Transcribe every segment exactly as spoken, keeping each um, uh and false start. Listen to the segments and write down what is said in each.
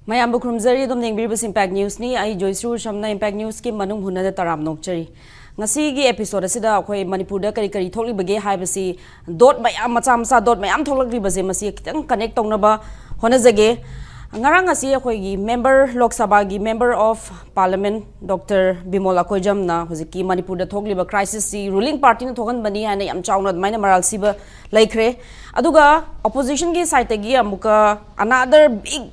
ꯃꯌꯥꯝꯕꯨ ꯈꯨꯔꯨꯝꯖꯔꯤ꯫ ꯑꯗꯨꯝ ꯌꯦꯡꯕꯤꯔꯤꯕꯁꯤ Impact Newsꯅꯤ꯫ ꯑꯩ ꯖꯣꯏꯁ꯭ꯔꯤ ꯎꯁꯝꯅ Impact Newsꯀꯤ ꯃꯅꯨꯡ ꯍꯨꯟꯅꯗ ꯇꯔꯥꯝ ꯅꯣꯛꯆꯔꯤ꯫ ꯉꯁꯤꯒꯤ episodeꯁꯤꯗ ꯑꯩꯈꯣꯏ ꯃꯅꯤꯄꯨꯔꯗ ꯀꯔꯤ ꯀꯔꯤ ꯊꯣꯛꯂꯤꯕꯒꯦ ꯍꯥꯏꯕꯁꯤ dot ꯃꯌꯥꯝ, ꯃꯆꯥ ꯃꯆꯥ dot ꯃꯌꯥꯝ ꯊꯣꯛꯂꯛꯂꯤꯕꯁꯦ, ꯃꯁꯤ ꯈꯤꯇꯪ connect ꯇꯧꯅꯕ ꯍꯣꯠꯅꯖꯒꯦ꯫ ꯉꯔꯥꯡ ꯑꯁꯤ ꯑꯩꯈꯣꯏꯒꯤ member, ꯂꯣꯛ ꯁꯚꯥꯒꯤ Member of Parliament Doctor Bimol ꯑꯀꯣꯏꯖꯝꯅ ꯍꯧꯖꯤꯛꯀꯤ ꯃꯅꯤꯄꯨꯔꯗ ꯊꯣꯛꯂꯤꯕ crisisꯁꯤ ruling partyꯅ ꯊꯣꯛꯍꯟꯕꯅꯤ ꯍꯥꯏꯅ ꯌꯥꯝ ꯆꯥꯎꯅ ꯑꯗꯨꯃꯥꯏꯅ ꯃꯔꯥꯜ ꯁꯤꯕ ꯂꯩꯈ꯭ꯔꯦ꯫ ꯑꯗꯨꯒ oppositionꯒꯤ sideꯇꯒꯤ ꯑꯃꯨꯛꯀ another big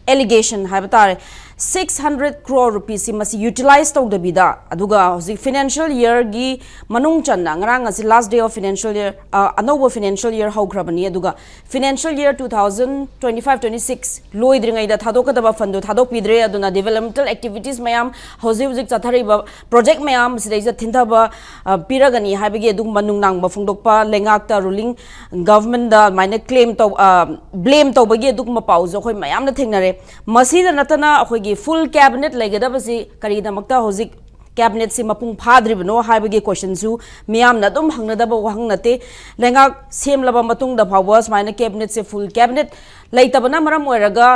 allegation ꯍꯥꯏꯕ ꯇꯥꯔꯦ, six hundred crore rupeesꯁꯤ ꯃꯁꯤ utilize ꯇꯧꯗꯕꯤꯗ, ꯑꯗꯨꯒ ꯍꯧꯖꯤꯛ financial yearꯒꯤ ꯃꯅꯨꯡ ꯆꯟꯅ, ꯉꯔꯥꯡ ꯑꯁꯤ last day of financial year, ꯑ, ꯑꯅꯧꯕ financial year ꯍꯧꯈ꯭ꯔꯕꯅꯤ, ꯑꯗꯨꯒ financial year two thousand twenty five twenty six ꯂꯣꯏꯗ꯭ꯔꯤꯉꯩꯗ ꯊꯥꯗꯣꯛꯀꯗꯕ fundꯗꯨ ꯊꯥꯗꯣꯛꯄꯤꯗ꯭ꯔꯦ꯫ ꯑꯗꯨꯅ developmental activities ꯃꯌꯥꯝ, ꯍꯧꯖꯤꯛ ꯍꯧꯖꯤꯛ ꯆꯠꯊꯔꯤꯕ project ꯃꯌꯥꯝ ꯁꯤꯗꯩꯁꯤꯗ ꯊꯤꯟꯊꯕ, ꯑ, ꯄꯤꯔꯒꯅꯤ ꯍꯥꯏꯕꯒꯤ ꯑꯗꯨꯒꯨꯝꯕ ꯅꯨꯡꯅꯥꯡꯕ ꯐꯣꯡꯗꯣꯛꯄ, ꯂꯩꯉꯥꯛꯇ, ruling governmentꯗ ꯑꯗꯨꯃꯥꯏꯅ claim ꯇꯧ-, ꯑ, blame ꯇꯧꯕꯒꯤ ꯑꯗꯨꯒꯨꯝꯕ ꯄꯥꯎꯁꯨ ꯑꯩꯈꯣꯏ ꯃꯌꯥꯝꯅ ꯊꯦꯡꯅꯔꯦ꯫ ꯃꯁꯤꯗ ꯅꯠꯇꯅ ꯑꯩꯈꯣꯏꯒꯤ full cabinet ꯂꯩꯒꯗꯕꯁꯤ ꯀꯔꯤꯒꯤꯗꯃꯛꯇ ꯍꯧꯖꯤꯛ cabinetꯁꯤ ꯃꯄꯨꯡ ꯐꯥꯗ꯭ꯔꯤꯕꯅꯣ ꯍꯥꯏꯕꯒꯤ questionꯁꯨ ꯃꯤꯌꯥꯝꯅ ꯑꯗꯨꯝ ꯍꯪꯅꯗꯕ ꯋꯥꯍꯪ ꯅꯠꯇꯦ꯫ ꯂꯩꯉꯥꯛ ꯁꯦꯝꯂꯕ ꯃꯇꯨꯡꯗ ꯐꯥꯎꯕ ꯁꯨꯃꯥꯏꯅ cabinetꯁꯦ full cabinet ꯂꯩꯇꯕꯅ ꯃꯔꯝ ꯑꯣꯏꯔꯒ,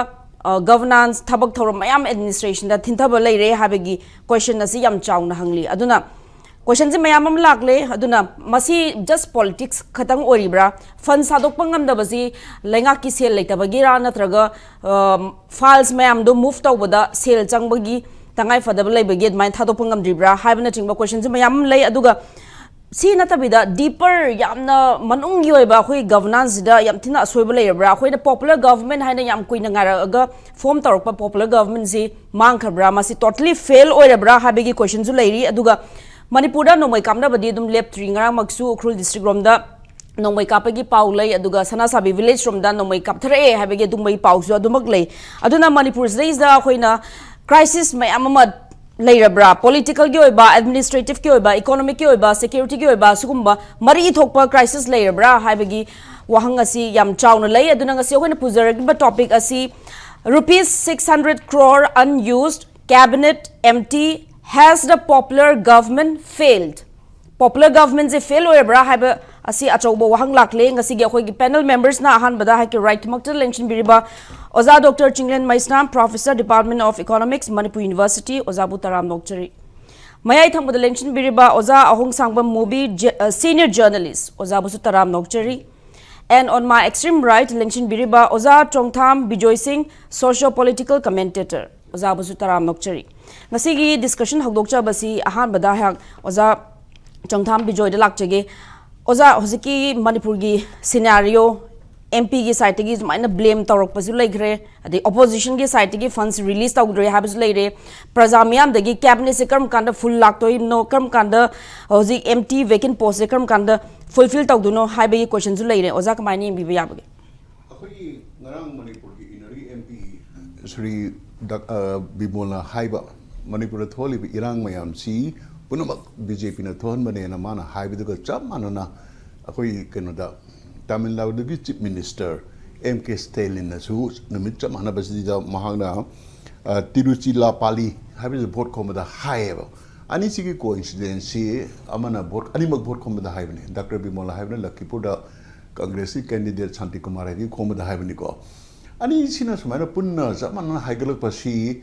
ꯑ, governance, ꯊꯕꯛ ꯊꯧꯔꯝ ꯃꯌꯥꯝ administrationꯗ ꯊꯤꯟꯊꯕ ꯂꯩꯔꯦ ꯍꯥꯏꯕꯒꯤ question ꯑꯁꯤ ꯌꯥꯝ ꯆꯥꯎꯅ ꯍꯪꯂꯤ꯫ ꯑꯗꯨꯅ questionꯁꯦ ꯃꯌꯥꯝ ꯑꯃ ꯂꯥꯛꯂꯦ꯫ ꯑꯗꯨꯅ ꯃꯁꯤ just politics ꯈꯛꯇꯪ ꯑꯣꯏꯔꯤꯕ꯭ꯔꯥ? Fund ꯁꯥꯗꯣꯛꯄ ꯉꯝꯗꯕꯁꯤ ꯂꯩꯉꯥꯛꯀꯤ ꯁꯦꯜ ꯂꯩꯇꯕꯒꯤꯔꯥ, ꯅꯠꯇ꯭ꯔꯒ, ꯑ, files ꯃꯌꯥꯝꯗꯣ move ꯇꯧꯕꯗ ꯁꯦꯜ ꯆꯪꯕꯒꯤ ꯇꯉꯥꯏ ꯐꯗꯕ ꯂꯩꯕꯒꯤ ꯑꯗꯨꯃꯥꯏꯅ ꯊꯥꯗꯣꯛꯄ ꯉꯝꯗ꯭ꯔꯤꯕ꯭ꯔꯥ ꯍꯥꯏꯕꯅꯆꯤꯡꯕ questionꯁꯨ ꯃꯌꯥꯝ ꯑꯃ ꯂꯩ꯫ ꯑꯗꯨꯒ ꯁꯤ ꯅꯠꯇꯕꯤꯗ deeper, ꯌꯥꯝꯅ ꯃꯅꯨꯡꯒꯤ ꯑꯣꯏꯕ ꯑꯩꯈꯣꯏ governanceꯁꯤꯗ ꯌꯥꯝ ꯊꯤꯅ ꯑꯁꯣꯏꯕ ꯂꯩꯔꯕ꯭ꯔꯥ? ꯑꯩꯈꯣꯏꯅ popular government ꯍꯥꯏꯅ ꯌꯥꯝ ꯀꯨꯏꯅ ꯉꯥꯏꯔꯛꯑꯒ form ꯇꯧꯔꯛꯄ popular governmentꯁꯤ ꯃꯥꯡꯈ꯭ꯔꯕ꯭ꯔꯥ? ꯃꯁꯤ totally fail ꯑꯣꯏꯔꯕ꯭ꯔꯥ ꯍꯥꯏꯕꯒꯤ questionꯁꯨ ꯂꯩꯔꯤ꯫ ꯑꯗꯨꯒ ꯃꯅꯤꯄꯨꯔꯗ ꯅꯣꯡꯃꯩ ꯀꯥꯞꯅꯕꯗꯤ ꯑꯗꯨꯝ ꯂꯦꯞꯇ꯭ꯔꯤ꯫ ꯉꯔꯥꯡꯃꯛꯁꯨ ꯎꯈ꯭ꯔꯨꯜ district ꯔꯣꯝꯗ ꯅꯣꯡꯃꯩ ꯀꯥꯞꯄꯒꯤ ꯄꯥꯎ ꯂꯩ, ꯑꯗꯨꯒ ꯁꯅꯥꯁꯥꯕꯤ village ꯔꯣꯝꯗ ꯅꯣꯡꯃꯩ ꯀꯥꯞꯊꯔꯛꯑꯦ ꯍꯥꯏꯕꯒꯤ ꯑꯗꯨꯝꯕꯒꯤ ꯄꯥꯎꯁꯨ ꯑꯗꯨꯃꯛ ꯂꯩ꯫ ꯑꯗꯨꯅ ꯃꯅꯤꯄꯨꯔꯁꯤꯗꯩꯁꯤꯗ ꯑꯩꯈꯣꯏꯅ crisis ꯃꯌꯥꯝ ꯑꯃ ꯂꯩꯔꯕ꯭ꯔꯥ? Politicalꯒꯤ ꯑꯣꯏꯕ, administrativeꯀꯤ ꯑꯣꯏꯕ, economicꯀꯤ ꯑꯣꯏꯕ, securityꯒꯤ ꯑꯣꯏꯕ, ꯁꯤꯒꯨꯝꯕ ꯃꯔꯤ ꯊꯣꯛꯄ crisis ꯂꯩꯔꯕ꯭ꯔꯥ ꯍꯥꯏꯕꯒꯤ ꯋꯥꯍꯪ ꯑꯁꯤ ꯌꯥꯝ ꯆꯥꯎꯅ ꯂꯩ꯫ ꯑꯗꯨꯅ ꯉꯁꯤ ꯑꯩꯈꯣꯏꯅ ꯄꯨꯖꯔꯛꯂꯤꯕ topic ꯑꯁꯤ, "Rupees six hundred crore unused, cabinet empty, has the popular government failed?" Popular governmentꯁꯦ fail ꯑꯣꯏꯔꯕ꯭ꯔꯥ ꯍꯥꯏꯕ ꯑꯁꯤ ꯑꯆꯧꯕ ꯋꯥꯍꯪ ꯂꯥꯛꯂꯦ꯫ ꯉꯁꯤꯒꯤ ꯑꯩꯈꯣꯏꯒꯤ panel membersꯅ ꯑꯍꯥꯟꯕꯗ ꯍꯥꯏꯀꯤ right ꯃꯛꯇ ꯂꯦꯡꯁꯤꯟꯕꯤꯔꯤꯕ ꯑꯣꯖꯥ doctor Chinglen Meisnam, Professor, Department of Economics, Manipur University, ꯑꯣꯖꯥꯕꯨ ꯇꯔꯥꯝꯅ ꯑꯣꯛꯆꯔꯤ꯫ ꯃꯌꯥꯏ ꯊꯪꯕꯗ ꯂꯦꯡꯁꯤꯟꯕꯤꯔꯤꯕ ꯑꯣꯖꯥ ꯑꯍꯣꯡꯁꯥꯡꯕꯝ ꯃꯨꯕꯤ, ꯖ-, ꯑ, senior journalist, ꯑꯣꯖꯥꯕꯨꯁꯨ ꯇꯔꯥꯝꯅ ꯑꯣꯛꯆꯔꯤ꯫ And on my extreme right ꯂꯦꯡꯁꯤꯟꯕꯤꯔꯤꯕ ꯑꯣꯖꯥ ꯆꯣꯡꯊꯥꯝ ꯕꯤꯖꯣꯏ ꯁꯤꯡ, socio political commentator, ꯑꯣꯖꯥꯕꯨꯁꯨ ꯇꯔꯥꯝꯅ ꯑꯣꯛꯆꯔꯤ꯫ ꯉꯁꯤꯒꯤ discussion ꯍꯧꯗꯣꯛꯆꯕꯁꯤ ꯑꯍꯥꯟꯕꯗ ꯑꯩꯍꯥꯛ ꯑꯣꯖꯥ ꯆꯣꯡꯊꯥꯝ ꯕꯤꯖꯣꯏꯗ ꯂꯥꯛꯆꯒꯦ꯫ ꯑꯣꯖꯥ, ꯍꯧꯖꯤꯛꯀꯤ ꯃꯅꯤꯄꯨꯔꯒꯤ scenario, MPꯒꯤ sideꯇꯒꯤ ꯁꯨꯃꯥꯏꯅ blame ꯇꯧꯔꯛꯄꯁꯨ ꯂꯩꯈ꯭ꯔꯦ, ꯑꯗꯩ oppositionꯒꯤ sideꯇꯒꯤ funds release ꯇꯧꯗ꯭ꯔꯦ ꯍꯥꯏꯕꯁꯨ ꯂꯩꯔꯦ, ꯄ꯭ꯔꯖꯥ ꯃꯤꯌꯥꯝꯗꯒꯤ cabinetꯁꯦ ꯀꯔꯝ ꯀꯥꯟꯗ full ꯂꯥꯛꯇꯣꯏꯅꯣ, ꯀꯔꯝ ꯀꯥꯟꯗ ꯍꯧꯖꯤꯛ empty vacant postꯁꯦ ꯀꯔꯝ ꯀꯥꯟꯗ fulfill ꯇꯧꯗꯣꯏꯅꯣ ꯍꯥꯏꯕꯒꯤ questionꯁꯨ ꯂꯩꯔꯦ꯫ ꯑꯣꯖꯥ, ꯀꯃꯥꯏꯅ ꯌꯦꯡꯕꯤꯕ ꯌꯥꯕꯒꯦ? ꯑꯩꯈꯣꯏꯒꯤ ꯉꯔꯥꯡ ꯃꯅꯤꯄꯨꯔꯒꯤ ꯏꯟꯅꯔꯒꯤ MP ꯁ꯭ꯔꯤ ꯗꯛ-, ꯑ, ꯕꯤꯃꯣꯜꯅ ꯍꯥꯏꯕ, ꯃꯅꯤꯄꯨꯔꯗ ꯊꯣꯛꯍꯜꯂꯤꯕ ꯏꯔꯥꯡ ꯃꯌꯥꯝꯁꯤ ꯄꯨꯝꯅꯃꯛ BJPꯅ ꯊꯣꯛꯍꯟꯕꯅꯦꯅ ꯃꯥꯅ ꯍꯥꯏꯕꯗꯨꯒ ꯆꯞ ꯃꯥꯟꯅꯅ ꯑꯩꯈꯣꯏ ꯀꯩꯅꯣꯗ ꯇꯥꯃꯤꯜ ꯅꯥꯗꯨꯒꯤ Chief Minister M K Stalinꯅꯁꯨ ꯅꯨꯃꯤꯠ ꯆꯞ ꯃꯥꯟꯅꯕꯁꯤꯗ ꯃꯍꯥꯛꯅ, ꯑ, ꯇꯤꯔꯨꯆꯤꯂꯥꯄꯥꯂꯤ ꯍꯥꯏꯕꯁꯤ vote ꯈꯣꯝꯕꯗ ꯍꯥꯏꯌꯦꯕ꯫ ꯑꯅꯤꯁꯤꯒꯤ coincidenceꯁꯤ ꯑꯃꯅ vote, ꯑꯅꯤꯃꯛ vote ꯈꯣꯝꯕꯗ ꯍꯥꯏꯕꯅꯤ꯫ ꯗꯥꯛꯇꯔ ꯕꯤꯃꯣꯜꯅ ꯍꯥꯏꯕꯅ ꯂꯈꯤꯄꯨꯔꯗ Congressꯀꯤ candidate ꯁꯥꯟꯇꯤ ꯀꯨꯃꯥꯔ ꯍꯥꯏꯒꯤ ꯈꯣꯝꯕꯗ ꯍꯥꯏꯕꯅꯤꯀꯣ꯫ ꯑꯅꯤꯁꯤꯅ ꯁꯨꯃꯥꯏꯅ ꯄꯨꯟꯅ ꯆꯞ ꯃꯥꯟꯅꯅ ꯍꯥꯏꯒꯠꯂꯛꯄꯁꯤ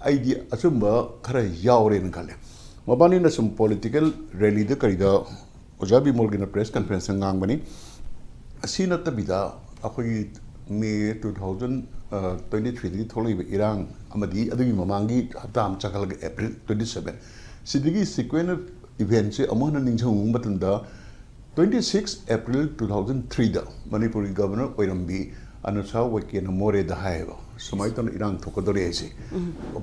ꯑꯩꯗꯤ ꯑꯆꯨꯝꯕ ꯈꯔ ꯌꯥꯎꯔꯦꯅ ꯈꯜꯂꯦ꯫ ꯃꯕꯥꯅꯤꯅ ꯁꯨꯝ political rallyꯗ ꯀꯔꯤꯗ ꯑꯣꯖꯥ ꯕꯤꯃꯣꯜꯒꯤꯅ press conferenceꯇ ꯉꯥꯡꯕꯅꯤ꯫ ꯑꯁꯤ ꯅꯠꯇꯕꯤꯗ ꯑꯩꯈꯣꯏꯒꯤ May two thousand twenty threeꯗꯒꯤ ꯊꯣꯛꯂꯛꯏꯕ ꯏꯔꯥꯡ ꯑꯃꯗꯤ ꯑꯗꯨꯒꯤ ꯃꯃꯥꯡꯒꯤ ꯍꯞꯇꯥ ꯑꯃ ꯆꯪꯈꯠꯂꯒ April twenty seven, ꯁꯤꯗꯒꯤ sequence of eventꯁꯦ ꯑꯃꯨꯛ ꯍꯟꯅ ꯅꯤꯡꯁꯤꯡꯕ ꯃꯇꯝꯗ, twenty six April two thousand threeꯗ ꯃꯅꯤꯄꯨꯔꯒꯤ governor ꯑꯣꯏꯔꯝꯕꯤ ꯑꯅꯨꯁꯥ ꯋꯥꯏꯀꯦꯅ ꯃꯣꯔꯦꯗ ꯍꯥꯏꯌꯦꯕ, ꯁꯨꯃꯥꯏꯅ ꯇꯧꯅ ꯏꯔꯥꯡ ꯊꯣꯛꯀꯗꯧꯔꯦ ꯍꯥꯏꯁꯦ,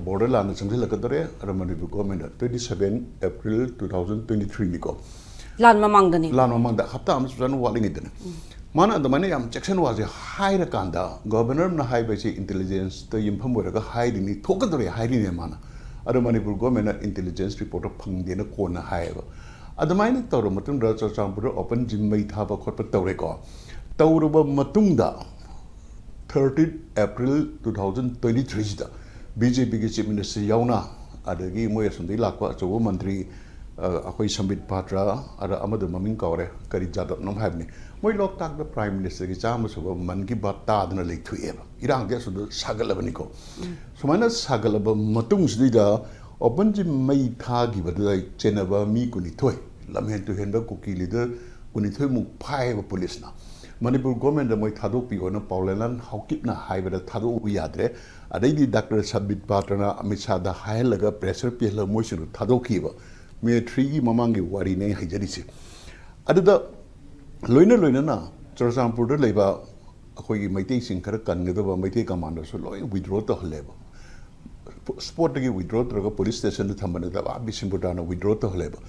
border ꯂꯥꯟꯅ ꯆꯪꯁꯤꯜꯂꯛꯀꯗꯧꯔꯦ, ꯑꯗ Manipur governmentꯅ, twenty seven April two thousand twenty threeꯅꯤꯀꯣ꯫ ꯂꯥꯟ ꯃꯃꯥꯡꯗꯅꯤ꯫ ꯂꯥꯟ ꯃꯃꯥꯡꯗ ꯍꯞꯇꯥ ꯑꯃ ꯆꯞ ꯆꯥꯅ ꯋꯥꯠꯂꯤꯉꯩꯗꯅꯦ꯫ ꯃꯥꯅ ꯑꯗꯨꯃꯥꯏꯅ ꯌꯥꯝ ꯆꯦꯛꯁꯤꯟ ꯋꯥꯁꯦ ꯍꯥꯏꯔꯀꯥꯟꯗ, governorꯅ ꯍꯥꯏꯕꯁꯦ intelligenceꯇ ꯌꯨꯝꯐꯝ ꯑꯣꯏꯔꯒ ꯍꯥꯏꯔꯤꯅꯤ, ꯊꯣꯛꯀꯗꯧꯔꯦ ꯍꯥꯏꯔꯤꯅꯦ ꯃꯥꯅ꯫ ꯑꯗꯣ ꯃꯅꯤꯄꯨꯔ governmentꯅ intelligence reportꯇꯣ ꯐꯪꯗꯦꯅ ꯀꯣꯟꯅ ꯍꯥꯏꯌꯦꯕ꯫ ꯑꯗꯨꯃꯥꯏꯅ ꯇꯧꯔꯕ ꯃꯇꯨꯡꯗ ꯆꯨꯔꯆꯥꯟꯄꯨꯔꯗ open gym ꯃꯩ ꯊꯥꯕ ꯈꯣꯠꯄ ꯇꯧꯔꯦꯀꯣ꯫ ꯇꯧꯔꯕ ꯃꯇꯨꯡꯗ, thirteen April two thousand twenty threeꯁꯤꯗ BJPꯒꯤ Chief Minister ꯌꯥꯎꯅ, ꯑꯗꯒꯤ ꯃꯣꯏ ꯑꯁꯣꯝꯗꯒꯤ ꯂꯥꯛꯄ ꯑꯆꯧꯕ ꯃꯟꯇ꯭ꯔꯤ, ꯑꯩꯈꯣꯏ ꯁꯝꯕꯤꯠ ꯄꯥꯇ꯭ꯔ, ꯑꯗ ꯑꯃꯗ ꯃꯃꯤꯡ ꯀꯥꯎꯔꯦ, ꯀꯔꯤ ꯖꯥꯗꯕꯅꯣ ꯍꯥꯏꯕꯅꯤ, ꯃꯣꯏ ꯂꯣꯛꯇꯥꯛꯇ Prime Ministerꯒꯤ ꯆꯥꯝꯃ ꯁꯨꯕ ꯃꯟ ꯀꯤ ꯕꯥꯠ ꯇꯥꯗꯅ ꯂꯩꯊꯣꯛꯑꯦꯕ꯫ ꯏꯔꯥꯡꯁꯦ ꯑꯁꯨꯗ ꯁꯥꯒꯠꯂꯕꯅꯤꯀꯣ꯫ ꯁꯨꯃꯥꯏꯅ ꯁꯥꯒꯠꯂꯕ ꯃꯇꯨꯡꯁꯤꯗꯩꯗ openꯁꯤ ꯃꯩ ꯊꯥꯈꯤꯕꯗꯨꯗ ꯆꯦꯟꯅꯕ ꯃꯤ ꯀꯨꯟꯅꯤꯊꯣꯏ, ꯂꯝꯍꯦꯟ ꯇꯨꯍꯦꯟꯕ ꯀꯨꯀꯤ leader ꯀꯨꯟꯅꯤꯊꯣꯏꯃꯨꯛ ꯐꯥꯏꯌꯦꯕ ꯄꯨꯂꯤꯁꯅ꯫ ꯃꯅꯤꯄꯨꯔ governmentꯗ ꯃꯣꯏ ꯊꯥꯗꯣꯛꯄꯤꯌꯣꯅ ꯄꯥꯎꯂꯦꯂꯥꯟ ꯍꯥꯎꯀꯤꯞꯅ ꯍꯥꯏꯕꯗ ꯊꯥꯗꯣꯛꯎ ꯌꯥꯗ꯭ꯔꯦ꯫ ꯑꯗꯩꯗꯤ ꯗꯥꯛꯇꯔ ꯁꯝꯕꯤꯠ ꯄꯥꯇ꯭ꯔꯅ ꯑꯃꯤꯠ ꯁꯥꯍꯗ ꯍꯥꯏꯍꯜꯂꯒ pressure ꯄꯤꯍꯜꯂꯒ ꯃꯣꯏꯁꯤꯡꯗꯨ ꯊꯥꯗꯣꯛꯈꯤꯕ꯫ May threeꯒꯤ ꯃꯃꯥꯡꯒꯤ ꯋꯥꯔꯤꯅꯦ ꯑꯩ ꯍꯥꯏꯖꯔꯤꯁꯦ꯫ ꯑꯗꯨꯗ ꯂꯣꯏꯅ ꯂꯣꯏꯅꯅ ꯆꯨꯔꯆꯥꯟꯄꯨꯔꯗ ꯂꯩꯕ ꯑꯩꯈꯣꯏꯒꯤ ꯃꯩꯇꯩꯁꯤꯡ ꯈꯔ ꯀꯟꯒꯗꯕ ꯃꯩꯇꯩ commanderꯁꯨ ꯂꯣꯏ withdraw ꯇꯧꯍꯜꯂꯦꯕ꯫ Spotꯇꯒꯤ withdraw ꯇꯧꯔꯒ police stationꯗ ꯊꯝꯕ ꯅꯠꯇꯕ, ꯑꯥ ꯕꯤꯁꯦꯝꯄꯨꯔ ꯇꯥꯟꯅ withdraw ꯇꯧꯍꯜꯂꯦꯕ꯫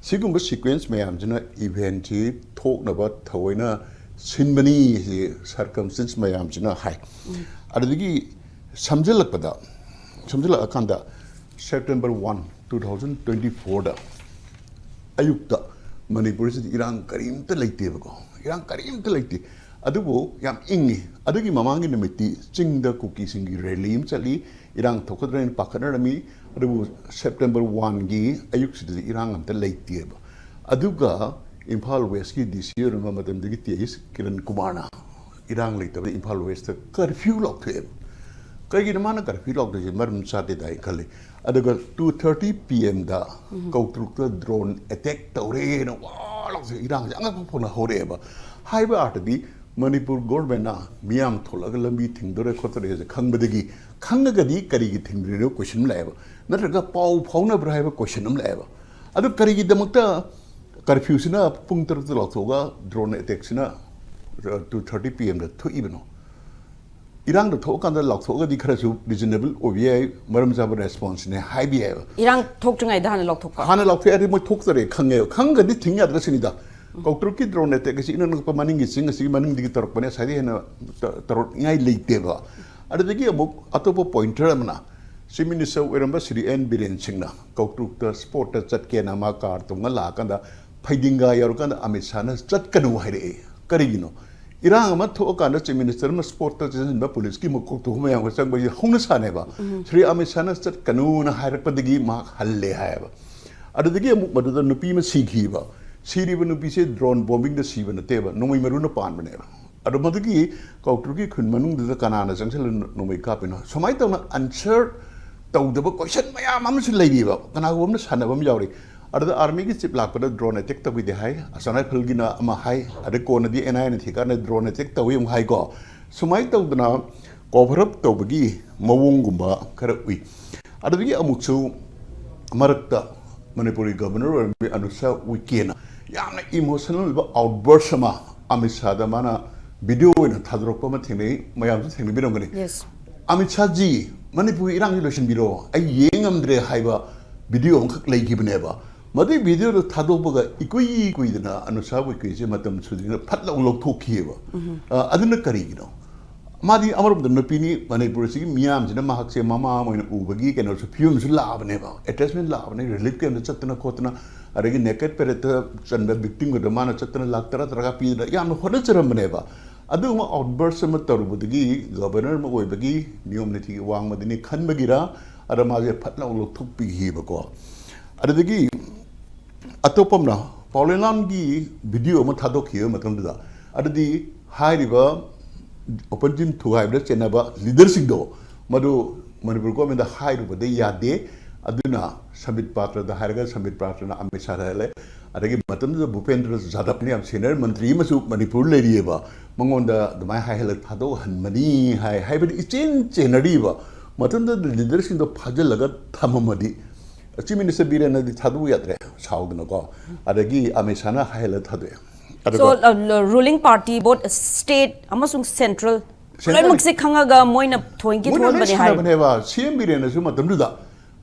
ꯁꯤꯒꯨꯝꯕ sequence ꯃꯌꯥꯝꯁꯤꯅ eventꯁꯤ ꯊꯣꯛꯅꯕ ꯊꯑꯣꯏꯅ ꯁꯤꯟꯕꯅꯤ, ꯁꯤ circumstance ꯃꯌꯥꯝꯁꯤꯅ ꯍꯥꯏ꯫ ꯑꯗꯨꯗꯒꯤ ꯁꯝꯖꯤꯜꯂꯛꯄꯗ, ꯁꯝꯖꯤꯜꯂꯛꯑꯀꯥꯟꯗ September one, two thousand twenty fourꯗ ꯑꯌꯨꯛꯇ ꯃꯅꯤꯄꯨꯔꯁꯤꯗ ꯏꯔꯥꯡ ꯀꯔꯤꯝꯇ ꯂꯩꯇꯦꯕꯀꯣ, ꯏꯔꯥꯡ ꯀꯔꯤꯝꯇ ꯂꯩꯇꯦ꯫ ꯑꯗꯨꯕꯨ ꯌꯥꯝ ꯏꯪꯉꯤ꯫ ꯑꯗꯨꯒꯤ ꯃꯃꯥꯡꯒꯤ ꯅꯨꯃꯤꯠꯇꯤ ꯆꯤꯡꯗ ꯀꯨꯀꯤꯁꯤꯡꯒꯤ rally ꯑꯃ ꯆꯠꯂꯤ, ꯏꯔꯥꯡ ꯊꯣꯛꯀꯗ꯭ꯔꯥ ꯍꯥꯏꯅ ꯄꯥꯈꯠꯅꯔꯝꯃꯤ꯫ ꯑꯗꯨꯕꯨ September oneꯒꯤ ꯑꯌꯨꯛꯁꯤꯗꯗꯤ ꯏꯔꯥꯡ ꯑꯝꯇ ꯂꯩꯇꯦꯕ꯫ ꯑꯗꯨꯒ ꯏꯝꯐꯥꯜ Westꯀꯤ D C ꯑꯣꯏꯔꯝꯕ ꯃꯇꯝꯗꯨꯒꯤ T S ꯀꯤꯔꯟ ꯀꯨꯃꯥꯔꯅ ꯏꯔꯥꯡ ꯂꯩꯇꯕꯗ ꯏꯝꯐꯥꯜ Westꯇ curfew ꯂꯥꯎꯊꯣꯛꯑꯦꯕ꯫ ꯀꯩꯒꯤꯅꯣ ꯃꯥꯅ curfew ꯂꯥꯎꯗꯣꯏꯁꯦ? ꯃꯔꯝ ꯆꯥꯗꯦꯗ ꯍꯥꯏꯅ ꯈꯜꯂꯤ꯫ ꯑꯗꯨꯒ two thirty P Mꯗ ꯀꯧꯇ꯭ꯔꯨꯛꯇ drone attack ꯇꯧꯔꯦꯅ ꯋꯥ ꯂꯥꯎꯁꯦ, ꯏꯔꯥꯡꯁꯦ ꯑꯉꯛꯄ ꯐꯥꯎꯅ ꯍꯧꯔꯛꯑꯦꯕ꯫ ꯍꯥꯏꯕ ꯑꯥꯔꯊꯗꯤ ꯃꯅꯤꯄꯨꯔ governmentꯅ ꯃꯤꯌꯥꯝ ꯊꯣꯛꯂꯒ ꯂꯝꯕꯤ ꯊꯤꯡꯗꯣꯔꯦ ꯈꯣꯠꯇꯣꯔꯦꯁꯦ ꯈꯪꯕꯗꯒꯤ, ꯈꯪꯉꯒꯗꯤ ꯀꯔꯤꯒꯤ ꯊꯤꯡꯗ꯭ꯔꯤꯅꯣ question ꯑꯃ ꯂꯥꯛꯑꯦꯕ꯫ ꯅꯠꯇ꯭ꯔꯒ ꯄꯥꯎ ꯐꯥꯎꯅꯕ꯭ꯔꯥ ꯍꯥꯏꯕ question ꯑꯃ ꯂꯥꯛꯑꯦꯕ꯫ ꯑꯗꯨ ꯀꯔꯤꯒꯤꯗꯃꯛꯇ curfewꯁꯤꯅ ꯄꯨꯡ ꯇꯔꯨꯛꯇ ꯂꯥꯎꯊꯣꯛꯑꯒ drone attackꯁꯤꯅ two thirty P Mꯗ ꯊꯣꯛꯏꯕꯅꯣ? ꯏꯔꯥꯡꯗ ꯊꯣꯛꯑꯀꯥꯟꯗ ꯂꯥꯎꯊꯣꯛꯑꯒꯗꯤ ꯈꯔꯁꯨ reasonable ꯑꯣꯏꯕ ꯌꯥꯏ, ꯃꯔꯝ ꯆꯥꯕ responseꯅꯦ ꯍꯥꯏꯕ ꯌꯥꯏꯕ꯫ ꯏꯔꯥꯡ ꯊꯣꯛꯇ꯭ꯔꯤꯉꯩꯗ ꯍꯥꯟꯅ ꯂꯥꯎꯊꯣꯛꯄ꯫ ꯍꯥꯟꯅ ꯂꯥꯎꯊꯣꯛꯑꯦ ꯍꯥꯏꯗꯤ ꯃꯣꯏ ꯊꯣꯛꯇꯔꯦ ꯈꯪꯉꯦ, ꯈꯪꯉꯒꯗꯤ ꯊꯤꯡ ꯌꯥꯗ꯭ꯔꯥ ꯁꯤꯅꯤꯗ꯫ ꯀꯧꯇ꯭ꯔꯨꯛꯀꯤ drone attack ꯑꯁꯤ ꯏꯅꯛ ꯅꯛꯄ ꯃꯅꯤꯡꯒꯤ ꯆꯤꯡ ꯑꯁꯤꯒꯤ ꯃꯅꯤꯡꯗꯒꯤ ꯇꯧꯔꯛꯄꯅꯦ, ꯉꯁꯥꯏꯗꯒꯤ ꯍꯦꯟꯅ ꯇ-, ꯇꯧꯔꯛꯅꯤꯡꯉꯥꯏ ꯂꯩꯇꯦꯕ꯫ ꯑꯗꯨꯗꯒꯤ ꯑꯃꯨꯛ ꯑꯇꯣꯞꯄ pointer ꯑꯃꯅ Chief Minister ꯑꯣꯏꯔꯝꯕ ꯁ꯭ꯔꯤ ꯑꯦꯟ ꯕꯤꯔꯦꯟ ꯁꯤꯡꯅ ꯀꯧꯇ꯭ꯔꯨꯛꯇ spotꯇ ꯆꯠꯀꯦꯅ ꯃꯥ car ꯇꯣꯡꯉ ꯂꯥꯛꯑꯀꯥꯟꯗ ꯐꯩꯗꯤꯡꯒꯥ ꯌꯧꯔꯀꯥꯟꯗ ꯑꯃꯤꯠ ꯁꯥꯍꯅ ꯆꯠꯀꯅꯨ ꯍꯥꯏꯔꯛꯑꯦ꯫ ꯀꯔꯤꯒꯤꯅꯣ? ꯏꯔꯥꯡ ꯑꯃ ꯊꯣꯛꯑꯀꯥꯟꯗ Chief Minister ꯑꯃ spotꯇ ꯆꯦꯟꯁꯤꯟꯕ ꯄꯨꯂꯤꯁꯀꯤ ꯃꯀꯣꯛ ꯊꯣꯡꯕ ꯃꯌꯥꯝꯒ ꯆꯪꯕꯁꯤ ꯍꯧꯅ ꯁꯥꯅꯦꯕ꯫ ꯁ꯭ꯔꯤ ꯑꯃꯤꯠ ꯁꯥꯍꯅ ꯆꯠꯀꯅꯨꯅ ꯍꯥꯏꯔꯛꯄꯗꯒꯤ ꯃꯍꯥꯛ ꯍꯜꯂꯦ ꯍꯥꯏꯌꯦꯕ꯫ ꯑꯗꯨꯗꯒꯤ ꯑꯃꯨꯛ ꯃꯗꯨꯗ ꯅꯨꯄꯤ ꯑꯃ ꯁꯤꯈꯤꯕ꯫ ꯁꯤꯔꯤꯕ ꯅꯨꯄꯤꯁꯦ drone bombingꯗ ꯁꯤꯕ ꯅꯠꯇꯦꯕ, ꯅꯣꯡꯃꯩ ꯃꯔꯨꯅ ꯄꯥꯟꯕꯅꯦꯕ꯫ ꯑꯗꯣ ꯃꯗꯨꯒꯤ ꯀꯧꯇ꯭ꯔꯨꯒꯤ ꯈꯨꯟ ꯃꯅꯨꯡꯗꯨꯗ ꯀꯅꯥꯅ ꯆꯪꯁꯤꯜꯂ ꯅꯣꯡꯃꯩ ꯀꯥꯞꯄꯤꯅꯣ? ꯁꯨꯃꯥꯏꯅ ꯇꯧꯅ answer ꯇꯧꯗꯕ question ꯃꯌꯥꯝ ꯑꯃꯁꯨ ꯂꯩꯔꯤꯕ, ꯀꯅꯥꯒꯨꯝꯕ ꯑꯃꯅ ꯁꯥꯟꯅꯕ ꯑꯃ ꯌꯥꯎꯔꯤ꯫ ꯑꯗꯨꯗ armyꯒꯤ chief ꯂꯥꯛꯄꯗ drone attack ꯇꯧꯈꯤꯗꯦ ꯍꯥꯏ, ꯑꯁꯥꯝ rifleꯒꯤꯅ ꯑꯃ ꯍꯥꯏ, ꯑꯗꯩ ꯀꯣꯟꯅꯗꯤ NIAꯅ ꯊꯤꯀꯥꯟꯗ drone attack ꯇꯧꯏ ꯑꯃꯨꯛ ꯍꯥꯏꯀꯣ꯫ ꯁꯨꯃꯥꯏꯅ ꯇꯧꯗꯅ cover up ꯇꯧꯕꯒꯤ ꯃꯑꯣꯡꯒꯨꯝꯕ ꯈꯔ ꯎꯏ꯫ ꯑꯗꯨꯗꯒꯤ ꯑꯃꯨꯛꯁꯨ ꯃꯔꯛꯇ ꯃꯅꯤꯄꯨꯔꯒꯤ governor ꯑꯣꯏꯔꯝꯕꯤ ꯑꯅꯨꯁꯥ ꯎꯏꯀꯦꯅ ꯌꯥꯝꯅ emotional ꯑꯣꯏꯕ outburst ꯑꯃ ꯑꯃꯤꯠ ꯁꯥꯗ ꯃꯥꯅ video ꯑꯣꯏꯅ ꯊꯥꯗꯣꯔꯛꯄ ꯑꯃ ꯊꯦꯡꯅꯩ, ꯃꯌꯥꯝꯁꯨ ꯊꯦꯡꯅꯕꯤꯔꯝꯒꯅꯤ꯫ Yes. ꯑꯃꯤꯠ ꯁꯥꯖꯤ, ꯃꯅꯤꯄꯨꯔꯒꯤ ꯏꯔꯥꯡꯁꯤ ꯂꯣꯏꯁꯤꯟꯕꯤꯔꯣ, ꯑꯩ ꯌꯦꯡ ꯉꯝꯗ꯭ꯔꯦ ꯍꯥꯏꯕ video ꯑꯃꯈꯛ ꯂꯩꯈꯤꯕꯅꯦꯕ꯫ ꯃꯗꯨꯒꯤ videoꯗꯣ ꯊꯥꯗꯣꯛꯄꯒ ꯏꯀꯨꯏ ꯀꯨꯏꯗꯅ ꯑꯅꯨꯁꯥ ꯎꯏꯀꯦꯁꯦ ꯃꯇꯝ ꯁꯨꯗ꯭ꯔꯤꯉꯩꯗ ꯐꯠ ꯂꯥꯎ ꯂꯧꯊꯣꯛꯈꯤꯑꯕ꯫ ꯑ, ꯑꯗꯨꯅ ꯀꯔꯤꯒꯤꯅꯣ? ꯃꯥꯗꯤ ꯑꯃꯔꯣꯝꯗ ꯅꯨꯄꯤꯅꯤ, ꯃꯅꯤꯄꯨꯔ ꯑꯁꯤꯒꯤ ꯃꯤꯌꯥꯝꯁꯤꯅ ꯃꯍꯥꯛꯁꯦ ꯃꯃꯥ ꯑꯃ ꯑꯣꯏꯅ ꯎꯕꯒꯤ ꯀꯩꯅꯣꯁꯨ, ꯐꯤꯕꯝꯁꯨ ꯂꯥꯛꯑꯕꯅꯦꯕ, attachment ꯂꯥꯛꯑꯕꯅꯦ, relief campꯇ ꯆꯠꯇꯅ ꯈꯣꯠꯇꯅ, ꯑꯗꯒꯤ naked paradeꯇ ꯆꯟꯕ victimꯒꯗꯣ ꯃꯥꯅ ꯆꯠꯇꯅ ꯂꯥꯛ ꯇꯔꯥ ꯇꯔꯥ ꯄꯤꯗꯅ ꯌꯥꯝꯅ ꯍꯣꯠꯅꯖꯔꯝꯕꯅꯦꯕ꯫ ꯑꯗꯨꯒꯨꯝꯕ outburst ꯑꯃ ꯇꯧꯔꯨꯕꯗꯒꯤ governor ꯑꯃ ꯑꯣꯏꯕꯒꯤ ꯅꯤꯌꯣꯝ ꯅꯤꯇꯤꯒꯤ ꯋꯥꯡꯃꯗꯅꯤ ꯈꯟꯕꯒꯤꯔ, ꯑꯗ ꯃꯥꯁꯦ ꯐꯠ ꯂꯥꯎ ꯂꯧꯊꯣꯛꯄꯤꯈꯤꯕꯀꯣ꯫ ꯑꯗꯨꯗꯒꯤ ꯑꯇꯣꯞꯄ ꯑꯃꯅ ꯄꯥꯎꯂꯦꯟꯂꯥꯟꯒꯤ video ꯑꯃ ꯊꯥꯗꯣꯛꯈꯤꯕ ꯃꯇꯝꯗꯨꯗ, ꯑꯗꯨꯗꯤ ꯍꯥꯏꯔꯤꯕ open gym ꯊꯨꯒꯥꯏꯕꯗ ꯆꯦꯟꯅꯕ leaderꯁꯤꯡꯗꯣ ꯃꯗꯨ ꯃꯅꯤꯄꯨꯔ governmentꯗ ꯍꯥꯏꯔꯨꯕꯗ ꯌꯥꯗꯦ꯫ ꯑꯗꯨꯅ ꯁꯝꯕꯤꯠ ꯄꯥꯇ꯭ꯔꯗ ꯍꯥꯏꯔꯒ ꯁꯝꯕꯤꯠ ꯄꯥꯇ꯭ꯔꯅ ꯑꯃꯤꯠ ꯁꯥꯗ ꯍꯥꯏꯍꯜꯂꯦ꯫ ꯑꯗꯒꯤ ꯃꯇꯝꯗꯨꯗ ꯚꯨꯄꯦꯟꯗ꯭ꯔ ꯖꯥꯗꯕꯅ ꯌꯥꯝ senior ꯃꯟꯇ꯭ꯔꯤ ꯑꯃꯁꯨ ꯃꯅꯤꯄꯨꯔ ꯂꯩꯔꯤꯑꯕ, ꯃꯉꯣꯟꯗ ꯑꯗꯨꯃꯥꯏꯅ ꯍꯥꯏꯍꯜꯂꯒ ꯊꯥꯗꯣꯛꯍꯟꯕꯅꯤ ꯍꯥꯏ, ꯍꯥꯏꯕꯗꯤ ꯏꯆꯦꯟ ꯆꯦꯟꯅꯔꯤꯕ꯫ ꯃꯇꯝꯗꯨꯗ leaderꯁꯤꯡꯗꯣ ꯐꯥꯖꯤꯜꯂꯒ ꯊꯝꯃꯝꯃꯗꯤ Chief Minister ꯕꯤꯔꯦꯟꯅꯗꯤ ꯊꯥꯗꯣꯛꯎ ꯌꯥꯗ꯭ꯔꯦ, ꯁꯥꯎꯗꯅꯀꯣ꯫ ꯑꯗꯒꯤ ꯑꯃꯤꯠ ꯁꯥꯅ ꯍꯥꯏꯍꯜꯂ ꯊꯥꯗꯣꯛꯑꯦ꯫ So, ꯑꯗꯨꯒ uh, ruling party, both state ꯑꯃꯁꯨꯡ central Central ꯂꯣꯏꯅꯃꯛꯁꯦ ꯈꯪꯉꯒ ꯃꯣꯏꯅ ꯊꯣꯏꯒꯤ ꯃꯣꯏꯅ ꯂꯣꯏ ꯊꯣꯟꯕꯅꯦ ꯍꯥꯏ꯫ ꯁꯥꯟꯅꯕꯅꯦꯕ꯫ CM ꯕꯤꯔꯦꯟꯅꯁꯨ ꯃꯇꯝꯗꯨꯗ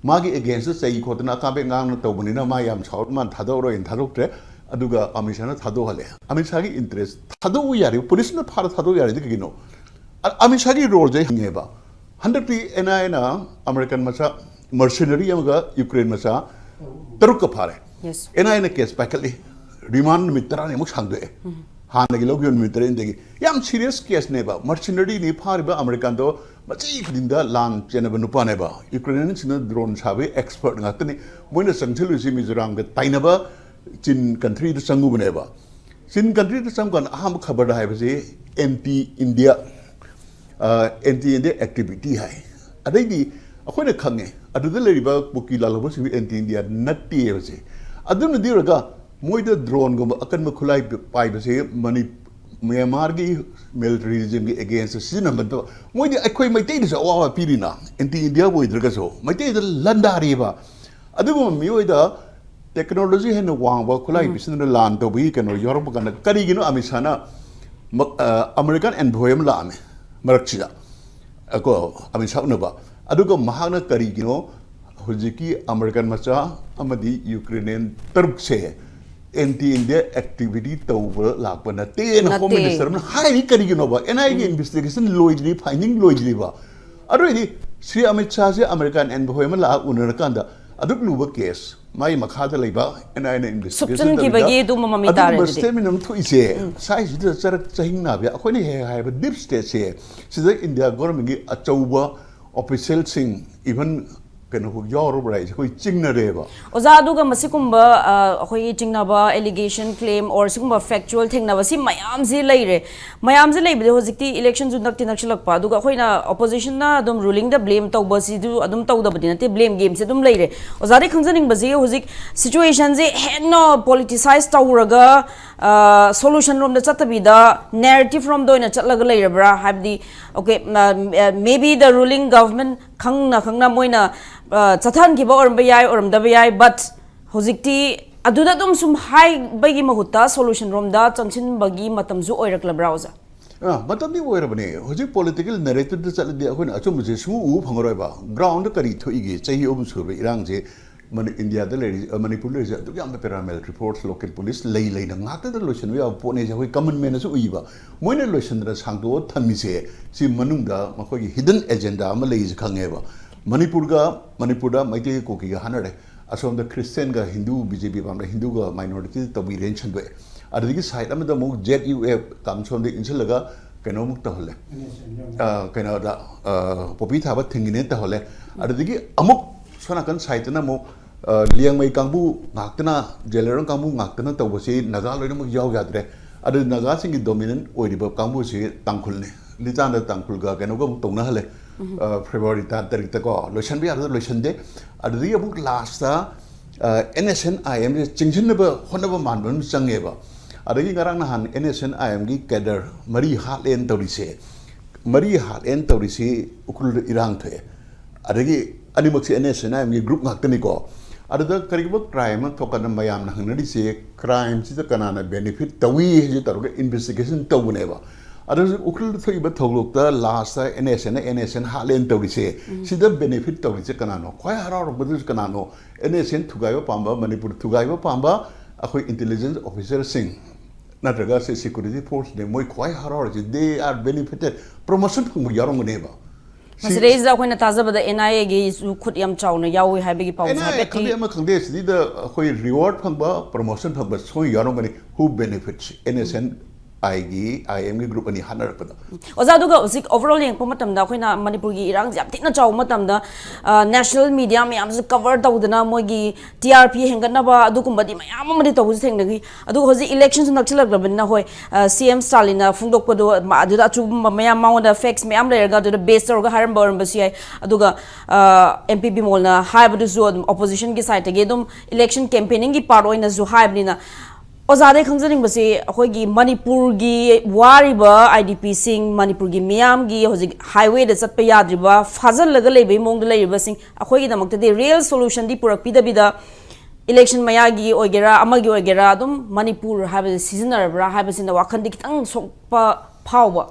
ꯃꯥꯒꯤ againstꯇ ꯆꯩ ꯈꯣꯠꯇꯅ ꯑꯀꯥꯝꯕꯩ ꯉꯥꯡꯅ ꯇꯧꯕꯅꯤꯅ ꯃꯥ ꯌꯥꯝ ꯁꯥꯎꯔ ꯃꯥꯅ ꯊꯥꯗꯣꯛꯑꯔꯣꯏꯅ ꯊꯥꯗꯣꯛꯇ꯭ꯔꯦ꯫ ꯑꯗꯨꯒ ꯑꯃꯤꯠ ꯁꯥꯅ ꯊꯥꯗꯣꯛꯍꯜꯂꯦ꯫ ꯑꯃꯤꯠ ꯁꯥꯒꯤ interest ꯊꯥꯗꯣꯛꯎ ꯌꯥꯔꯤꯕ, policeꯅ ꯐꯥꯔ ꯊꯥꯗꯣꯛꯎ ꯌꯥꯔꯤꯗꯤ ꯀꯩꯒꯤꯅꯣ? ꯑ-, ꯑꯃꯤꯠ ꯁꯥꯒꯤ roleꯁꯦ ꯍꯪꯉꯦꯕ꯫ ꯍꯟꯗꯛꯇꯤ NIAꯅ American ꯃꯆꯥ mercenary ꯑꯃꯒ Ukraine ꯃꯆꯥ ꯇꯔꯨꯛꯀ ꯐꯥꯔꯦ꯫ Yes. NIAꯅ case ꯄꯥꯏꯈꯠꯂꯤ, remand ꯅꯨꯃꯤꯠ ꯇꯔꯥꯅꯤꯃꯨꯛ ꯁꯥꯡꯗꯣꯛꯑꯦ꯫ ꯍꯥꯟꯅꯒꯤ ꯂꯧꯈꯤꯕ ꯅꯨꯃꯤꯠ ꯇꯔꯦꯠꯅꯤꯗꯒꯤ꯫ ꯌꯥꯝ serious caseꯅꯦꯕ꯫ Mercenaryꯅꯤ ꯐꯥꯔꯤꯕ, Americanꯗꯣ ꯃꯆꯤ ꯈꯨꯗꯤꯡꯗ ꯂꯥꯟ ꯆꯦꯟꯅꯕ ꯅꯨꯄꯥꯅꯦꯕ꯫ ꯌꯨꯀ꯭ꯔꯦꯅꯤꯌꯟꯁꯤꯡꯅ ꯗ꯭ꯔꯣꯟ ꯁꯥꯕꯒꯤ ꯑꯦꯛꯁꯄꯔꯠ ꯉꯥꯛꯇꯅꯤ꯫ ꯃꯣꯏꯅ ꯆꯪꯁꯤꯜꯂꯨꯁꯤ ꯃꯤꯖꯣꯔꯥꯝꯒ ꯇꯥꯏꯅꯕ ꯆꯤꯟ ꯀꯟꯇ꯭ꯔꯤꯗ ꯆꯪꯉꯨꯕꯅꯦꯕ꯫ ꯆꯤꯟ ꯀꯟꯇ꯭ꯔꯤꯗ ꯆꯪꯀꯥꯟꯗ ꯑꯍꯥꯟꯕ ꯈꯕꯔꯗ ꯍꯥꯏꯕꯁꯤ anti India, anti India activity ꯍꯥꯏ꯫ ꯑꯗꯩꯗꯤ ꯑꯩꯈꯣꯏꯅ ꯈꯪꯉꯦ ꯑꯗꯨꯗ ꯂꯩꯔꯤꯕ ꯀꯨꯀꯤ ꯂꯥꯜꯍꯧꯕꯁꯤꯡꯗꯨ ꯑꯦꯟꯇꯤ ꯏꯟꯗꯤꯌꯥ ꯅꯠꯇꯦꯕꯁꯦ꯫ ꯑꯗꯨꯅꯗꯤ ꯑꯣꯏꯔꯒ ꯃꯣꯏꯗ ꯗ꯭ꯔꯣꯟꯒꯨꯝꯕ ꯑꯀꯟꯕ ꯈꯨꯠꯂꯥꯏ ꯄꯥꯏꯕꯁꯦ ꯃꯅꯤ ꯃ꯭ꯌꯥꯟꯃꯥꯔꯒꯤ ꯃꯤꯂꯤꯇꯔꯤꯖꯝꯒꯤ ꯑꯦꯒꯦꯟꯁꯇ ꯁꯤꯖꯤꯟꯅꯕ ꯅꯠꯇꯕ, ꯃꯣꯏꯗꯤ ꯑꯩꯈꯣꯏ ꯃꯩꯇꯩꯗꯁꯨ ꯑꯋꯥꯕ ꯄꯤꯔꯤꯅ, ꯑꯦꯟꯇꯤ ꯏꯟꯗꯤꯌꯥꯕꯨ ꯑꯣꯏꯗ꯭ꯔꯒꯁꯨ ꯃꯩꯇꯩꯗ ꯂꯟꯗꯥꯔꯤꯕ꯫ ꯑꯗꯨꯒꯨꯝꯕ ꯃꯤꯑꯣꯏꯗ ꯇꯦꯛꯅꯣꯂꯣꯖꯤ ꯍꯦꯟꯅ ꯋꯥꯡꯕ ꯈꯨꯠꯂꯥꯏ ꯄꯤꯁꯤꯟꯗꯨꯅ ꯂꯥꯟ ꯇꯧꯕꯒꯤ ꯀꯩꯅꯣ ꯌꯥꯎꯔꯛꯄ ꯀꯥꯟꯗ ꯀꯔꯤꯒꯤꯅꯣ ꯑꯃꯤꯠ ꯁꯥꯅ ꯃ-, ꯑ, ꯑꯃꯦꯔꯤꯀꯥꯟ ꯑꯦꯟꯚꯣꯏ ꯑꯃ ꯂꯥꯛꯑꯝꯃꯦ ꯃꯔꯛꯁꯤꯗ, ꯀꯣ, ꯑꯃꯤꯠ ꯁꯥ ꯎꯅꯕ꯫ ꯑꯗꯨꯒ ꯃꯍꯥꯛꯅ ꯀꯔꯤꯒꯤꯅꯣ ꯍꯧꯖꯤꯛꯀꯤ ꯑꯃꯦꯔꯤꯀꯥꯟ ꯃꯆꯥ ꯑꯃꯗꯤ ꯌꯨꯀ꯭ꯔꯦꯅꯤꯌꯟ ꯇꯔꯨꯛꯁꯦ ꯑꯦꯟꯇꯤ ꯏꯟꯗꯤꯌꯥ ꯑꯦꯛꯇꯤꯚꯤꯇꯤ ꯇꯧꯕ ꯂꯥꯛꯄ ꯅꯠꯇꯦꯅ ꯍꯣꯝ ꯅꯠꯇꯦ꯫ ꯃꯤꯅꯤꯁꯇꯔ ꯑꯃꯅ ꯍꯥꯏꯔꯤ꯫ ꯀꯔꯤꯒꯤꯅꯣꯕ? ꯑꯦꯟ ꯑꯥꯏ ꯑꯦꯒꯤ ꯏꯟꯚꯦꯁꯇꯤꯒꯦꯁꯟ ꯂꯣꯏꯗ꯭ꯔꯤ, ꯐꯥꯏꯟꯗꯤꯡ ꯂꯣꯏꯗ꯭ꯔꯤꯕ꯫ ꯑꯗꯨ ꯑꯣꯏꯗꯤ ꯁ꯭ꯔꯤ ꯑꯃꯤꯠ ꯁꯥꯍꯁꯦ ꯑꯃꯦꯔꯤꯀꯥꯟ ꯑꯦꯟꯚꯣꯏ ꯑꯃ ꯂꯥꯛꯑ ꯎꯅꯔꯀꯥꯟꯗ ꯑꯗꯨꯛ ꯂꯨꯕ ꯀꯦꯁ ꯃꯥꯒꯤ ꯃꯈꯥꯗ ꯂꯩꯕ ꯑꯦꯟ ꯑꯥꯏ ꯑꯦꯅ ꯏꯟꯚꯦꯁꯇꯤꯒꯦꯁꯟ ꯁꯨꯞꯆꯟꯈꯤꯕꯒꯤ ꯑꯗꯨꯒꯨꯝꯕ ꯃꯃꯤ ꯇꯥꯔꯦ ꯑꯗꯨꯗꯤ꯫ ꯁ꯭ꯇꯦꯠꯃꯦꯟ ꯑꯃ ꯊꯣꯛꯏꯁꯦ ꯁ꯭ꯋꯥꯏꯁꯤꯗ ꯆꯔꯛ ꯆꯍꯤꯡ ꯅꯥꯕ ꯑꯩꯈꯣꯏꯅ ꯍꯦꯛ ꯍꯦꯛ ꯍꯥꯏꯕ ꯗꯤꯞ ꯁ꯭ꯇꯦꯠꯁꯦ ꯁꯤꯗ ꯏꯟꯗꯤꯌꯥ ꯒꯣꯔꯃꯦꯟꯒꯤ ꯑꯆꯧꯕ ꯑꯣꯐꯤꯁꯤꯌꯦꯜꯁꯤꯡ ꯏꯚꯟ ꯀꯩꯅꯣꯐꯥꯎ ꯌꯥꯎꯔꯕ꯭ꯔꯥ ꯍꯥꯏꯁꯦ ꯑꯩꯈꯣꯏ ꯆꯤꯡꯅꯔꯦꯕ꯫ ꯑꯣꯖꯥ, ꯑꯗꯨꯒ ꯃꯁꯤꯒꯨꯝꯕ, ꯑ, ꯑꯩꯈꯣꯏꯒꯤ ꯆꯤꯡꯅꯕ, ꯑꯦꯂꯤꯒꯦꯁꯟ, ꯀ꯭ꯂꯦꯝ, ꯑꯣꯔ ꯁꯤꯒꯨꯝꯕ ꯐꯦꯛꯆꯨꯋꯦꯜ ꯊꯦꯡꯅꯕ ꯁꯤ ꯃꯌꯥꯝꯁꯤ ꯂꯩꯔꯦ꯫ ꯃꯌꯥꯝꯁꯤ ꯂꯩꯕꯗꯤ ꯍꯧꯖꯤꯛꯇꯤ ꯏꯂꯦꯛꯁꯟꯁꯨ ꯅꯛꯇꯤ ꯅꯛꯁꯤꯜꯂꯛꯄ, ꯑꯗꯨꯒ ꯑꯩꯈꯣꯏꯅ ꯑꯣꯄꯣꯖꯤꯁꯟꯅ ꯑꯗꯨꯝ ꯔꯨꯂꯤꯡꯗ ꯕ꯭ꯂꯦꯝ ꯇꯧꯕꯁꯤꯁꯨ ꯑꯗꯨꯝ ꯇꯧꯗꯕꯗꯤ ꯅꯠꯇꯦ, ꯕ꯭ꯂꯦꯝ ꯒꯦꯝꯁꯦ ꯑꯗꯨꯝ ꯂꯩꯔꯦ꯫ ꯑꯣꯖꯥꯗꯤ ꯈꯪꯖꯅꯤꯡꯕꯁꯤ ꯍꯧꯖꯤꯛ ꯁꯤꯆꯨꯋꯦꯁꯟꯁꯦ ꯍꯦꯟꯅ ꯄꯣꯂꯤꯇꯤꯁꯥꯏꯁ ꯇꯧꯔꯒ, ꯑ, ꯁꯣꯂꯨꯁꯟ ꯔꯣꯝꯗ ꯆꯠꯇꯕꯤꯗ ꯅꯦꯔꯦꯇꯤꯚ ꯔꯣꯝꯗ ꯑꯣꯏꯅ ꯆꯠꯂꯒ ꯂꯩꯔꯕ꯭ꯔꯥ? ꯍꯥꯏꯕꯗꯤ, okay, maybe the ruling government ꯈꯪꯅ ꯈꯪꯅ ꯃꯣꯏꯅ, ꯑ, ꯆꯠꯊꯍꯟꯈꯤꯕ ꯑꯣꯏꯔꯝꯕ ꯌꯥꯏ, ꯑꯣꯏꯔꯝꯗꯕ ꯌꯥꯏ, but ꯍꯧꯖꯤꯛꯇꯤ ꯑꯗꯨꯗ ꯑꯗꯨꯝ ꯁꯨꯝ ꯍꯥꯏꯕꯒꯤ ꯃꯍꯨꯠꯇ ꯁꯣꯂꯨꯁꯟ ꯔꯣꯝꯗ ꯆꯪꯁꯤꯟꯕꯒꯤ ꯃꯇꯝꯁꯨ ꯑꯣꯏꯔꯛꯂꯕ꯭ꯔꯥ, ꯑꯣꯖꯥ? ꯑ, ꯃꯇꯝꯗꯤ ꯑꯣꯏꯔꯕꯅꯦ꯫ ꯍꯧꯖꯤꯛ ꯄꯣꯂꯤꯇꯤꯀꯦꯜ ꯅꯦꯔꯦꯇꯤꯚꯇ ꯆꯠꯂꯗꯤ ꯑꯩꯈꯣꯏꯅ ꯑꯆꯨꯝꯕꯁꯦ ꯁꯨꯡꯎ ꯎꯕ ꯐꯪꯉꯔꯣꯏꯕ꯫ ꯒ꯭ꯔꯥꯎꯟꯗ ꯀꯔꯤ ꯊꯣꯛꯏꯒꯦ? ꯆꯍꯤ ꯑꯍꯨꯝ ꯁꯨꯔꯕ ꯏꯔꯥꯡꯁꯦ ꯃꯅꯤ-, ꯏꯟꯗꯤꯌꯥꯗ ꯂꯩꯔꯤ, ꯑ, ꯃꯅꯤꯄꯨꯔꯗ ꯂꯩꯔꯤꯁꯦ ꯑꯗꯨꯛ ꯌꯥꯝꯕ ꯄꯦꯔꯥꯃꯤꯂꯤꯇꯔꯤ ꯐꯣꯔꯁ, ꯂꯣꯀꯦꯜ ꯄꯨꯂꯤꯁ ꯂꯩ ꯂꯩꯅ ꯉꯥꯛꯇꯗ ꯂꯣꯏꯁꯤꯟꯕ ꯌꯥꯕ ꯄꯣꯠꯅꯦꯁꯦ ꯑꯩꯈꯣꯏ ꯀꯃꯟ ꯃꯦꯟꯅꯁꯨ ꯎꯏꯕ꯫ ꯃꯣꯏꯅ ꯂꯣꯏꯁꯤꯟꯗꯅ ꯁꯥꯡꯗꯣꯛꯑ ꯊꯝꯃꯤꯁꯦ ꯁꯤ ꯃꯅꯨꯡꯗ ꯃꯈꯣꯏꯒꯤ ꯍꯤꯗꯟ ꯑꯦꯖꯦꯟꯗꯥ ꯑꯃ ꯂꯩꯁꯦ ꯈꯪꯉꯦꯕ꯫ ꯃꯅꯤꯄꯨꯔꯒ, ꯃꯅꯤꯄꯨꯔꯗ ꯃꯩꯇꯩꯒ ꯀꯨꯀꯤꯒ ꯍꯥꯠꯅꯔꯦ, ꯑꯁꯣꯝꯗ ꯈ꯭ꯔꯤꯁꯇꯤꯌꯟꯒ ꯍꯤꯟꯗꯨ, ꯕꯤ ꯖꯦ ꯄꯤ ꯄꯥꯝꯕ ꯍꯤꯟꯗꯨꯒ ꯃꯥꯏꯅꯣꯔꯤꯇꯤ ꯇꯧꯕꯤꯔꯦꯅ ꯁꯟꯗꯣꯛꯑꯦ꯫ ꯑꯗꯨꯗꯒꯤ ꯁꯥꯏꯠ ꯑꯃꯗ ꯑꯃꯨꯛ ꯖꯦꯠ ꯌꯨ ꯑꯦꯐ ꯇꯥꯝ ꯁꯣꯝꯗ ꯏꯟꯁꯤꯜꯂꯒ ꯀꯩꯅꯣꯃꯨꯛ ꯇꯧꯍꯜꯂꯦ꯫ ꯑ, ꯀꯩꯅꯣꯗ, ꯑ, ꯄꯣꯄꯤ ꯊꯥꯕ ꯊꯤꯡꯉꯤꯅꯦ ꯇꯧꯍꯜꯂꯦ꯫ ꯑꯗꯨꯗꯒꯤ ꯑꯃꯨꯛ ꯁꯣꯝ ꯅꯥꯀꯟ ꯁꯥꯏꯠꯇꯅ ꯑꯃꯨꯛ, ꯑ, ꯂꯤꯌꯥꯡꯃꯩ ꯀꯥꯡꯕꯨ ꯉꯥꯛꯇꯅ, ꯖꯦꯂꯔꯣꯡ ꯀꯥꯡꯕꯨ ꯉꯥꯛꯇꯅ ꯇꯧꯕꯁꯤ ꯅꯥꯒꯥ ꯂꯣꯏꯅꯃꯛ ꯌꯥꯎ ꯌꯥꯗ꯭ꯔꯦ꯫ ꯑꯗꯨ ꯅꯥꯒꯥꯁꯤꯡꯒꯤ dominant ꯑꯣꯏꯔꯤꯕ ꯀꯥꯡꯕꯨꯁꯤ ꯇꯥꯡꯈꯨꯜꯅꯤ꯫ ꯂꯤꯇꯥꯟꯗ ꯇꯥꯡꯈꯨꯜꯒ ꯀꯩꯅꯣꯒ ꯑꯃꯨꯛ ꯇꯧꯅꯍꯜꯂꯦ꯫ ꯑ, ꯐꯦꯕ꯭ꯔꯨꯋꯥꯔꯤ ꯇꯥꯡ ꯇꯔꯦꯠꯇꯀꯣ, ꯂꯣꯏꯁꯤꯟꯕ ꯌꯥꯕꯗ ꯂꯣꯏꯁꯤꯟꯗꯦ꯫ ꯑꯗꯨꯗꯒꯤ ꯑꯃꯨꯛ ꯂꯥꯁꯇ, ꯑ, NSCN-IM ꯁꯦ ꯆꯤꯡꯁꯤꯟꯅꯕ ꯍꯣꯠꯅꯕ ꯃꯥꯟꯕ ꯑꯃ ꯆꯪꯉꯦꯕ꯫ ꯑꯗꯒꯤ ꯉꯔꯥꯡ ꯅꯍꯥꯟ NSCN-IM ꯒꯤ cadre ꯃꯔꯤ ꯍꯥꯠꯂꯦꯅ ꯇꯧꯔꯤꯁꯦ, ꯃꯔꯤ ꯍꯥꯠꯂꯦꯅ ꯇꯧꯔꯤꯁꯤ ꯎꯈ꯭ꯔꯨꯜꯗ ꯏꯔꯥꯡ ꯊꯣꯛꯑꯦ꯫ ꯑꯗꯒꯤ ꯑꯅꯤꯃꯛꯁꯦ NSCN-IM ꯒꯤ group ꯉꯥꯛꯇꯅꯤꯀꯣ꯫ ꯑꯗꯨꯗ ꯀꯔꯤꯒꯨꯝꯕ crime ꯑꯃ ꯊꯣꯛꯀꯥꯟꯗ ꯃꯌꯥꯝꯅ ꯍꯪꯅꯔꯤꯁꯦ, crime ꯁꯤꯗ ꯀꯅꯥꯅ benefit ꯇꯧꯏ ꯍꯥꯏꯁꯦ ꯇꯧꯔꯒ investigation ꯇꯧꯕꯅꯦꯕ꯫ ꯑꯗꯨꯁꯨ ꯎꯈ꯭ꯔꯨꯜꯗ ꯊꯣꯛꯏꯕ ꯊꯧꯗꯣꯛꯇ ꯂꯥꯁꯇ NSCN-ꯅ NSCN ꯍꯥꯠꯂꯦꯅ ꯇꯧꯔꯤꯁꯦ, ꯁꯤꯗ benefit ꯇꯧꯔꯤꯁꯦ ꯀꯅꯥꯅꯣ? ꯈ꯭ꯋꯥꯏ ꯍꯔꯥꯎꯔꯝꯒꯗꯣꯏꯁꯦ ꯀꯅꯥꯅꯣ? NSCN ꯊꯨꯒꯥꯏꯕ ꯄꯥꯝꯕ, ꯃꯅꯤꯄꯨꯔ ꯊꯨꯒꯥꯏꯕ ꯄꯥꯝꯕ ꯑꯩꯈꯣꯏ intelligence officer ꯁꯤꯡ ꯅꯠꯇ꯭ꯔꯒ ꯁꯤ security force ꯅꯦ, ꯃꯣꯏ ꯈ꯭ꯋꯥꯏ ꯍꯔꯥꯎꯔꯤꯁꯦ, they are benefited, promotion ꯐꯪꯕ ꯌꯥꯎꯔꯝꯒꯅꯦꯕ꯫ ꯁꯤ ꯃꯁꯤꯗꯩꯁꯤꯗ ꯑꯩꯈꯣꯏꯅ ꯇꯥꯖꯕꯗ NIA ꯒꯤꯁꯨ ꯈꯨꯠ ꯌꯥꯝ ꯆꯥꯎꯅ ꯌꯥꯎꯏ ꯍꯥꯏꯕꯒꯤ ꯄꯥꯎꯁꯦ NIA ꯍꯥꯏꯐꯦꯠꯇꯤ ꯈꯪꯗꯦ, ꯑꯃ ꯈꯪꯗꯦ, ꯁꯤꯗ ꯑꯩꯈꯣꯏ reward ꯐꯪꯕ, promotion ꯐꯪꯕ ꯁꯣꯏ ꯌꯥꯎꯔꯝꯒꯅꯤ꯫ Who benefits? NSCN-I ꯒꯤ, IM ꯒꯤ group ꯑꯅꯤ ꯍꯥꯠꯅꯔꯛꯄꯗ꯫ ꯑꯣꯖꯥ, ꯑꯗꯨꯒ ꯍꯧꯖꯤꯛ overall ꯌꯦꯡꯉꯛꯄ ꯃꯇꯝꯗ ꯑꯩꯈꯣꯏꯅ ꯃꯅꯤꯄꯨꯔꯒꯤ ꯏꯔꯥꯡꯁꯦ ꯌꯥꯝ ꯊꯤꯅ ꯆꯥꯎꯕ ꯃꯇꯝꯗ, ꯑ, national media ꯃꯌꯥꯝꯁꯨ cover ꯇꯧꯗꯅ ꯃꯣꯏꯒꯤ TRP ꯍꯦꯟꯒꯠꯅꯕ ꯑꯗꯨꯒꯨꯝꯕꯗꯤ ꯃꯌꯥꯝ ꯑꯃꯗꯤ ꯇꯧꯕꯁꯨ ꯊꯦꯡꯅꯈꯤ꯫ ꯑꯗꯨꯒ ꯍꯧꯖꯤꯛ election ꯁꯨ ꯅꯛꯁꯤꯜꯂꯛꯂꯕꯅꯤꯅ, ꯍꯣꯏ, ꯑ, CM ꯁ꯭ꯇꯥꯂꯤꯟꯅ ꯐꯣꯡꯗꯣꯛꯄꯗꯣ, ꯃ-, ꯑꯗꯨꯗ ꯑꯆꯨꯝꯕ ꯃꯌꯥꯝ, ꯃꯉꯣꯟꯗ facts ꯃꯌꯥꯝ ꯂꯩꯔꯒ ꯑꯗꯨꯗ base ꯇꯧꯔꯒ ꯍꯥꯏꯔꯝꯕ ꯑꯣꯏꯔꯝꯕꯁꯨ ꯌꯥꯏ꯫ ꯑꯗꯨꯒ, ꯑ, M P ꯕꯤꯃꯣꯜꯅ ꯍꯥꯏꯕꯗꯨꯁꯨ ꯑꯗꯨꯝ opposition ꯒꯤ side ꯇꯒꯤ ꯑꯗꯨꯝ election campaigning ꯒꯤ part ꯑꯣꯏꯅꯁꯨ ꯍꯥꯏꯕꯅꯤꯅ, ꯑꯣꯖꯥꯗꯩ ꯈꯪꯖꯅꯤꯡꯕꯁꯤ, ꯑꯩꯈꯣꯏꯒꯤ ꯃꯅꯤꯄꯨꯔꯒꯤ ꯋꯥꯔꯤꯕ IDP ꯁꯤꯡ, ꯃꯅꯤꯄꯨꯔꯒꯤ ꯃꯤꯌꯥꯝꯒꯤ ꯍꯧꯖꯤꯛ highway ꯗ ꯆꯠꯄ ꯌꯥꯗ꯭ꯔꯤꯕ, ꯐꯥꯖꯤꯜꯂꯒ ꯂꯩꯕꯒꯤ ꯃꯑꯣꯡꯗ ꯂꯩꯔꯤꯕꯁꯤꯡ, ꯑꯩꯈꯣꯏꯒꯤꯗꯃꯛꯇꯗꯤ real solution ꯗꯤ ꯄꯨꯔꯛꯄꯤꯗꯕꯤꯗ, election ꯃꯌꯥꯒꯤ ꯑꯣꯏꯒꯦꯔꯥ, ꯑꯃꯒꯤ ꯑꯣꯏꯒꯦꯔꯥ, ꯑꯗꯨꯝ ꯃꯅꯤꯄꯨꯔ ꯍꯥꯏꯕꯁꯦ ꯁꯤꯖꯤꯟꯅꯔꯕ꯭ꯔꯥ ꯍꯥꯏꯕꯁꯤꯅ ꯋꯥꯈꯜꯗꯤ ꯈꯤꯇꯪ ꯁꯣꯛꯄ ꯐꯥꯎꯕ꯫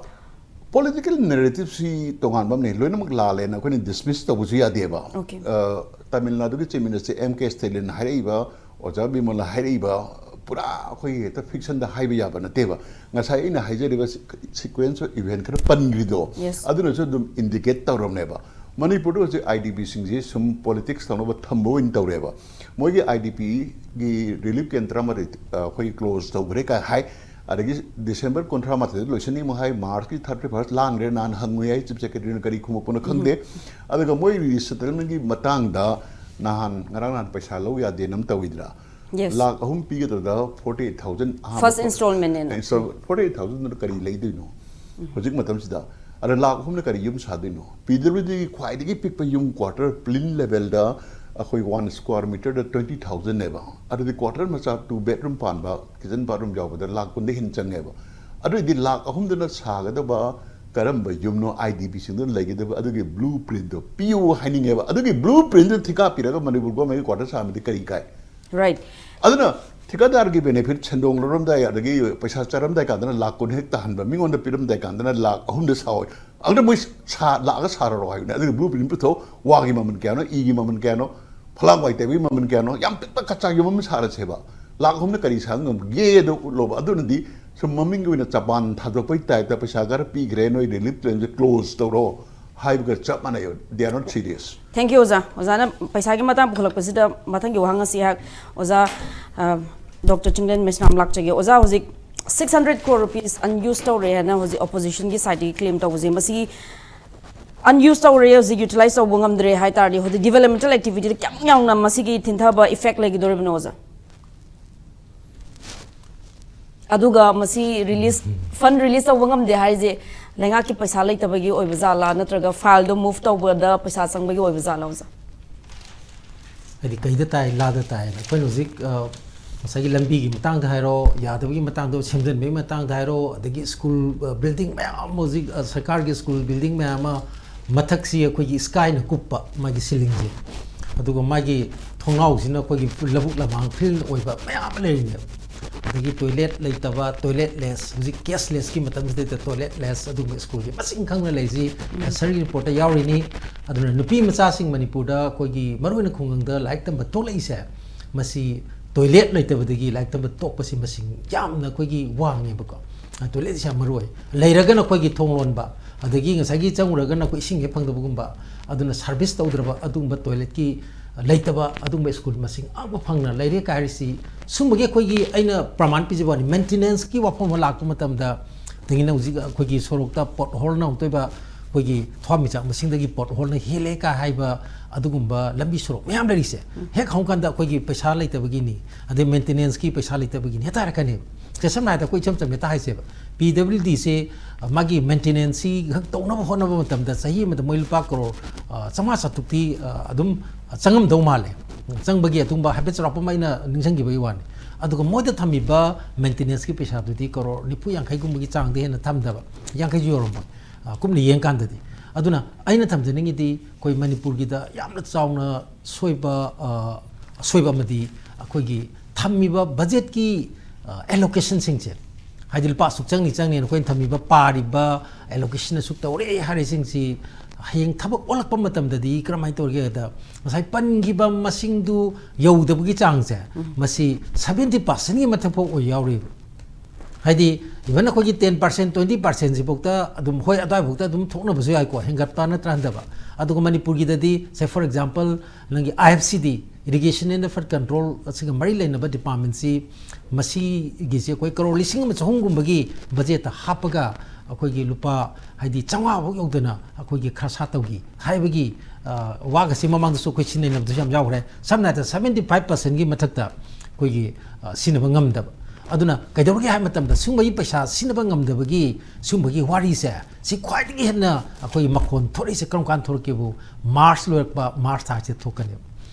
Political narrative ꯁꯤ ꯇꯣꯉꯥꯟꯕ ꯑꯃꯅꯤ, ꯂꯣꯏꯅꯃꯛ ꯂꯥꯜꯂꯦꯅ ꯑꯩꯈꯣꯏꯅ dismiss ꯇꯧꯕꯁꯨ ꯌꯥꯗꯦꯕ꯫ Okay. ꯑ, ꯇꯥꯃꯤꯜ ꯅꯥꯗꯨꯒꯤ Chief Minister M K Stalin ꯍꯥꯏꯔꯛꯏꯕ, ꯑꯣꯖꯥ ꯕꯤꯃꯜꯅ ꯍꯥꯏꯔꯛꯏꯕ ꯄꯨꯔꯥ ꯑꯩꯈꯣꯏꯒꯤ ꯍꯦꯛꯇ fiction ꯗ ꯍꯥꯏꯕ ꯌꯥꯕ ꯅꯠꯇꯦꯕ꯫ ꯉꯁꯥꯏ ꯑꯩꯅ ꯍꯥꯏꯖꯔꯤꯕ se-, sequence of event ꯈꯔ ꯄꯟꯈ꯭ꯔꯤꯗꯣ, Yes. ꯑꯗꯨꯅꯁꯨ ꯑꯗꯨꯝ indicate ꯇꯧꯔꯕꯅꯦꯕ꯫ ꯃꯅꯤꯄꯨꯔꯗ ꯍꯧꯖꯤꯛ IDP ꯁꯤꯡꯁꯤ ꯁꯨꯝ politics ꯇꯧꯅꯕ ꯊꯝꯕ ꯑꯣꯏꯅ ꯇꯧꯔꯦꯕ꯫ ꯃꯣꯏꯒꯤ IDP ꯒꯤ relief camp ꯇꯔꯥꯃꯔꯤ, ꯑ, ꯑꯩꯈꯣꯏ close ꯇꯧꯈ꯭ꯔꯦ ꯀꯥꯏ ꯍꯥꯏ꯫ ꯑꯗꯒꯤ ꯗꯤꯁꯦꯝꯕꯔ ꯀꯨꯟꯊ꯭ꯔꯥ ꯃꯥꯊꯣꯏꯗ ꯂꯣꯏꯁꯤꯟꯅꯤ ꯑꯃꯨꯛ ꯍꯥꯏ, ꯃꯥꯔꯆꯀꯤ ꯊꯥꯔꯇꯤ ꯐꯥꯔꯁ ꯂꯥꯡꯈ꯭ꯔꯦ꯫ ꯅꯍꯥꯟ ꯍꯪꯉꯨꯏ ꯑꯩ, ꯆꯤꯐ ꯁꯦꯀ꯭ꯔꯦꯇꯔꯤꯅ ꯀꯔꯤ ꯈꯨꯝꯃꯛꯄꯅꯣ ꯈꯪꯗꯦ꯫ ꯑꯗꯨꯒ ꯃꯣꯏ ꯔꯤꯁꯦꯇꯜꯃꯦꯟꯒꯤ ꯃꯇꯥꯡꯗ ꯅꯍꯥꯟ, ꯉꯔꯥꯡ ꯅꯍꯥꯟ ꯄꯩꯁꯥ ꯂꯧ ꯌꯥꯗꯦꯅ ꯑꯃ ꯇꯧꯋꯤꯗ꯭ꯔꯥ? Yes. ꯂꯥꯛ ꯑꯍꯨꯝ ꯄꯤꯒꯗꯕꯗ forty eight thousand First installment ꯅꯦꯅ. ꯐꯣꯔꯇꯤ ꯑꯩꯠ ꯊꯥꯎꯖꯟꯗꯨꯅ ꯀꯔꯤ ꯂꯩꯗꯣꯏꯅꯣ ꯍꯧꯖꯤꯛ ꯃꯇꯝꯁꯤꯗ? ꯑꯗ ꯂꯥꯛ ꯑꯍꯨꯝꯅ ꯀꯔꯤ ꯌꯨꯝ ꯁꯥꯗꯣꯏꯅꯣ? ꯄꯤ ꯗꯕ꯭ꯂꯤꯌꯨ ꯗꯤꯒꯤ ꯈ꯭ꯋꯥꯏꯗꯒꯤ ꯄꯤꯛꯄ ꯌꯨꯝ, ꯀ꯭ꯋꯥꯇꯔ ꯄ꯭ꯂꯤꯟ ꯂꯦꯚꯦꯜꯗ ꯑꯩꯈꯣꯏ ꯋꯥꯟ ꯁ꯭ꯀ꯭ꯋꯥꯔ ꯃꯤꯇꯔꯗ ꯇ꯭ꯋꯦꯟꯇꯤ ꯊꯥꯎꯖꯟꯅꯦꯕ꯫ ꯑꯗꯨꯗꯤ ꯀ꯭ꯋꯥꯇꯔ ꯃꯆꯥ, ꯇꯨ ꯕꯦꯗꯔꯨꯝ ꯄꯥꯟꯕ, ꯀꯤꯆꯟ ꯕꯥꯠꯔꯨꯝ ꯌꯥꯎꯕꯗ ꯂꯥꯛ ꯀꯨꯟꯗ ꯍꯦꯟꯅ ꯆꯪꯉꯦꯕ꯫ ꯑꯗꯨꯏꯗꯤ ꯂꯥꯛ ꯑꯍꯨꯝꯗꯨꯅ ꯁꯥꯒꯗꯕ ꯀꯔꯝꯕ ꯌꯨꯝꯅꯣ, ꯑꯥꯏ ꯗꯤ ꯕꯤꯁꯤꯡꯗꯨꯅ ꯂꯩꯒꯗꯕ, ꯑꯗꯨꯒꯤ ꯕ꯭ꯂꯨ ꯄ꯭ꯔꯤꯟꯗꯣ ꯄꯤꯌꯨ ꯍꯥꯏꯅꯤꯡꯉꯦꯕ꯫ ꯑꯗꯨꯒꯤ ꯕ꯭ꯂꯨ ꯄ꯭ꯔꯤꯟꯗꯨ ꯊꯤꯀꯥ ꯄꯤꯔꯒ ꯃꯅꯤꯄꯨꯔ ꯒꯣꯔꯃꯦꯟꯒꯤ ꯀ꯭ꯋꯥꯇꯔ ꯁꯥꯕꯗꯤ ꯀꯔꯤ ꯀꯥꯏ? Right. ꯑꯗꯨꯅ ꯊꯤꯀꯥꯗꯥꯔꯒꯤ ꯕꯦꯅꯤꯐꯤꯠ ꯁꯦꯟꯗꯣꯡ ꯂꯧꯔꯝꯗꯥꯏ, ꯑꯗꯒꯤ ꯄꯩꯁꯥ ꯆꯥꯔꯝꯗꯥꯏ ꯀꯥꯟꯗꯅ ꯂꯥꯛ ꯀꯨꯟ ꯍꯦꯛ ꯇꯥꯍꯟꯕ, ꯃꯤꯉꯣꯟꯗ ꯄꯤꯔꯝꯗꯥꯏ ꯀꯥꯟꯗꯅ ꯂꯥꯛ ꯑꯍꯨꯝꯗ ꯁꯥꯎ꯫ ꯑꯗꯨꯅ ꯃꯣꯏ ꯁꯥ ꯂꯥꯛꯑꯒ ꯁꯥꯔꯔꯣ ꯍꯥꯏꯕꯅꯦ꯫ ꯑꯗꯨꯒꯤ ꯕ꯭ꯂꯨ ꯄ꯭ꯔꯤꯟ ꯄꯨꯊꯣꯛ, ꯋꯥꯒꯤ ꯃꯃꯜ ꯀꯌꯥꯅꯣ, ꯏꯒꯤ ꯃꯃꯜ ꯀꯌꯥꯅꯣ, ꯐꯂꯥꯡ ꯋꯥꯏ ꯇꯩꯕꯒꯤ ꯃꯃꯜ ꯀꯌꯥꯅꯣ, ꯌꯥꯝ ꯄꯤꯛꯄ ꯀꯆꯥ ꯌꯨꯝ ꯑꯃ ꯁꯥꯔꯁꯦꯕ, ꯂꯥꯛ ꯑꯍꯨꯝꯅ ꯀꯔꯤ ꯁꯥ ꯉꯝꯒꯦ ꯑꯗꯨ ꯎꯠꯂꯣꯕ꯫ ꯑꯗꯨꯅꯗꯤ ꯁꯨꯝ ꯃꯃꯤꯡꯒꯤ ꯑꯣꯏꯅ ꯆꯄꯥꯟ ꯊꯥꯗꯣꯛꯄꯒꯤ ꯇꯥꯏꯞꯇ ꯄꯩꯁꯥ ꯈꯔ ꯄꯤꯈ꯭ꯔꯦ, ꯅꯣꯏ ꯔꯤꯂꯤꯐ ꯀ꯭ꯂꯦꯝꯁꯦ ꯀ꯭ꯂꯣꯖ ꯇꯧꯔꯣ ꯍꯥꯏꯕꯒ ꯆꯞ ꯃꯥꯟꯅꯩ꯫ They are not serious. Thank you, ꯑꯣꯖꯥ꯫ ꯑꯣꯖꯥꯅ ꯄꯩꯁꯥꯒꯤ ꯃꯇꯥꯡ ꯄꯨꯈꯠꯂꯛꯄꯁꯤꯗ ꯃꯊꯪꯒꯤ ꯋꯥꯍꯪ ꯑꯁꯤ ꯑꯩꯍꯥꯛ ꯑꯣꯖꯥ ꯗꯣꯛꯇꯔ ꯆꯤꯡꯂꯦꯟ ꯃꯩꯁꯅꯥꯝ ꯂꯥꯛꯆꯒꯦ꯫ ꯑꯣꯖꯥ, ꯍꯧꯖꯤꯛ six hundred crore rupees unused ꯇꯧꯔꯦ ꯍꯥꯏꯅ ꯍꯧꯖꯤꯛ ꯑꯣꯄꯣꯖꯤꯁꯟꯒꯤ ꯁꯥꯏꯠꯇꯒꯤ ꯀ꯭ꯂꯦꯝ ꯇꯧꯕꯁꯦ, ꯃꯁꯤ unused ꯇꯧꯔꯦ, ꯍꯧꯖꯤꯛ ꯌꯨꯇꯤꯂꯥꯏꯁ ꯇꯧꯕ ꯉꯝꯗ꯭ꯔꯦ ꯍꯥꯏ ꯇꯥꯔꯗꯤ, ꯍꯧꯖꯤꯛ ꯗꯤꯕꯦꯂꯞꯃꯦꯟꯇꯦꯜ ꯑꯦꯛꯇꯤꯚꯤꯇꯤꯗ ꯀꯌꯥꯝ ꯌꯥꯝꯅ ꯃꯁꯤꯒꯤ ꯊꯤꯟꯊꯕ ꯏꯐꯦꯛ ꯂꯩꯒꯗꯧꯔꯤꯕꯅꯣ, ꯑꯣꯖꯥ? ꯑꯗꯨꯒ ꯃꯁꯤ ꯔꯤꯂꯤꯁ, ꯐꯟ ꯔꯤꯂꯤꯁ ꯇꯧꯕ ꯉꯝꯗꯦ ꯍꯥꯏꯁꯦ ꯂꯩꯉꯥꯛꯀꯤ ꯄꯩꯁꯥ ꯂꯩꯇꯕꯒꯤ ꯑꯣꯏꯕ ꯖꯥꯠꯂꯥ, ꯅꯠꯇ꯭ꯔꯒ ꯐꯥꯏꯜꯗꯣ ꯃꯨꯚ ꯇꯧꯕꯗ ꯄꯩꯁꯥ ꯆꯪꯕꯒꯤ ꯑꯣꯏꯕ ꯖꯥꯠꯂꯥ, ꯑꯣꯖꯥ? ꯍꯥꯏꯗꯤ ꯀꯩꯗ ꯇꯥꯏ, ꯂꯥꯗ ꯇꯥꯏ ꯍꯥꯏꯅ꯫ ꯑꯩꯈꯣꯏꯅ ꯍꯧꯖꯤꯛ, ꯑ, ꯉꯁꯥꯏꯒꯤ ꯂꯝꯕꯤꯒꯤ ꯃꯇꯥꯡꯗ ꯍꯥꯏꯔꯣ, ꯌꯥꯗꯕꯒꯤ ꯃꯇꯥꯡꯗ, ꯁꯦꯝꯖꯤꯟꯕꯒꯤ ꯃꯇꯥꯡꯗ ꯍꯥꯏꯔꯣ, ꯑꯗꯒꯤ ꯁ꯭ꯀꯨꯜ, ꯑ, ꯕꯤꯜꯗꯤꯡ ꯃꯌꯥꯝ ꯑꯃ ꯍꯧꯖꯤꯛ, ꯑ, ꯁꯔꯀꯥꯔꯒꯤ ꯁ꯭ꯀꯨꯜ ꯕꯤꯜꯗꯤꯡ ꯃꯌꯥꯝ ꯑꯃ ꯃꯊꯛꯁꯤ ꯑꯩꯈꯣꯏꯒꯤ ꯁ꯭ꯀꯥꯏꯅ ꯀꯨꯞꯄ ꯃꯥꯒꯤ ꯁꯤꯂꯤꯡꯁꯦ, ꯑꯗꯨꯒ ꯃꯥꯒꯤ ꯊꯣꯡꯅꯥꯎꯁꯤꯅ ꯑꯩꯈꯣꯏꯒꯤ ꯂꯧꯕꯨꯛ ꯂꯝꯍꯥꯡ ꯐꯤꯜ ꯑꯣꯏꯕ ꯃꯌꯥꯝ ꯑꯃ ꯂꯩꯔꯤꯅꯦꯕ꯫ ꯑꯗꯒꯤ ꯇꯣꯏꯂꯦꯠ ꯂꯩꯇꯕ, ꯇꯣꯏꯂꯦꯠꯂꯦꯁ, ꯍꯧꯖꯤꯛ ꯀꯦꯁꯂꯦꯁꯀꯤ ꯃꯇꯝꯁꯤꯗꯩꯗ ꯇꯣꯏꯂꯦꯠꯂꯦꯁ ꯑꯗꯨꯒꯨꯝꯕ ꯁ꯭ꯀꯨꯜꯁꯦ ꯃꯁꯤꯡ ꯈꯪꯅ ꯂꯩꯁꯤ ꯁꯔꯀꯥꯔꯒꯤ ꯔꯤꯄꯣꯔꯠꯇ ꯌꯥꯎꯔꯤꯅꯤ꯫ ꯑꯗꯨꯅ ꯅꯨꯄꯤ ꯃꯆꯥꯁꯤꯡ ꯃꯅꯤꯄꯨꯔꯗ ꯑꯩꯈꯣꯏꯒꯤ ꯃꯔꯨꯑꯣꯏꯅ ꯈꯨꯡꯒꯪꯗ ꯂꯥꯏꯔꯤꯛ ꯇꯝꯕ ꯊꯣꯛꯂꯛꯏꯁꯦ, ꯃꯁꯤ ꯇꯣꯏꯂꯦꯠ ꯂꯩꯇꯕꯗꯒꯤ ꯂꯥꯏꯔꯤꯛ ꯇꯝꯕ ꯇꯣꯛꯄꯁꯤ ꯃꯁꯤꯡ ꯌꯥꯝꯅ ꯑꯩꯈꯣꯏꯒꯤ ꯋꯥꯡꯉꯦꯕꯀꯣ꯫ ꯇꯣꯏꯂꯦꯠꯁꯤ ꯌꯥꯝ ꯃꯔꯨ ꯑꯣꯏ꯫ ꯂꯩꯔꯒꯅ ꯑꯩꯈꯣꯏꯒꯤ ꯊꯣꯡ ꯂꯣꯟꯕ, ꯑꯗꯒꯤ ꯉꯁꯥꯏꯒꯤ ꯆꯪꯉꯨꯔꯒꯅ ꯑꯩꯈꯣꯏ ꯏꯁꯤꯡ ꯍꯦꯛ ꯐꯪꯗꯕꯒꯨꯝꯕ, ꯑꯗꯨꯅ ꯁꯥꯔꯚꯤꯁ ꯇꯧꯗ꯭ꯔꯕ ꯑꯗꯨꯒꯨꯝꯕ ꯇꯣꯏꯂꯦꯠꯀꯤ ꯂꯩꯇꯕ ꯑꯗꯨꯒꯨꯝꯕ ꯁ꯭ꯀꯨꯜ ꯃꯁꯤꯡ ꯑꯃ ꯐꯪꯅ ꯂꯩꯔꯦ ꯀꯥꯏ ꯍꯥꯏꯔꯤꯁꯤ꯫ ꯁꯨꯝꯕꯒꯤ ꯑꯩꯈꯣꯏꯒꯤ, ꯑꯩꯅ ꯄ꯭ꯔꯃꯥꯟ ꯄꯤꯖꯕ ꯋꯥꯅꯤ, ꯃꯦꯟꯇꯦꯅꯦꯟꯁꯀꯤ ꯋꯥꯐꯝ ꯑꯃ ꯂꯥꯛꯄ ꯃꯇꯝꯗ, ꯇꯦꯡꯒꯤꯅ ꯍꯧꯖꯤꯛ ꯑꯩꯈꯣꯏꯒꯤ ꯁꯣꯔꯣꯛꯇ ꯄꯣꯠ ꯍꯣꯜꯅ ꯑꯃꯨꯛꯇꯣꯏꯕ ꯑꯩꯈꯣꯏꯒꯤ ꯊꯋꯥꯟꯃꯤꯆꯥꯛ ꯃꯁꯤꯡꯗꯒꯤ ꯄꯣꯠ ꯍꯣꯜꯅ ꯍꯦꯜꯂꯦ ꯀꯥꯏ ꯍꯥꯏꯕ ꯑꯗꯨꯒꯨꯝꯕ ꯂꯝꯕꯤ ꯁꯣꯔꯣꯛ ꯃꯌꯥꯝ ꯂꯩꯔꯤꯁꯦ꯫ ꯎꯝ꯫ ꯍꯦꯛ ꯍꯧꯔꯀꯥꯟꯗ ꯑꯩꯈꯣꯏꯒꯤ ꯄꯩꯁꯥ ꯂꯩꯇꯕꯒꯤꯅꯤ, ꯑꯗꯩ ꯃꯦꯟꯇꯦꯅꯦꯟꯁꯀꯤ ꯄꯩꯁꯥ ꯂꯩꯇꯕꯒꯤꯅꯤ ꯍꯦꯛꯇ ꯍꯥꯏꯔꯛꯀꯅꯦꯕ꯫ ꯁꯦ, ꯁꯝꯅ ꯍꯥꯏꯔꯕꯗ ꯑꯩꯈꯣꯏ ꯏꯆꯝ ꯆꯝꯅ ꯍꯦꯛꯇ ꯍꯥꯏꯁꯦꯕ, ꯄꯤ ꯗꯕ꯭ꯂꯤꯎ ꯗꯤꯁꯦ, ꯑ, ꯃꯥꯒꯤ ꯃꯦꯟꯇꯦꯅꯦꯟꯁꯁꯤ ꯈꯛ ꯇꯧꯅꯕ ꯍꯣꯠꯅꯕ ꯃꯇꯝꯗ ꯆꯍꯤ ꯑꯃꯗ ꯃꯣꯏ ꯂꯨꯄꯥ ꯀꯔꯣꯔ, ꯑ, ꯆꯥꯝꯃꯉꯥ ꯆꯥꯇ꯭ꯔꯨꯛꯇꯤ, ꯑ, ꯑꯗꯨꯝ ꯆꯪꯉꯝꯗꯧ ꯃꯥꯜꯂꯦ꯫ ꯆꯪꯕꯒꯤ ꯑꯗꯨꯝꯕ ꯍꯥꯏꯐꯦꯠ ꯆꯥꯎꯔꯥꯛꯄ ꯑꯃ ꯑꯩꯅ ꯅꯤꯡꯁꯤꯡꯈꯤꯕꯒꯤ ꯋꯥꯅꯤ꯫ ꯑꯗꯨꯒ ꯃꯣꯏꯗ ꯊꯝꯃꯤꯕ ꯃꯦꯟꯇꯦꯅꯦꯟꯁꯀꯤ ꯄꯩꯁꯥꯗꯨꯗꯤ ꯀꯔꯣꯔ ꯅꯤꯐꯨ ꯌꯥꯡꯈꯩꯒꯨꯝꯕꯒꯤ ꯆꯥꯡꯗ ꯍꯦꯟꯅ ꯊꯝꯗꯕ, ꯌꯥꯡꯈꯩꯁꯨ ꯌꯧꯔꯝꯃꯣꯏ, ꯑ, ꯀꯨꯞꯅ ꯌꯦꯡꯀꯥꯟꯗꯗꯤ꯫ ꯑꯗꯨꯅ ꯑꯩꯅ ꯊꯝꯖꯅꯤꯡꯉꯤꯗꯤ, ꯑꯩꯈꯣꯏ ꯃꯅꯤꯄꯨꯔꯒꯤꯗ ꯌꯥꯝꯅ ꯆꯥꯎꯅ ꯁꯣꯏꯕ, ꯑ, ꯑꯁꯣꯏꯕ ꯑꯃꯗꯤ ꯑꯩꯈꯣꯏꯒꯤ ꯊꯝꯃꯤꯕ ꯕꯖꯦꯠꯀꯤ, ꯑ, ꯑꯦꯂꯣꯀꯦꯁꯟꯁꯤꯡꯁꯦ, ꯍꯥꯏꯗꯤ ꯂꯨꯄꯥ ꯑꯁꯨꯛ ꯆꯪꯅꯤ ꯆꯪꯅꯤꯅ ꯑꯩꯈꯣꯏꯅ ꯊꯝꯃꯤꯕ, ꯄꯥꯔꯤꯕ, ꯑꯦꯂꯣꯀꯦꯁꯟ ꯑꯁꯨꯛ ꯇꯧꯔꯦ ꯍꯥꯏꯔꯤꯁꯤꯡꯁꯤ ꯍꯌꯦꯡ ꯊꯕꯛ ꯑꯣꯜꯂꯛꯄ ꯃꯇꯝꯗꯗꯤ ꯀꯔꯝꯍꯥꯏꯅ ꯇꯧꯔꯤꯒꯦ ꯍꯥꯏꯗ, ꯉꯁꯥꯏ ꯄꯟꯈꯤꯕ ꯃꯁꯤꯡꯗꯨ ꯌꯧꯗꯕꯒꯤ ꯆꯥꯡꯁꯦ, ꯎꯝ꯫ ꯃꯁꯤ ꯁꯚꯦꯟꯇꯤ ꯄꯥꯔꯁꯦꯟꯒꯤ ꯃꯊꯛ ꯐꯥꯎ ꯑꯣꯏ ꯌꯥꯎꯔꯤꯕ꯫ ꯍꯥꯏꯗꯤ, even ꯑꯩꯈꯣꯏꯒꯤ ꯇꯦꯟ ꯄꯥꯔꯁꯦꯟ, ꯇ꯭ꯋꯦꯟꯇꯤ ꯄꯥꯔꯁꯦꯟꯁꯤꯐꯥꯎꯗ ꯑꯗꯨꯝ, ꯍꯣꯏ, ꯑꯗꯨꯋꯥꯏꯐꯥꯎꯗ ꯑꯗꯨꯝ ꯊꯣꯛꯅꯕꯁꯨ ꯌꯥꯏꯀꯣ, ꯍꯦꯟꯒꯠꯄ ꯅꯠꯇ꯭ꯔ ꯍꯟꯊꯕ꯫ ꯑꯗꯨꯒ ꯃꯅꯤꯄꯨꯔꯒꯤꯗꯗꯤ, say for example, ꯅꯪꯒꯤ ꯑꯥꯏ F C D, Irrigation and Flood Control, ꯑꯁꯤꯒ ꯃꯔꯤ ꯂꯩꯅꯕ ꯗꯤꯄꯥꯔꯠꯃꯦꯟꯁꯤ, ꯃꯁꯤꯒꯤꯁꯤ ꯑꯩꯈꯣꯏ ꯀꯔꯣꯔ ꯂꯤꯁꯤꯡ ꯑꯃ ꯆꯍꯨꯝꯒꯨꯝꯕꯒꯤ ꯕꯖꯦꯠꯇ ꯍꯥꯞꯄꯒ, ꯑꯩꯈꯣꯏꯒꯤ ꯂꯨꯄꯥ, ꯍꯥꯏꯗꯤ, ꯆꯥꯝꯃꯉꯥ ꯐꯥꯎ ꯌꯧꯗꯅ ꯑꯩꯈꯣꯏꯒꯤ ꯈꯔꯁꯥ ꯇꯧꯈꯤ ꯍꯥꯏꯕꯒꯤ, ꯑ, ꯋꯥꯒꯁꯤ ꯃꯃꯥꯡꯗꯁꯨ ꯑꯩꯈꯣꯏ ꯁꯤꯖꯤꯟꯅꯅꯕꯗꯁꯨ ꯌꯥꯝ ꯌꯥꯎꯈ꯭ꯔꯦ꯫ ꯁꯝꯅ ꯍꯥꯏꯔꯕꯗ, ꯁꯚꯦꯟꯇꯤ ꯐꯥꯏꯚ ꯄꯥꯔꯁꯦꯟꯒꯤ ꯃꯊꯛꯇ ꯑꯩꯈꯣꯏꯒꯤ, ꯑ, ꯁꯤꯖꯤꯟꯅꯕ ꯉꯝꯗꯕ꯫ ꯑꯗꯨꯅ ꯀꯩꯗꯧꯔꯒꯦ ꯍꯥꯏꯕ ꯃꯇꯝꯗ, ꯁꯤꯒꯨꯝꯕꯒꯤ ꯄꯩꯁꯥ ꯁꯤꯖꯤꯟꯅꯕ ꯉꯝꯗꯕꯒꯤ ꯁꯤꯒꯨꯝꯕꯒꯤ ꯋꯥꯔꯤꯁꯦ, ꯁꯤ ꯈ꯭ꯋꯥꯏꯗꯒꯤ ꯍꯦꯟꯅ ꯑꯩꯈꯣꯏꯒꯤ ꯃꯈꯣꯟ ꯊꯣꯛꯂꯛꯏꯁꯦ ꯀꯔꯝ ꯀꯥꯟꯗ ꯊꯣꯛꯂꯛꯀꯦꯕꯨ, ꯃꯥꯔꯆ ꯂꯣꯏꯔꯛꯄ, ꯃꯥꯔꯆ ꯊꯥꯁꯤꯗ ꯊꯣꯛꯀꯅꯦꯕ꯫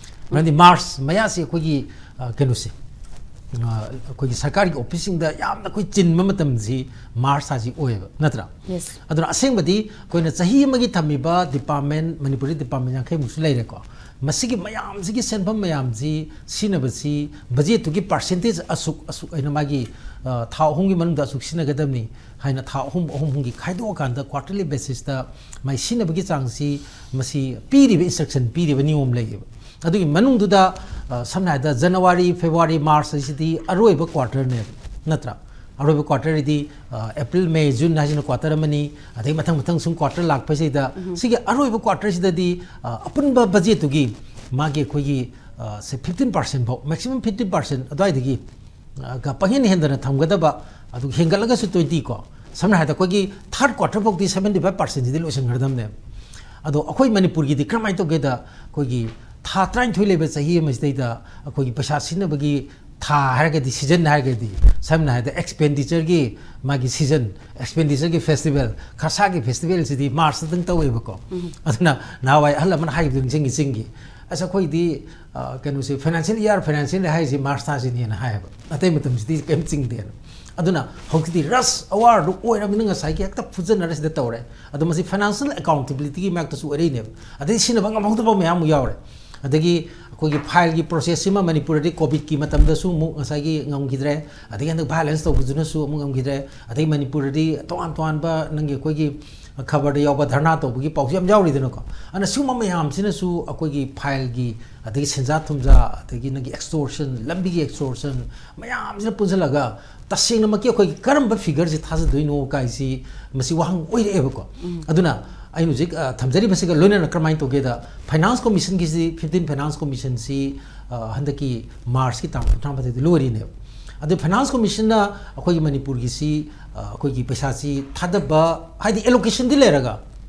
ꯃꯔꯝꯗꯤ ꯃꯥꯔꯆ ꯃꯌꯥꯁꯤ ꯑꯩꯈꯣꯏꯒꯤ, ꯑ, ꯀꯩꯅꯣꯁꯦ, ꯑ, ꯑꯩꯈꯣꯏꯒꯤ ꯁꯔꯀꯥꯔꯒꯤ ꯑꯣꯐꯤꯁꯁꯤꯡꯗ ꯌꯥꯝꯅ ꯑꯩꯈꯣꯏ ꯆꯤꯟꯕ ꯃꯇꯝꯁꯤ ꯃꯥꯔꯆ ꯊꯥꯁꯤ ꯑꯣꯏꯌꯦꯕ, ꯅꯠꯇ꯭ꯔꯥ? Yes. ꯑꯗꯨꯅ ꯑꯁꯦꯡꯕꯗꯤ ꯑꯩꯈꯣꯏꯅ ꯆꯍꯤ ꯑꯃꯒꯤ ꯊꯝꯃꯤꯕ ꯗꯤꯄꯥꯔꯠꯃꯦꯟ, ꯃꯅꯤꯄꯨꯔꯤ ꯗꯤꯄꯥꯔꯠꯃꯦꯟ ꯌꯥꯡꯈꯩꯃꯨꯛꯁꯨ ꯂꯩꯔꯦꯀꯣ꯫ ꯃꯁꯤꯒꯤ ꯃꯌꯥꯝꯁꯤꯒꯤ ꯁꯦꯟꯐꯝ ꯃꯌꯥꯝꯁꯤ ꯁꯤꯖꯤꯟꯅꯕꯁꯤ ꯕꯖꯦꯠꯇꯨꯒꯤ ꯄꯥꯔꯁꯦꯟꯇꯦꯖ ꯑꯁꯨꯛ, ꯑꯁꯨꯛ ꯍꯥꯏꯅ ꯃꯥꯒꯤ, ꯑ, ꯊꯥ ꯑꯍꯨꯝꯒꯤ ꯃꯅꯨꯡꯗ ꯑꯁꯨꯛ ꯁꯤꯖꯤꯟꯅꯒꯗꯕꯅꯤ ꯍꯥꯏꯅ ꯊꯥ ꯑꯍꯨꯝ, ꯑꯍꯨꯝ, ꯑꯍꯨꯝꯒꯤ ꯈꯥꯏꯗꯣꯛꯑꯀꯥꯟꯗ quarterly basis ꯇ ꯃꯥꯏ ꯁꯤꯖꯤꯟꯅꯕꯒꯤ ꯆꯥꯡꯁꯤ, ꯃꯁꯤ ꯄꯤꯔꯤꯕ instruction, ꯄꯤꯔꯤꯕ ꯅꯤꯌꯣꯝ ꯂꯩꯌꯦꯕ꯫ ꯑꯗꯨꯒꯤ ꯃꯅꯨꯡꯗꯨꯗ, ꯑ, ꯁꯝꯅ ꯍꯥꯏꯔꯕꯗ, ꯖꯅꯋꯥꯔꯤ, ꯐꯦꯕ꯭ꯔꯨꯋꯥꯔꯤ, ꯃꯥꯔꯆ ꯑꯁꯤꯗꯤ ꯑꯔꯣꯏꯕ quarterꯅꯦꯕ, ꯅꯠꯇ꯭ꯔꯥ? ꯑꯔꯣꯏꯕ quarter ꯗꯤ, ꯑ, ꯑꯦꯄ꯭ꯔꯤꯜ, ꯃꯦ, ꯖꯨꯟ ꯍꯥꯏꯁꯤꯅ quarter ꯑꯃꯅꯤ, ꯑꯗꯩ ꯃꯊꯪ ꯃꯊꯪ ꯁꯨꯝ quarter ꯂꯥꯛꯄꯁꯤꯗ, ꯎꯝ꯫ ꯁꯤꯒꯤ ꯑꯔꯣꯏꯕ quarter ꯁꯤꯗꯗꯤ, ꯑ, ꯑꯄꯨꯟꯕ ꯕꯖꯦꯠꯇꯨꯒꯤ ꯃꯥꯒꯤ ꯑꯩꯈꯣꯏꯒꯤ ꯁꯦ ꯐꯤꯐꯇꯤꯟ ꯄꯥꯔꯁꯦꯟ ꯐꯥꯎ, ꯃꯦꯛꯁꯤꯃꯝ ꯐꯤꯐꯇꯤꯟ ꯄꯥꯔꯁꯦꯟ ꯑꯗꯨꯋꯥꯏꯗꯒꯤ ꯄꯪꯍꯦꯟ ꯍꯦꯟꯗꯅ ꯊꯝꯒꯗꯕ, ꯑꯗꯨ ꯍꯦꯟꯒꯠꯂꯒꯁꯨ ꯇ꯭ꯋꯦꯟꯇꯤ ꯀꯣ, ꯁꯝꯅ ꯍꯥꯏꯔꯕꯗ ꯑꯩꯈꯣꯏꯒꯤ ꯊꯥꯔꯠ ꯀ꯭ꯋꯥꯔꯇꯔ ꯐꯥꯎꯗꯤ ꯁꯕꯦꯟꯇꯤ ꯐꯥꯏꯚ ꯄꯥꯔꯁꯦꯟꯁꯤꯗꯤ ꯂꯣꯏꯁꯤꯟꯈ꯭ꯔꯗꯕꯅꯦꯕ꯫ ꯑꯗꯣ ꯑꯩꯈꯣꯏ ꯃꯅꯤꯄꯨꯔꯒꯤꯗꯤ ꯀꯔꯝꯍꯥꯏꯅ ꯇꯧꯒꯦꯗ, ꯑꯩꯈꯣꯏꯒꯤ ꯊꯥ ꯇꯔꯥꯅꯤꯊꯣꯏ ꯂꯩꯕ ꯆꯍꯤ ꯑꯃꯁꯤꯗꯩꯗ ꯑꯩꯈꯣꯏꯒꯤ ꯄꯩꯁꯥ ꯁꯤꯖꯤꯟꯅꯕꯒꯤ ꯊꯥ ꯍꯥꯏꯔꯒꯗꯤ, ꯁꯤꯖꯟ ꯍꯥꯏꯔꯒꯗꯤ, ꯁꯝꯅ ꯍꯥꯏꯔꯕꯗ ꯑꯦꯛꯁꯄꯦꯟꯗꯤꯆꯔꯒꯤ ꯃꯥꯒꯤ ꯁꯤꯖꯟ, ꯑꯦꯛꯁꯄꯦꯟꯗꯤꯆꯔꯒꯤ ꯐꯦꯁꯇꯤꯚꯦꯜ, ꯈꯔꯁꯥꯒꯤ ꯐꯦꯁꯇꯤꯚꯦꯜꯁꯤꯗꯤ ꯃꯥꯔꯁꯇꯗꯪ ꯇꯧꯋꯦꯕꯀꯣ꯫ ꯑꯗꯨꯅ ꯅꯍꯥꯟꯋꯥꯏ ꯑꯍꯜ ꯑꯃꯅ ꯍꯥꯏꯈꯤꯕꯗꯨ ꯅꯤꯡꯁꯤꯡꯉꯤ ꯆꯤꯡꯒꯤ, "ꯑꯁ, ꯑꯩꯈꯣꯏꯗꯤ ꯀꯩꯅꯣꯁꯦ, ꯐꯥꯏꯅꯥꯟꯁꯤꯌꯦꯜ ꯏꯌꯥꯔ, ꯐꯥꯏꯅꯥꯟꯁꯤꯌꯦꯜ ꯍꯥꯏꯁꯦ ꯃꯥꯔꯁ ꯊꯥꯁꯤꯅꯦꯅ" ꯍꯥꯏꯌꯦꯕ꯫ ꯑꯇꯩ ꯃꯇꯝꯁꯤꯗꯤ ꯀꯔꯤꯝ ꯆꯤꯡꯗꯦꯅ꯫ ꯑꯗꯨꯅ ꯍꯧꯖꯤꯛꯇꯤ ꯔꯁ ꯑꯋꯥꯔꯗꯨ ꯑꯣꯏꯔꯕꯅꯤꯅ ꯉꯁꯥꯏꯒꯤ ꯍꯦꯛꯇ ꯐꯨꯖꯟꯅꯔ ꯁꯤꯗ ꯇꯧꯔꯦ꯫ ꯑꯗꯣ ꯃꯁꯤ ꯐꯥꯏꯅꯥꯟꯁꯤꯌꯦꯜ ꯑꯦꯀꯥꯎꯟꯇꯦꯕꯤꯂꯤꯇꯤꯒꯤ ꯃꯥꯏꯌꯣꯛꯇꯁꯨ ꯑꯣꯏꯔꯛꯏꯅꯦꯕ꯫ ꯑꯗꯩ ꯁꯤꯖꯤꯟꯅꯕ ꯉꯝꯍꯧꯗꯕ ꯃꯌꯥꯝ ꯑꯃ ꯌꯥꯎꯔꯦ꯫ ꯑꯗꯒꯤ ꯑꯩꯈꯣꯏꯒꯤ ꯐꯥꯏꯜꯒꯤ ꯄ꯭ꯔꯣꯁꯦꯁꯁꯤꯃ ꯃꯅꯤꯄꯨꯔꯗꯗꯤ ꯀꯣꯚꯤꯗꯀꯤ ꯃꯇꯝꯗꯁꯨ ꯑꯃꯨꯛ ꯉꯁꯥꯏꯒꯤ ꯉꯝꯈꯤꯗ꯭ꯔꯦ, ꯑꯗꯒꯤ ꯍꯟꯗꯛ ꯚꯥꯏꯑꯣꯂꯦꯟꯁ ꯇꯧꯕꯗꯨꯅꯁꯨ ꯑꯃꯨꯛ ꯉꯝꯈꯤꯗ꯭ꯔꯦ, ꯑꯗꯩ ꯃꯅꯤꯄꯨꯔꯗꯗꯤ ꯇꯣꯉꯥꯟ ꯇꯣꯉꯥꯟꯕ ꯅꯪꯒꯤ ꯑꯩꯈꯣꯏꯒꯤ ꯈꯕꯔꯗ ꯌꯥꯎꯕ ꯙꯔꯅꯥ ꯇꯧꯕꯒꯤ ꯄꯥꯎꯁꯨ ꯌꯥꯝ ꯌꯥꯎꯔꯤꯗꯅꯀꯣ꯫ ꯑꯗꯨꯅ ꯁꯤꯒꯨꯝꯕ ꯃꯌꯥꯝꯁꯤꯅꯁꯨ ꯑꯩꯈꯣꯏꯒꯤ ꯐꯥꯏꯜꯒꯤ, ꯑꯗꯒꯤ ꯁꯦꯟꯖꯥ ꯊꯨꯝꯖꯥ, ꯑꯗꯒꯤ ꯅꯪꯒꯤ ꯑꯦꯛꯁꯇꯣꯔꯁꯟ, ꯂꯝꯕꯤꯒꯤ ꯑꯦꯛꯁꯇꯣꯔꯁꯟ ꯃꯌꯥꯝꯁꯤꯅ ꯄꯨꯟꯁꯤꯜꯂꯒ ꯇꯁꯦꯡꯅꯃꯛꯀꯤ ꯑꯩꯈꯣꯏꯒꯤ ꯀꯔꯝꯕ ꯐꯤꯒꯔꯁꯤ ꯊꯥꯖꯗꯣꯏꯅꯣ ꯀꯥꯏꯁꯤ ꯃꯁꯤ ꯋꯥꯍꯪ ꯑꯣꯏꯔꯛꯑꯦꯕꯀꯣ꯫ ꯑꯗꯨꯅ ꯑꯩꯅ ꯍꯧꯖꯤꯛ ꯊꯝꯖꯔꯤꯕꯁꯤꯒ ꯂꯣꯏꯅꯅ ꯀꯔꯝꯍꯥꯏꯅ ꯇꯧꯒꯦꯗ, ꯐꯥꯏꯅꯥꯟꯁ ꯀꯣꯃꯤꯁꯟꯒꯤꯁꯤ, ꯐꯤꯐꯇꯤꯟ ꯐꯥꯏꯅꯥꯟꯁ ꯀꯣꯃꯤꯁꯟꯁꯤ ꯍꯟꯗꯛꯀꯤ ꯃꯥꯔꯁꯀꯤ ꯇꯥꯡ ꯀꯨꯟꯊ꯭ꯔꯥ ꯃꯥꯊꯣꯏꯗ ꯂꯣꯏꯔꯤꯅꯦꯕ꯫ ꯑꯗꯨ ꯐꯥꯏꯅꯥꯟꯁ ꯀꯣꯃꯤꯁꯟꯅ ꯑꯩꯈꯣꯏꯒꯤ ꯃꯅꯤꯄꯨꯔꯒꯤꯁꯤ ꯑꯩꯈꯣꯏꯒꯤ ꯄꯩꯁꯥꯁꯤ ꯊꯥꯗꯕ, ꯍꯥꯏꯗꯤ ꯑꯦꯂꯣꯀꯦꯁꯟꯗꯤ ꯂꯩꯔꯒ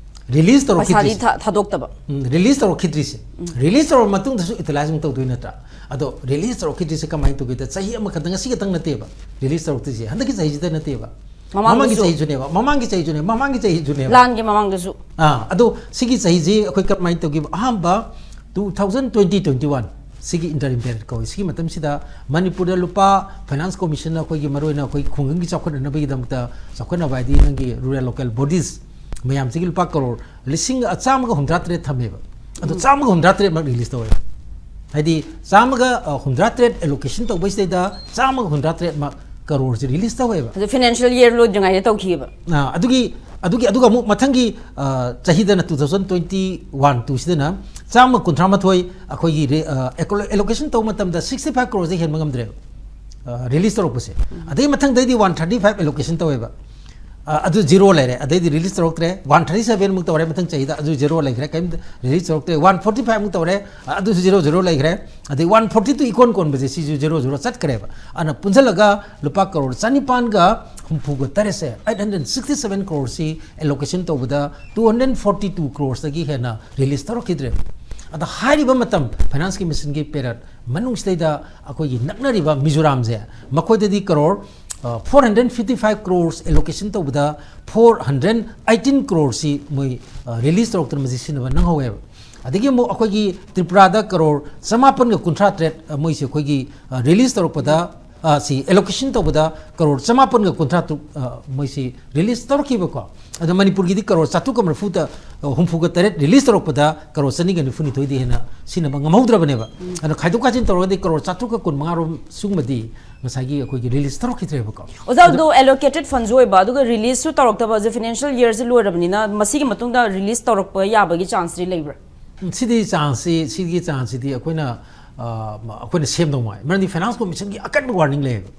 ꯔꯤꯂꯤꯁ ꯇꯧꯔꯛꯈꯤꯗ꯭ꯔꯤꯁꯦ꯫ ꯄꯩꯁꯥꯗꯤ ꯊꯥ- ꯊꯥꯗꯣꯛꯇꯕ꯫ ꯎꯝ, ꯔꯤꯂꯤꯁ ꯇꯧꯔꯛꯈꯤꯗ꯭ꯔꯤꯁꯦ꯫ ꯔꯤꯂꯤꯁ ꯇꯧꯔꯕ ꯃꯇꯨꯡꯗꯁꯨ ꯌꯨꯇꯤꯂꯥꯏꯖ ꯑꯃꯨꯛ ꯇꯧꯗꯣꯏ ꯅꯠꯇ꯭ꯔꯥ? ꯑꯗꯣ ꯔꯤꯂꯤꯁ ꯇꯧꯔꯛꯈꯤꯗ꯭ꯔꯤꯁꯦ ꯀꯃꯥꯏꯅ ꯇꯧꯒꯦꯗ, ꯆꯍꯤ ꯑꯃꯈꯛꯇ, ꯉꯁꯤ ꯈꯛꯇꯪ ꯅꯠꯇꯦꯕ ꯔꯤꯂꯤꯁ ꯇꯧꯔꯛꯇ꯭ꯔꯤꯁꯦ, ꯍꯟꯗꯛꯀꯤ ꯆꯍꯤꯁꯤꯗ ꯅꯠꯇꯦꯕ꯫ ꯃꯃꯥꯡꯒꯤ ꯃꯃꯥꯡꯗꯁꯨ꯫ ꯆꯍꯤꯁꯨꯅꯦꯕ, ꯃꯃꯥꯡꯒꯤ ꯆꯍꯤꯁꯨꯅꯦꯕ, ꯃꯃꯥꯡꯒꯤ ꯆꯍꯤꯁꯨꯅꯦꯕ꯫ ꯂꯥꯟꯒꯤ ꯃꯃꯥꯡꯗꯁꯨ꯫ ꯑꯥ, ꯑꯗꯣ ꯁꯤꯒꯤ ꯆꯍꯤꯁꯤ ꯑꯩꯈꯣꯏ ꯀꯔꯝꯍꯥꯏꯅ ꯇꯧꯒꯦꯕ? ꯑꯍꯥꯟꯕ two thousand twenty, twenty one, ꯁꯤꯒꯤ ꯏꯟꯇꯔꯤꯝ ꯄꯤꯔꯤꯌꯗ ꯀꯧꯏ꯫ ꯁꯤꯒꯤ ꯃꯇꯝꯁꯤꯗ ꯃꯅꯤꯄꯨꯔꯗ ꯂꯨꯄꯥ, ꯐꯥꯏꯅꯥꯟꯁ ꯀꯣꯃꯤꯁꯟꯅ ꯑꯩꯈꯣꯏꯒꯤ ꯃꯔꯨꯑꯣꯏꯅ ꯑꯩꯈꯣꯏ ꯈꯨꯡꯒꯪꯒꯤ ꯆꯥꯎꯈꯠꯅꯅꯕꯒꯤꯗꯃꯛꯇ, ꯆꯥꯎꯈꯠꯅꯕ ꯍꯥꯏꯗꯤ ꯅꯪꯒꯤ ꯔꯨꯔꯦꯜ ꯂꯣꯀꯦꯜ ꯕꯣꯗꯤꯁ ꯃꯌꯥꯝꯁꯤꯒꯤ ꯂꯨꯄꯥ ꯀꯔꯣꯔ ꯂꯤꯁꯤꯡ ꯆꯥꯝꯃꯒ ꯍꯨꯝꯗ꯭ꯔꯥ ꯇꯔꯦꯠ ꯊꯝꯃꯦꯕ꯫ ꯑꯗꯣ ꯎꯝ꯫ ꯆꯥꯝꯃꯒ ꯍꯨꯝꯗ꯭ꯔꯥ ꯇꯔꯦꯠꯃꯛ ꯔꯤꯂꯤꯁ ꯇꯧꯋꯦꯕ꯫ ꯍꯥꯏꯗꯤ ꯆꯥꯝꯃꯒ, ꯑ, ꯍꯨꯝꯗ꯭ꯔꯥ ꯇꯔꯦꯠ ꯑꯦꯂꯣꯀꯦꯁꯟ ꯇꯧꯕꯁꯤꯗꯩꯗ ꯆꯥꯝꯃꯒ ꯍꯨꯝꯗ꯭ꯔꯥ ꯇꯔꯦꯠꯃꯛ ꯀꯔꯣꯔꯁꯦ ꯔꯤꯂꯤꯁ ꯇꯧꯋꯦꯕ꯫ ꯑꯗꯨ ꯐꯥꯏꯅꯥꯟꯁꯤꯌꯦꯜ ꯏꯌꯔ ꯂꯣꯏꯗ꯭ꯔꯤꯉꯩꯗ ꯇꯧꯈꯤꯑꯕ꯫ ꯑ, ꯑꯗꯨꯒꯤ, ꯑꯗꯨꯒꯤ, ꯑꯗꯨꯒ ꯑꯃꯨꯛ ꯃꯊꯪꯒꯤ, ꯑ, ꯆꯍꯤꯗꯅ, ꯇꯨ ꯊꯥꯎꯖꯟ ꯇ꯭ꯋꯦꯟꯇꯤ ꯋꯥꯟ ꯇꯨꯁꯤꯗꯅ ꯆꯥꯝꯃ ꯀꯨꯟꯊ꯭ꯔꯥ ꯃꯥꯊꯣꯏ ꯑꯩꯈꯣꯏꯒꯤ ꯔꯦ-, ꯑ, ꯑꯦꯀꯣ-, ꯑꯦꯂꯣꯀꯦꯁꯟ ꯇꯧꯕ ꯃꯇꯝꯗ ꯁꯤꯛꯁꯇꯤ ꯐꯥꯏꯚ ꯀ꯭ꯔꯣꯔꯁꯇꯩ ꯍꯦꯟꯕ ꯉꯝꯗ꯭ꯔꯦꯕ, ꯑ, ꯔꯤꯂꯤꯁ ꯇꯧꯔꯛꯄꯁꯦ꯫ ꯑꯗꯩ ꯃꯊꯪꯗꯩꯗꯤ ꯋꯥꯟ ꯊꯥꯔꯇꯤ ꯐꯥꯏꯚ ꯑꯦꯂꯣꯀꯦꯁꯟ ꯇꯧꯋꯦꯕ꯫ ꯑ, ꯑꯗꯨ ꯖꯤꯔꯣ ꯂꯩꯔꯦ꯫ ꯑꯗꯩꯗꯤ ꯔꯤꯂꯤꯁ ꯇꯧꯔꯛꯇ꯭ꯔꯦ꯫ ꯋꯥꯟ ꯊꯥꯔꯇꯤ ꯁꯕꯦꯟ ꯑꯃꯨꯛ ꯇꯧꯔꯦ, ꯃꯊꯪ ꯆꯍꯤꯗ ꯑꯗꯨ ꯖꯤꯔꯣ ꯂꯩꯈ꯭ꯔꯦ, ꯀꯔꯤꯝꯇ ꯔꯤꯂꯤꯁ ꯇꯧꯔꯛꯇ꯭ꯔꯦ꯫ ꯋꯥꯟ ꯐꯣꯔꯇꯤ ꯐꯥꯏꯚ ꯑꯃꯨꯛ ꯇꯧꯔꯦ, ꯑ, ꯑꯗꯨꯁꯨ ꯖꯤꯔꯣ ꯖꯤꯔꯣ ꯂꯩꯈ꯭ꯔꯦ꯫ ꯑꯗꯩ ꯋꯥꯟ ꯐꯣꯔꯇꯤ ꯇꯨ ꯏꯀꯣꯟ ꯀꯣꯟꯕꯁꯦ ꯁꯤꯁꯨ ꯖꯤꯔꯣ ꯖꯤꯔꯣ ꯆꯠꯈ꯭ꯔꯦꯕ꯫ ꯑꯗꯨꯅ ꯄꯨꯟꯁꯤꯜꯂꯒ ꯂꯨꯄꯥ ꯀꯔꯣꯔ ꯆꯅꯤꯄꯥꯟꯒ ꯍꯨꯝꯐꯨꯒ ꯇꯔꯦꯠꯁꯦ, ꯑꯩꯠ ꯍꯟꯗ꯭ꯔꯦꯠ ꯁꯤꯛꯁꯇꯤ ꯁꯕꯦꯟ ꯀ꯭ꯔꯣꯔꯁꯤ ꯑꯦꯂꯣꯀꯦꯁꯟ ꯇꯧꯕꯗ ꯇꯨ ꯍꯟꯗ꯭ꯔꯦꯠ ꯐꯣꯔꯇꯤ ꯇꯨ ꯀ꯭ꯔꯣꯔꯁꯇꯒꯤ ꯍꯦꯟꯅ ꯔꯤꯂꯤꯁ ꯇꯧꯔꯛꯈꯤꯗ꯭ꯔꯦꯕ꯫ ꯑꯗ ꯍꯥꯏꯔꯤꯕ ꯃꯇꯝ ꯐꯥꯏꯅꯥꯟꯁ ꯀꯃꯤꯁꯟꯒꯤ ꯄꯦꯔꯠ ꯃꯅꯨꯡꯁꯤꯗꯩꯗ ꯑꯩꯈꯣꯏꯒꯤ ꯅꯛꯅꯔꯤꯕ ꯃꯤꯖꯣꯔꯥꯝꯁꯦ, ꯃꯈꯣꯏꯗꯗꯤ ꯀꯔꯣꯔ, ꯑ, four hundred fifty five crores allocation ꯇꯧꯕꯗ ꯐꯣꯔ ꯍꯟꯗ꯭ꯔꯦꯠ ꯑꯩꯠꯇꯤꯟ ꯀ꯭ꯔꯣꯔꯁꯤ ꯃꯣꯏ, ꯑ, ꯔꯤꯂꯤꯁ ꯇꯧꯔꯛꯇꯅ ꯃꯁꯤ ꯁꯤꯖꯤꯟꯅꯕ ꯅꯪꯍꯧꯋꯦꯕ꯫ ꯑꯗꯒꯤ ꯑꯃꯨꯛ ꯑꯩꯈꯣꯏꯒꯤ ꯇ꯭ꯔꯤꯄꯨꯔꯥꯗ ꯀꯔꯣꯔ ꯆꯃꯥꯄꯟꯒ ꯀꯨꯟꯊ꯭ꯔꯥ ꯇꯔꯦꯠ, ꯑ, ꯃꯣꯏꯁꯦ ꯑꯩꯈꯣꯏꯒꯤ, ꯑ, ꯔꯤꯂꯤꯁ ꯇꯧꯔꯛꯄꯗ, ꯑ, ꯁꯤ ꯑꯦꯂꯣꯀꯦꯁꯟ ꯇꯧꯕꯗ ꯀꯔꯣꯔ ꯆꯃꯥꯄꯟꯒ ꯀꯨꯟꯊ꯭ꯔꯥ ꯇꯔꯨꯛ, ꯑ, ꯃꯣꯏꯁꯤ ꯔꯤꯂꯤꯁ ꯇꯧꯔꯛꯈꯤꯕꯀꯣ꯫ ꯑꯗꯣ ꯃꯅꯤꯄꯨꯔꯒꯤꯗꯤ ꯀꯔꯣꯔ ꯆꯥꯇ꯭ꯔꯨꯛꯀ ꯃꯔꯤꯐꯨꯗ, ꯑ, ꯍꯨꯝꯐꯨꯒ ꯇꯔꯦꯠ ꯔꯤꯂꯤꯁ ꯇꯧꯔꯛꯄꯗ ꯀꯔꯣꯔ ꯆꯅꯤꯒ ꯅꯤꯐꯨꯅꯤꯊꯣꯏꯗꯤ ꯍꯦꯟꯅ ꯁꯤꯖꯤꯟꯅꯕ ꯉꯝꯍꯧꯗ꯭ꯔꯕꯅꯦꯕ꯫ ꯑꯗꯣ ꯈꯥꯏꯗꯣꯛ ꯈꯥꯏꯖꯤꯟ ꯇꯧꯔꯒꯗꯤ ꯀꯔꯣꯔ ꯆꯥꯇ꯭ꯔꯨꯛꯀ ꯀꯨꯟꯃꯉꯥ ꯔꯣꯝ ꯁꯤꯒꯨꯝꯕꯗꯤ ꯉꯁꯥꯏꯒꯤ ꯑꯩꯈꯣꯏꯒꯤ ꯔꯤꯂꯤꯁ ꯇꯧꯔꯛꯈꯤꯗ꯭ꯔꯦꯕꯀꯣ꯫ ꯑꯣꯖꯥ, ꯑꯗꯣ ꯑꯦꯂꯣꯀꯦꯇꯦꯠ ꯐꯟꯁꯨ ꯑꯣꯏꯕ, ꯑꯗꯨꯒ ꯔꯤꯂꯤꯁꯁꯨ ꯇꯧꯔꯛꯇꯕ, ꯍꯧꯖꯤꯛ ꯐꯥꯏꯅꯥꯟꯁꯤꯌꯦꯜ ꯌꯔꯁꯤ ꯂꯣꯏꯔꯕꯅꯤꯅ ꯃꯁꯤꯒꯤ ꯃꯇꯨꯡꯗ ꯔꯤꯂꯤꯁ ꯇꯧꯔꯛꯄ ꯌꯥꯕꯒꯤ ꯆꯥꯟꯁꯇꯤ ꯂꯩꯕ꯭ꯔꯥ? ꯎꯝ, ꯁꯤꯗꯤ ꯆꯥꯟꯁꯁꯤ, ꯁꯤꯒꯤ ꯆꯥꯟꯁꯁꯤꯗꯤ ꯑꯩꯈꯣꯏꯅ, ꯑ, ꯑꯩꯈꯣꯏꯅ ꯁꯦꯝꯗꯧ ꯃꯥꯏ꯫ ꯃꯔꯝꯗꯤ ꯐꯥꯏꯅꯥꯟꯁ ꯀꯃꯤꯁꯟꯒꯤ ꯑꯀꯟꯕ ꯋꯥꯔꯅꯤꯡ ꯂꯩꯌꯦꯕ꯫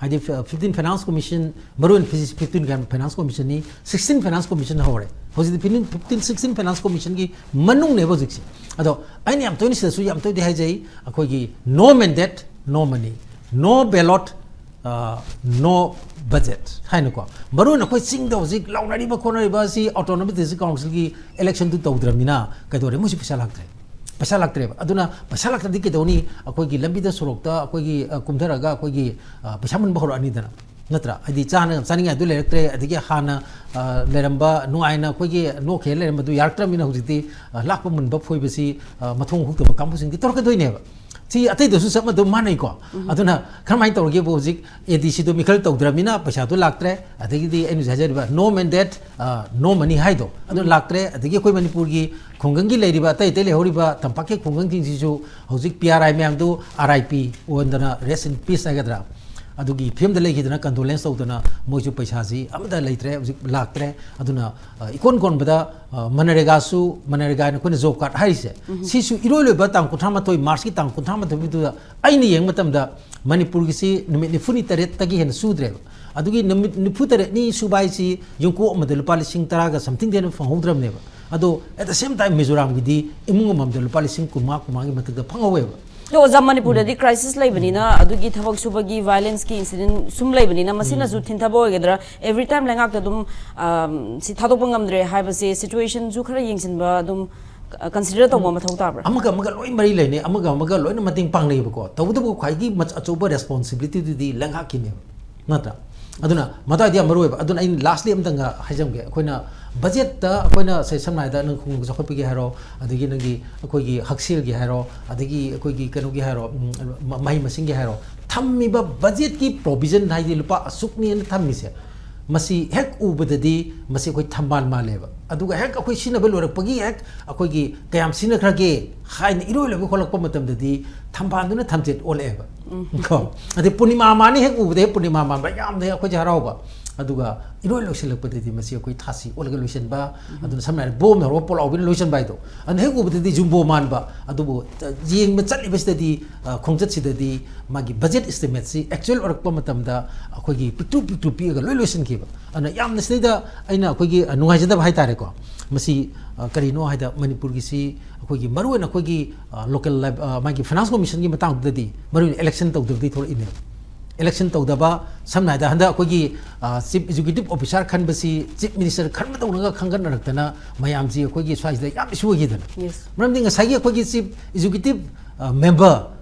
ꯍꯥꯏꯗꯤ, ꯐ-, ꯐꯤꯐꯇꯤꯟ ꯐꯥꯏꯅꯥꯟꯁ ꯀꯃꯤꯁꯟ, ꯃꯔꯨ ꯑꯣꯏꯅ ꯐꯤꯐꯇꯤꯟ ꯐꯥꯏꯅꯥꯟꯁ ꯀꯃꯤꯁꯟꯅꯤ, ꯁꯤꯛꯁꯇꯤꯟ ꯐꯥꯏꯅꯥꯟꯁ ꯀꯃꯤꯁꯟ ꯍꯧꯔꯦ꯫ ꯍꯧꯖꯤꯛꯇꯤ ꯐꯤꯐꯇꯤꯟ, ꯐꯤꯐꯇꯤꯟ, ꯁꯤꯛꯁꯇꯤꯟ ꯐꯥꯏꯅꯥꯟꯁ ꯀꯃꯤꯁꯟꯒꯤ ꯃꯅꯨꯡꯅꯦꯕ ꯍꯧꯖꯤꯛꯁꯦ꯫ ꯑꯗꯣ ꯑꯩꯅ ꯌꯥꯝ ꯇꯣꯏꯅ ꯁꯤꯗꯁꯨ ꯌꯥꯝ ꯇꯣꯏꯗꯤ ꯍꯥꯏꯖꯩ, ꯑꯩꯈꯣꯏꯒꯤ "No mandate, no money, no ballot, ꯑ, no budget" ꯍꯥꯏꯅꯀꯣ꯫ ꯃꯔꯨ ꯑꯣꯏꯅ ꯑꯩꯈꯣꯏ ꯆꯤꯡꯗ ꯍꯧꯖꯤꯛ ꯂꯥꯎꯅꯔꯤꯕ ꯈꯣꯠꯅꯔꯤꯕ ꯑꯁꯤ ꯑꯣꯇꯣꯅꯣꯃꯁ ꯗꯤꯁꯇ꯭ꯔꯤꯛ ꯀꯥꯎꯟꯁꯤꯜꯒꯤ ꯏꯂꯦꯛꯁꯟꯗꯨ ꯇꯧꯗ꯭ꯔꯕꯅꯤꯅ ꯀꯩꯗꯧꯔꯦ? ꯃꯣꯏꯁꯨ ꯄꯩꯁꯥ ꯂꯥꯛꯇ꯭ꯔꯦ꯫ ꯄꯩꯁꯥ ꯂꯥꯛꯇ꯭ꯔꯦꯕ꯫ ꯑꯗꯨꯅ ꯄꯩꯁꯥ ꯂꯥꯛꯇ꯭ꯔꯗꯤ ꯀꯩꯗꯧꯅꯤ? ꯑꯩꯈꯣꯏꯒꯤ ꯂꯝꯕꯤꯗ, ꯁꯣꯔꯣꯛꯇ, ꯑꯩꯈꯣꯏꯒꯤ, ꯑ, ꯀꯨꯝꯊꯔꯒ ꯑꯩꯈꯣꯏꯒꯤ, ꯑ, ꯄꯩꯁꯥ ꯃꯨꯟꯕ ꯍꯧꯔꯛꯑꯅꯤꯗꯅ, ꯅꯠꯇ꯭ꯔꯥ? ꯍꯥꯏꯗꯤ ꯆꯥꯅ-, ꯆꯥꯅꯤꯡꯉꯥꯏꯗꯨ ꯂꯩꯔꯛꯇ꯭ꯔꯦ, ꯑꯗꯒꯤ ꯍꯥꯟꯅ, ꯑ, ꯂꯩꯔꯝꯕ ꯅꯨꯡꯉꯥꯏꯅ ꯑꯩꯈꯣꯏꯒꯤ ꯅꯣꯛꯈꯤꯅ ꯂꯩꯔꯝꯕꯗꯨ ꯌꯥꯔꯛꯇ꯭ꯔꯕꯅꯤꯅ ꯍꯧꯖꯤꯛꯇꯤ, ꯑ, ꯂꯥꯛꯄ ꯃꯨꯟꯕ ꯐꯣꯏꯕꯁꯤ, ꯑ, ꯃꯊꯣꯡ ꯍꯨꯛꯇꯕ ꯀꯥꯡꯕꯨꯁꯤꯡꯗꯤ ꯇꯧꯔꯛꯀꯗꯣꯏꯅꯦꯕ꯫ ꯁꯤ ꯑꯇꯩꯗꯁꯨ ꯆꯞ ꯃꯥꯟꯅꯩꯀꯣ꯫ ꯑꯗꯨꯅ ꯀꯔꯝꯍꯥꯏꯅ ꯇꯧꯔꯒꯦꯕꯨ, ꯍꯧꯖꯤꯛ ꯑꯦ ꯗꯤ ꯁꯤꯗꯣ ꯃꯤꯈꯜ ꯇꯧꯗ꯭ꯔꯕꯅꯤꯅ ꯄꯩꯁꯥꯗꯣ ꯂꯥꯛꯇ꯭ꯔꯦ, ꯑꯗꯒꯤꯗꯤ ꯑꯩꯅ ꯍꯧꯖꯤꯛ ꯍꯥꯏꯖꯔꯤꯕ "No mandate, ꯑ, no money" ꯍꯥꯏꯗꯣ ꯑꯗꯨ ꯂꯥꯛꯇ꯭ꯔꯦ꯫ ꯑꯗꯒꯤ ꯑꯩꯈꯣꯏ ꯃꯅꯤꯄꯨꯔꯒꯤ ꯈꯨꯡꯒꯪꯒꯤ ꯂꯩꯔꯤꯕ, ꯑꯇꯩ ꯑꯇꯩ ꯂꯩꯍꯧꯔꯤꯕ ꯇꯝꯄꯥꯛꯀꯤ ꯈꯨꯡꯒꯪꯁꯤꯡꯁꯤꯁꯨ ꯍꯧꯖꯤꯛ ꯄꯤ ꯑꯥꯔ ꯑꯥꯏ ꯃꯌꯥꯝꯗꯨ ꯑꯥꯔ ꯑꯥꯏ ꯄꯤ ꯑꯣꯟꯗꯅ, rest in peace ꯍꯥꯏꯒꯗ꯭ꯔꯥ, ꯑꯗꯨꯒꯤ ꯐꯤꯕꯝꯗ ꯂꯩꯈꯤꯗꯅ, ꯀꯟꯗꯣꯂꯦꯟꯁ ꯇꯧꯗꯅ ꯃꯣꯏꯁꯨ ꯄꯩꯁꯥꯁꯤ ꯑꯃꯠꯇ ꯂꯩꯇ꯭ꯔꯦ, ꯍꯧꯖꯤꯛ ꯂꯥꯛꯇ꯭ꯔꯦ꯫ ꯑꯗꯨꯅ, ꯑ, ꯏꯀꯣꯟ ꯀꯣꯟꯕꯗ, ꯑ, ꯃꯅꯔꯦꯒꯥꯁꯨ, ꯃꯅꯔꯦꯒꯥ ꯍꯥꯏꯅ ꯑꯩꯈꯣꯏꯅ ꯖꯣꯕ ꯀꯥꯔꯗ ꯍꯥꯏꯔꯤꯁꯦ, ꯁꯤꯁꯨ ꯏꯔꯣꯏ ꯂꯣꯏꯕ ꯇꯥꯡ ꯀꯨꯟꯊ꯭ꯔꯥ ꯃꯥꯊꯣꯏ, ꯃꯥꯔꯁꯀꯤ ꯇꯥꯡ ꯀꯨꯟꯊ꯭ꯔꯥ ꯃꯥꯊꯣꯏꯗꯨꯗ ꯑꯩꯅ ꯌꯦꯡꯕ ꯃꯇꯝꯗ ꯃꯅꯤꯄꯨꯔꯒꯤꯁꯤ ꯅꯨꯃꯤꯠ ꯅꯤꯐꯨꯅꯤ ꯇꯔꯦꯠꯇꯒꯤ ꯍꯦꯟꯅ ꯁꯨꯗ꯭ꯔꯦꯕ꯫ ꯑꯗꯨꯒꯤ ꯅꯨꯃꯤꯠ ꯅꯤꯐꯨ ꯇꯔꯦꯠꯅꯤ ꯁꯨꯕ ꯍꯥꯏꯁꯤ ꯌꯨꯝꯀꯣꯛ ꯑꯃꯗ ꯂꯨꯄꯥ ꯂꯤꯁꯤꯡ ꯇꯔꯥꯒ something ꯗꯩ ꯍꯦꯟꯅ ꯐꯪꯍꯧꯗ꯭ꯔꯕꯅꯦꯕ꯫ ꯑꯗꯣ at the same time ꯃꯤꯖꯣꯔꯥꯝꯒꯤꯗꯤ ꯏꯃꯨꯡ ꯑꯃꯃꯝꯗ ꯂꯨꯄꯥ ꯂꯤꯁꯤꯡ ꯀꯨꯟꯃꯉꯥ, ꯀꯨꯟꯃꯉꯥꯒꯤ ꯃꯊꯛꯇ ꯐꯪꯍꯧꯋꯦꯕ꯫ ꯑꯗꯣ ꯑꯣꯖꯥ, ꯃꯅꯤꯄꯨꯔꯗꯗꯤ crisis ꯂꯩꯕꯅꯤꯅ, ꯑꯗꯨꯒꯤ ꯊꯕꯛ ꯁꯨꯕꯒꯤ violenceꯀꯤ incident ꯁꯨꯝ ꯂꯩꯕꯅꯤꯅ, ꯃꯁꯤꯅꯁꯨ ꯊꯤꯟꯊꯕ ꯑꯣꯏꯒꯗ꯭ꯔꯥ? Every time ꯂꯩꯉꯥꯛꯇ ꯑꯗꯨꯝ, ꯑꯝ, ꯁꯤ ꯊꯥꯗꯣꯛꯄ ꯉꯝꯗ꯭ꯔꯦ ꯍꯥꯏꯕꯁꯦ situationꯁꯨ ꯈꯔ ꯌꯦꯡꯁꯤꯟꯕ ꯑꯗꯨꯝ, ꯑ, consider ꯇꯧꯕ ꯃꯊꯧ ꯇꯥꯕ꯭ꯔꯥ? ꯑꯃꯒ ꯑꯃꯒ ꯂꯣꯏ ꯃꯔꯤ ꯂꯩꯅꯩ, ꯑꯃꯒ ꯑꯃꯒ ꯂꯣꯏꯅ ꯃꯇꯦꯡ ꯄꯥꯡꯅꯩꯕꯀꯣ꯫ ꯇꯧꯕꯇꯕꯨ ꯈ꯭ꯋꯥꯏꯒꯤ ꯃꯆ-, ꯑꯆꯧꯕ responsibilityꯗꯨꯗꯤ ꯂꯩꯉꯥꯛꯀꯤꯅꯦꯕ, ꯅꯠꯇ꯭ꯔꯥ? ꯑꯗꯨꯅ ꯃꯗꯨꯋꯥꯏꯗꯤ ꯌꯥꯝ ꯃꯔꯨ ꯑꯣꯏꯕ꯫ ꯑꯗꯨꯅ ꯑꯩꯅ lastly ꯑꯝꯇꯪꯒ ꯍꯥꯏꯖꯔꯝꯒꯦ, ꯑꯩꯈꯣꯏꯅ budgetꯇ ꯑꯩꯈꯣꯏꯅ ꯁꯦ ꯁꯝꯅ ꯍꯥꯏꯔꯕꯗ ꯅꯪ ꯈꯣꯡꯖꯣꯝ ꯆꯥꯎꯈꯠꯄꯒꯤ ꯍꯥꯏꯔꯣ, ꯑꯗꯒꯤ ꯅꯪꯒꯤ ꯑꯩꯈꯣꯏꯒꯤ ꯍꯛꯁꯦꯜꯒꯤ ꯍꯥꯏꯔꯣ, ꯑꯗꯒꯤ ꯑꯩꯈꯣꯏꯒꯤ ꯀꯩꯅꯣꯒꯤ ꯍꯥꯏꯔꯣ, ꯎꯝ, ꯃ-, ꯃꯍꯩ ꯃꯁꯤꯡꯒꯤ ꯍꯥꯏꯔꯣ, ꯊꯝꯃꯤꯕ budgetꯀꯤ provision ꯍꯥꯏꯗꯤ ꯂꯨꯄꯥ ꯑꯁꯨꯛꯅꯦꯅ ꯊꯝꯃꯤꯁꯦ, ꯃꯁꯤ ꯍꯦꯛ ꯎꯕꯗꯗꯤ ꯃꯁꯤ ꯑꯩꯈꯣꯏ ꯊꯝꯕꯥꯜ ꯃꯥꯜꯂꯦꯕ꯫ ꯑꯗꯨꯒ ꯍꯦꯛ ꯑꯩꯈꯣꯏ ꯁꯤꯖꯤꯟꯅꯕ ꯂꯣꯏꯔꯛꯄꯒꯤ ꯍꯦꯛ ꯑꯩꯈꯣꯏꯒꯤ ꯀꯌꯥꯝ ꯁꯤꯖꯤꯟꯅꯈ꯭ꯔꯒꯦ ꯍꯥꯏꯅ ꯏꯔꯣꯏ ꯂꯣꯏꯕ ꯍꯣꯜꯂꯛꯄ ꯃꯇꯝꯗꯗꯤ ꯊꯝꯕꯥꯜꯗꯨꯅ ꯊꯝꯆꯦꯠ ꯑꯣꯜꯂꯛꯑꯦꯕ꯫ ꯀꯣ? ꯑꯗꯩ ꯄꯨꯔꯅꯤꯃꯥ ꯃꯥꯅꯤ ꯍꯦꯛ ꯎꯕꯗ ꯍꯦꯛ ꯄꯨꯔꯅꯤꯃꯥ ꯃꯥꯟꯕ ꯌꯥꯝꯅ ꯍꯦꯛ ꯑꯩꯈꯣꯏꯁꯦ ꯍꯔꯥꯎꯕ꯫ ꯑꯗꯨꯒ ꯏꯔꯣꯏ ꯂꯣꯏꯁꯤꯜꯂꯛꯄꯗꯗꯤ ꯃꯁꯤ ꯑꯩꯈꯣꯏ ꯊꯥꯁꯤ ꯑꯣꯜꯂꯒ ꯂꯣꯏꯁꯤꯟꯕ꯫ ꯑꯗꯨꯅ ꯁꯝꯅ ꯍꯥꯏꯔꯕꯗ ꯕꯣꯝꯅ ꯍꯧꯔꯒ ꯄꯣꯂꯥꯎꯕꯤꯅ ꯂꯣꯏꯁꯤꯟꯕ ꯍꯥꯏꯗꯣ꯫ ꯑꯗꯨꯅ ꯍꯦꯛ ꯎꯕꯗꯗꯤ ꯖꯨꯝꯕꯣ ꯃꯥꯟꯕ꯫ ꯑꯗꯨꯕꯨ, ꯑ, ꯌꯦꯡꯕ ꯆꯠꯂꯤꯕꯁꯤꯗꯗꯤ, ꯑ, ꯈꯣꯡꯆꯠꯁꯤꯗꯗꯤ ꯃꯥꯒꯤ budget estimateꯁꯤ actual ꯑꯣꯏꯔꯛꯄ ꯃꯇꯝꯗ ꯑꯩꯈꯣꯏꯒꯤ ꯄꯤꯛꯇ꯭ꯔꯨ ꯄꯤꯛꯇ꯭ꯔꯨ ꯄꯤꯛꯑꯒ ꯂꯣꯏ ꯂꯣꯏꯁꯤꯟꯈꯤꯕ꯫ ꯑꯗꯨꯅ ꯌꯥꯝꯅ ꯁꯤꯗꯩꯗ ꯑꯩꯅ ꯑꯩꯈꯣꯏꯒꯤ, ꯑ, ꯅꯨꯡꯉꯥꯏꯖꯗꯕ ꯍꯥꯏꯇꯥꯔꯦꯀꯣ꯫ ꯃꯁꯤ, ꯑ, ꯀꯔꯤꯅꯣ ꯍꯥꯏꯗ ꯃꯅꯤꯄꯨꯔꯒꯤꯁꯤ ꯑꯩꯈꯣꯏꯒꯤ ꯃꯔꯨꯑꯣꯏꯅ ꯑꯩꯈꯣꯏꯒꯤ, ꯑ, local ꯂꯥꯏꯕ-, ꯑ, ꯃꯥꯒꯤ finance commissionꯒꯤ ꯃꯇꯥꯡꯗꯨꯗꯗꯤ ꯃꯔꯨꯑꯣꯏꯅ election ꯇꯧꯗꯕꯗꯒꯤ ꯊꯣꯛꯂꯛꯏꯅꯦꯕ꯫ Election ꯇꯧꯗꯕ, ꯁꯝꯅ ꯍꯥꯏꯔꯕꯗ ꯍꯟꯗꯛ ꯑꯩꯈꯣꯏꯒꯤ, ꯑ, chief executive officer ꯈꯟꯕꯁꯤ chief minister ꯈꯟꯕꯗꯧꯅꯒ ꯈꯟꯒꯠꯅꯔꯛꯇꯅ ꯃꯌꯥꯝꯁꯤ ꯑꯩꯈꯣꯏꯒꯤ ꯁ꯭ꯋꯥꯏꯁꯤꯗ ꯌꯥꯝ issue ꯑꯣꯏꯈꯤꯗꯅ꯫ Yes. ꯃꯔꯝꯗꯤ ꯉꯁꯥꯏꯒꯤ ꯑꯩꯈꯣꯏꯒꯤ chief executive, ꯑ, member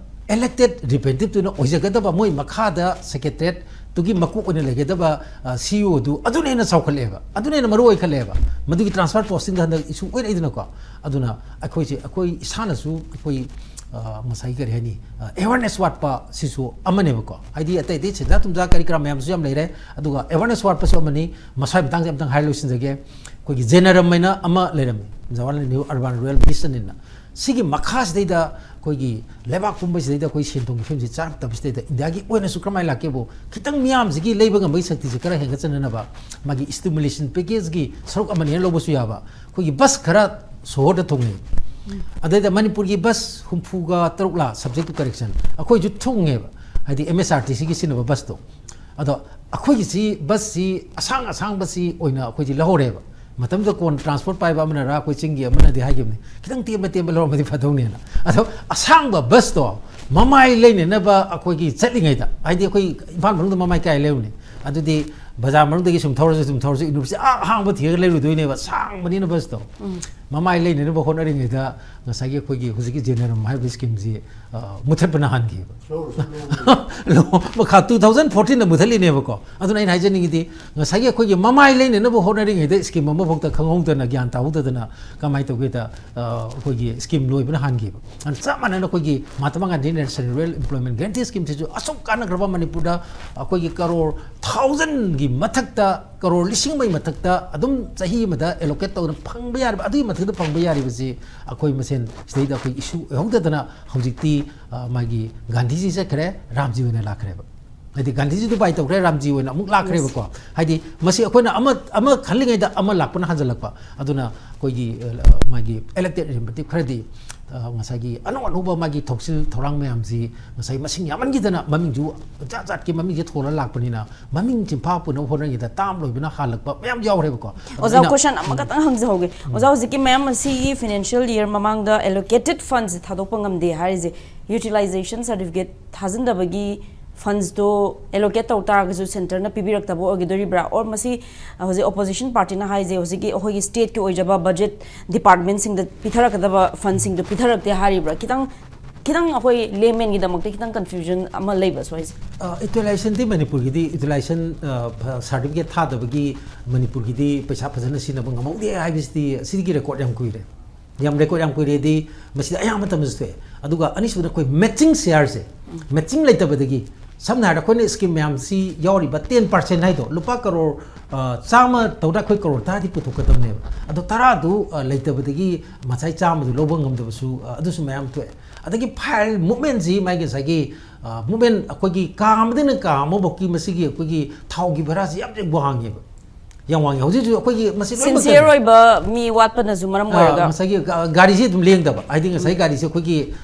elected representativeꯇꯨꯅ ꯑꯣꯏꯖꯒꯗꯕ ꯃꯣꯏ ꯃꯈꯥꯗ secretariatꯇꯨꯒꯤ ꯃꯀꯣꯛ ꯑꯣꯏꯅ ꯂꯩꯒꯗꯕ, ꯑ, CEO ꯗꯨ ꯑꯗꯨꯅ ꯍꯦꯟꯅ ꯆꯥꯎꯈꯠꯂꯛꯑꯦꯕ, ꯑꯗꯨꯅ ꯍꯦꯟꯅ ꯃꯔꯨ ꯑꯣꯏꯈꯠꯂꯛꯑꯦꯕ꯫ ꯃꯗꯨꯒꯤ transfer postingꯗ ꯍꯟꯗꯛ issue ꯑꯣꯏꯔꯛꯏꯗꯅꯀꯣ꯫ ꯑꯗꯨꯅ ꯑꯩꯈꯣꯏꯁꯦ, ꯑꯩꯈꯣꯏ ꯏꯁꯥꯅꯁꯨ ꯑꯩꯈꯣꯏ, ꯑ, ꯉꯁꯥꯏ ꯀꯔꯤ ꯍꯥꯏꯅꯤ, ꯑ, awareness ꯋꯥꯠꯄ ꯁꯤꯁꯨ ꯑꯃꯅꯦꯕꯀꯣ꯫ ꯍꯥꯏꯗꯤ ꯑꯇꯩ ꯑꯇꯩ ꯁꯦꯟꯖꯥ ꯊꯨꯝꯖꯥ ꯀꯔꯤ ꯀꯔꯥ ꯃꯌꯥꯝꯁꯨ ꯌꯥꯝ ꯂꯩꯔꯦ, ꯑꯗꯨꯒ awareness ꯋꯥꯠꯄꯁꯨ ꯑꯃꯅꯤ꯫ ꯃꯁꯥꯒꯤ ꯃꯇꯥꯡꯁꯦ ꯑꯝꯇꯪ ꯍꯥꯏꯔ ꯂꯣꯏꯁꯤꯟꯖꯒꯦ꯫ ꯑꯩꯈꯣꯏꯒꯤ ꯖꯦꯅꯔꯝ ꯍꯥꯏꯅ ꯑꯃ ꯂꯩꯔꯝꯃꯤ, Jawaharlal Nehru Urban Rural Mission ꯍꯥꯏꯅ꯫ ꯁꯤꯒꯤ ꯃꯈꯥꯁꯤꯗꯩꯗ ꯑꯩꯈꯣꯏꯒꯤ ꯂꯩꯕꯥꯛ ꯄꯨꯝꯕꯁꯤꯗꯩꯗ ꯑꯩꯈꯣꯏ ꯁꯦꯟ ꯊꯨꯝꯒꯤ ꯐꯤꯕꯝꯁꯤ ꯆꯥꯔꯛꯇꯕꯁꯤꯗꯩꯗ ꯏꯟꯗꯤꯌꯥꯒꯤ ꯑꯣꯏꯅꯁꯨ ꯀꯔꯝꯍꯥꯏꯅ ꯂꯥꯛꯀꯦꯕꯨ, ꯈꯤꯇꯪ ꯃꯤꯌꯥꯝꯁꯤꯒꯤ ꯂꯩꯕ ꯉꯝꯕꯒꯤ ꯁꯛꯇꯤꯁꯦ ꯈꯔ ꯍꯦꯟꯒꯠꯆꯅꯅꯕ ꯃꯥꯒꯤ stimulation packageꯀꯤ ꯁꯔꯨꯛ ꯑꯃꯅꯦꯅ ꯂꯧꯕꯁꯨ ꯌꯥꯕ꯫ ꯑꯩꯈꯣꯏꯒꯤ bus ꯈꯔ ꯁꯣꯍꯣꯔꯗ ꯊꯨꯡꯉꯦ꯫ ꯑꯗꯩꯗ ꯃꯅꯤꯄꯨꯔꯒꯤ bus ꯍꯨꯝꯐꯨꯒ ꯇꯔꯨꯛꯂꯥ, subject to correction, ꯑꯩꯈꯣꯏꯁꯨ ꯊꯨꯡꯉꯦꯕ, ꯍꯥꯏꯗꯤ MSRTCꯒꯤ ꯁꯤꯖꯤꯟꯅꯕ busꯇꯣ꯫ ꯑꯗꯣ ꯑꯩꯈꯣꯏꯒꯤꯁꯤ ꯕꯁꯁꯤ ꯑꯁꯥꯡ ꯑꯁꯥꯡꯕꯁꯤ ꯑꯣꯏꯅ ꯑꯩꯈꯣꯏꯗꯤ ꯂꯧꯍꯧꯔꯦꯕ꯫ ꯃꯇꯝꯗꯨꯗ ꯀꯣꯟ ꯇ꯭ꯔꯥꯟꯁꯄꯣꯔꯠ ꯄꯥꯏꯕ ꯑꯃꯅꯔ ꯑꯩꯈꯣꯏ ꯆꯤꯡꯒꯤ ꯑꯃꯅꯗꯤ ꯍꯥꯏꯈꯤꯕꯅꯤ, "ꯈꯤꯇꯪ ꯇꯦꯟꯕ ꯇꯦꯟꯕ ꯂꯧꯔꯝꯃꯗꯤ ꯐꯗꯧꯅꯦꯅ"꯫ ꯑꯗꯣ ꯑꯁꯥꯡꯕ ꯕꯁꯇꯣ ꯃꯃꯥꯏ ꯂꯩꯅꯅꯕ ꯑꯩꯈꯣꯏꯒꯤ ꯆꯠꯂꯤꯉꯩꯗ, ꯍꯥꯏꯗꯤ ꯑꯩꯈꯣꯏ ꯏꯝꯐꯥꯜ ꯃꯅꯨꯡꯗ ꯃꯃꯥꯏ ꯀꯥꯏ ꯂꯩꯔꯨꯅꯤ? ꯑꯗꯨꯗꯤ ꯕꯖꯥꯔ ꯃꯅꯨꯡꯗꯒꯤ ꯁꯨꯝ ꯊꯧꯔꯁꯨ ꯁꯨꯝ ꯊꯧꯔꯁꯨ ꯌꯨꯅꯤꯚꯔꯁꯤꯇꯤ ꯑꯥ ꯑꯍꯥꯡꯕ ꯊꯤꯔꯒ ꯂꯩꯔꯨꯗꯣꯏꯅꯦꯕ, ꯁꯥꯡꯕꯅꯤꯅ ꯕꯁꯇꯣ꯫ ꯃꯃꯥꯏ ꯂꯩꯅꯅꯕ ꯍꯣꯠꯅꯔꯤꯉꯩꯗ ꯉꯁꯥꯏꯒꯤ ꯑꯩꯈꯣꯏꯒꯤ ꯍꯧꯖꯤꯛꯀꯤ ꯖꯦꯅꯔꯝ ꯍꯥꯏꯕ ꯁ꯭ꯀꯤꯝꯁꯤ, ꯑ, ꯃꯨꯊꯠꯄꯅ ꯍꯥꯟꯈꯤꯕ꯫ ꯂꯣ, ꯃꯈꯥ ꯇꯨ ꯊꯥꯎꯖꯟ ꯐꯣꯔꯇꯤꯟꯗ ꯃꯨꯊꯠꯂꯤꯅꯦꯕꯀꯣ꯫ ꯑꯗꯨꯅ ꯑꯩꯅ ꯍꯥꯏꯖꯅꯤꯡꯉꯤꯗꯤ, ꯉꯁꯥꯏꯒꯤ ꯑꯩꯈꯣꯏꯒꯤ ꯃꯃꯥꯏ ꯂꯩꯅꯅꯕ ꯍꯣꯠꯅꯔꯤꯉꯩꯗ ꯁ꯭ꯀꯤꯝ ꯑꯃꯐꯥꯎꯗ ꯈꯪꯍꯧꯗꯅ, ꯒ꯭ꯌꯥꯟ ꯇꯥꯍꯧꯗꯗꯅ ꯀꯃꯥꯏꯅ ꯇꯧꯒꯦꯗ, ꯑ, ꯑꯩꯈꯣꯏꯒꯤ ꯁ꯭ꯀꯤꯝ ꯂꯣꯏꯕꯅ ꯍꯥꯟꯈꯤꯕ꯫ ꯑꯗꯨꯅ ꯆꯞ ꯃꯥꯟꯅꯅ ꯑꯩꯈꯣꯏꯒꯤ Mahatma Gandhi national rural employment guarantee ꯁ꯭ꯀꯤꯝꯁꯤꯁꯨ ꯑꯁꯨꯛ ꯀꯥꯟꯅꯈ꯭ꯔꯕ, ꯃꯅꯤꯄꯨꯔꯗ ꯑꯩꯈꯣꯏꯒꯤ ꯀꯔꯣꯔ ꯊꯥꯎꯖꯟꯒꯤ ꯃꯊꯛꯇ, ꯀꯔꯣꯔ ꯂꯤꯁꯤꯡ ꯑꯃꯒꯤ ꯃꯊꯛꯇ ꯑꯗꯨꯝ ꯆꯍꯤ ꯑꯃꯗ ꯑꯦꯂꯣꯀꯦꯠ ꯇꯧꯗꯅ ꯐꯪꯕ ꯌꯥꯔꯤꯕ, ꯑꯗꯨꯒꯤ ꯃꯊꯛꯇ ꯐꯪꯕ ꯌꯥꯔꯤꯕꯁꯤ ꯑꯩꯈꯣꯏ ꯃꯁꯦꯟ ꯁꯤꯗꯩꯗ ꯑꯩꯈꯣꯏ ꯏꯁꯨ ꯑꯣꯏꯍꯧꯗꯗꯅ ꯍꯧꯖꯤꯛꯇꯤ, ꯑ, ꯃꯥꯒꯤ ꯒꯥꯟꯙꯤꯖꯤ ꯆꯠꯈ꯭ꯔꯦ, ꯔꯥꯝꯖꯤ ꯑꯣꯏꯅ ꯂꯥꯛꯈ꯭ꯔꯦꯕ꯫ ꯍꯥꯏꯗꯤ ꯒꯥꯟꯙꯤꯖꯤ ꯗꯨꯕꯥꯏ ꯇꯧꯈ꯭ꯔꯦ, ꯔꯥꯝꯖꯤ ꯑꯣꯏꯅ ꯑꯃꯨꯛ ꯂꯥꯛꯈ꯭ꯔꯦꯕꯀꯣ꯫ ꯍꯥꯏꯗꯤ ꯃꯁꯤ ꯑꯩꯈꯣꯏꯅ ꯑꯃ, ꯑꯃ ꯈꯜꯂꯤꯉꯩꯗ ꯑꯃ ꯂꯥꯛꯄꯅ ꯍꯟꯖꯜꯂꯛꯄ꯫ ꯑꯗꯨꯅ ꯑꯩꯈꯣꯏꯒꯤ, ꯑ, ꯃꯥꯒꯤ ꯏꯂꯦꯛꯇꯦꯗ ꯔꯤꯄ꯭ꯔꯦꯖꯦꯟꯇꯦꯇꯤꯚ ꯈꯔꯗꯤ, ꯑ, ꯉꯁꯥꯏꯒꯤ ꯑꯅꯧ ꯑꯅꯧꯕ ꯃꯥꯒꯤ ꯊꯧꯁꯤꯜ ꯊꯧꯔꯥꯡ ꯃꯌꯥꯝꯁꯤ ꯉꯁꯥꯏ ꯃꯁꯤꯡ ꯌꯥꯝꯃꯟꯈꯤꯗꯅ ꯃꯃꯤꯡꯁꯨ ꯖꯥꯠ ꯖꯥꯠꯀꯤ ꯃꯃꯤꯡꯁꯦ ꯊꯣꯜꯂ ꯂꯥꯛꯄꯅꯤꯅ ꯃꯃꯤꯡ ꯆꯤꯟꯐꯥ ꯄꯨꯅꯕ ꯍꯣꯠꯅꯔꯤꯉꯩꯗ ꯇꯥꯝ ꯂꯣꯏꯕꯅ ꯍꯥꯜꯂꯛꯄ ꯃꯌꯥꯝ ꯌꯥꯎꯔꯦꯕꯀꯣ꯫ ꯑꯣꯖꯥ, ꯑꯗꯨꯅ question ꯑꯃꯈꯛꯇꯪ ꯍꯪꯖꯍꯧꯒꯦ꯫ ꯑꯣꯖꯥ, ꯍꯧꯖꯤꯛꯀꯤ ꯃꯌꯥꯝ ꯑꯁꯤꯒꯤ financial year ꯃꯃꯥꯡꯗ allocated funds ꯊꯥꯗꯣꯛꯄ ꯉꯝꯗꯦ ꯍꯥꯏꯔꯤꯁꯦ, utilization certificate ꯊꯥꯖꯤꯟꯗꯕꯒꯤ funds ꯇꯣ allocate ꯇꯧ ꯇꯥꯔꯒꯁꯨ centre ꯅ ꯄꯤꯕꯤꯔꯛꯇꯕ ꯑꯣꯏꯒꯗꯣꯔꯤꯕ꯭ꯔꯥ? Or ꯃꯁꯤ ꯍꯧꯖꯤꯛ opposition party ꯅ ꯍꯥꯏꯁꯦ ꯍꯧꯖꯤꯛꯀꯤ ꯑꯩꯈꯣꯏꯒꯤ state ꯀꯤ ꯑꯣꯏꯖꯕ budget department ꯁꯤꯡꯗ ꯄꯤꯊꯔꯛꯀꯗꯕ fund ꯁꯤꯡꯗꯣ ꯄꯤꯊꯔꯛꯇꯦ ꯍꯥꯏꯔꯤꯕ꯭ꯔꯥ? ꯈꯤꯇꯪ, ꯈꯤꯇꯪ ꯑꯩꯈꯣꯏ layman ꯒꯤꯗꯃꯛꯇ ꯈꯤꯇꯪ confusion ꯑꯃ ꯂꯩꯕ ꯁ꯭ꯋꯥꯏꯁꯦ꯫ ꯑ, utilization ꯗꯤ ꯃꯅꯤꯄꯨꯔꯒꯤꯗꯤ utilization, ꯑ, ꯐ-, certificate ꯊꯥꯗꯕꯒꯤ ꯃꯅꯤꯄꯨꯔꯒꯤꯗꯤ ꯄꯩꯁꯥ ꯐꯖꯅ ꯁꯤꯖꯤꯟꯅꯕ ꯉꯝꯍꯧꯗꯦ ꯍꯥꯏꯕꯁꯤꯗꯤ, ꯁꯤꯒꯤ record ꯌꯥꯝ ꯀꯨꯏꯔꯦ꯫ ꯌꯥꯝ record ꯌꯥꯝ ꯀꯨꯏꯔꯦꯗꯤ ꯃꯁꯤꯗ ꯑꯌꯥꯝꯕ ꯃꯇꯝꯗꯁꯨ ꯊꯣꯛꯑꯦ꯫ ꯑꯗꯨꯒ ꯑꯅꯤꯁꯨꯕꯗ ꯑꯩꯈꯣꯏ matching share ꯁꯦ, matching ꯂꯩꯇꯕꯗꯒꯤ, ꯁꯝꯅ ꯍꯥꯏꯔꯕꯗ ꯑꯩꯈꯣꯏꯅ scheme ꯃꯌꯥꯝꯁꯤ ꯌꯥꯎꯔꯤꯕ ten percent ꯍꯥꯏꯗꯣ, ꯂꯨꯄꯥ ꯀꯔꯣꯔ, ꯑ, ꯆꯥꯝꯃ ꯇꯧꯗ ꯑꯩꯈꯣꯏ ꯀꯔꯣꯔ ꯇꯔꯥꯗꯤ ꯄꯨꯊꯣꯛꯀꯗꯕꯅꯦꯕ꯫ ꯑꯗꯣ ꯇꯔꯥꯗꯨ, ꯑ, ꯂꯩꯇꯕꯗꯒꯤ ꯉꯁꯥꯏ ꯆꯥꯝꯃꯗꯨ ꯂꯧꯕ ꯉꯝꯗꯕꯁꯨ, ꯑ, ꯑꯗꯨꯁꯨ ꯃꯌꯥꯝ ꯊꯣꯛꯑꯦ꯫ ꯑꯗꯒꯤ file movement ꯁꯤ ꯃꯥꯒꯤ ꯉꯁꯥꯏꯒꯤ, ꯑ, movement ꯑꯩꯈꯣꯏꯒꯤ ꯀꯥ ꯑꯃꯗꯒꯤꯅ ꯀꯥ ꯑꯃꯐꯥꯎꯀꯤ ꯃꯁꯤꯒꯤ ꯑꯩꯈꯣꯏꯒꯤ ꯊꯥꯎꯒꯤ ꯚꯔꯥꯁꯤ ꯌꯥꯝ ꯌꯥꯝ ꯋꯥꯡꯉꯦꯕ꯫ ꯌꯥꯝ ꯋꯥꯡꯉꯦ꯫ ꯍꯧꯖꯤꯛ ꯍꯧꯖꯤꯛ ꯑꯩꯈꯣꯏꯒꯤ ꯃꯁꯤ ꯂꯣꯏꯅꯃꯛ sincere ꯑꯣꯏꯕ ꯃꯤ ꯋꯥꯠꯄꯅꯁꯨ ꯃꯔꯝ ꯑ, ꯑꯣꯏꯔꯒ ꯉꯁꯥꯏꯒꯤ ꯒꯥ-, ꯒꯥꯔꯤꯁꯤ ꯑꯗꯨꯝ ꯂꯦꯡꯗꯕ꯫ ꯍꯥꯏꯗꯤ ꯉꯁꯥꯏ ꯒꯥꯔꯤꯁꯦ ꯑꯩꯈꯣꯏꯒꯤ,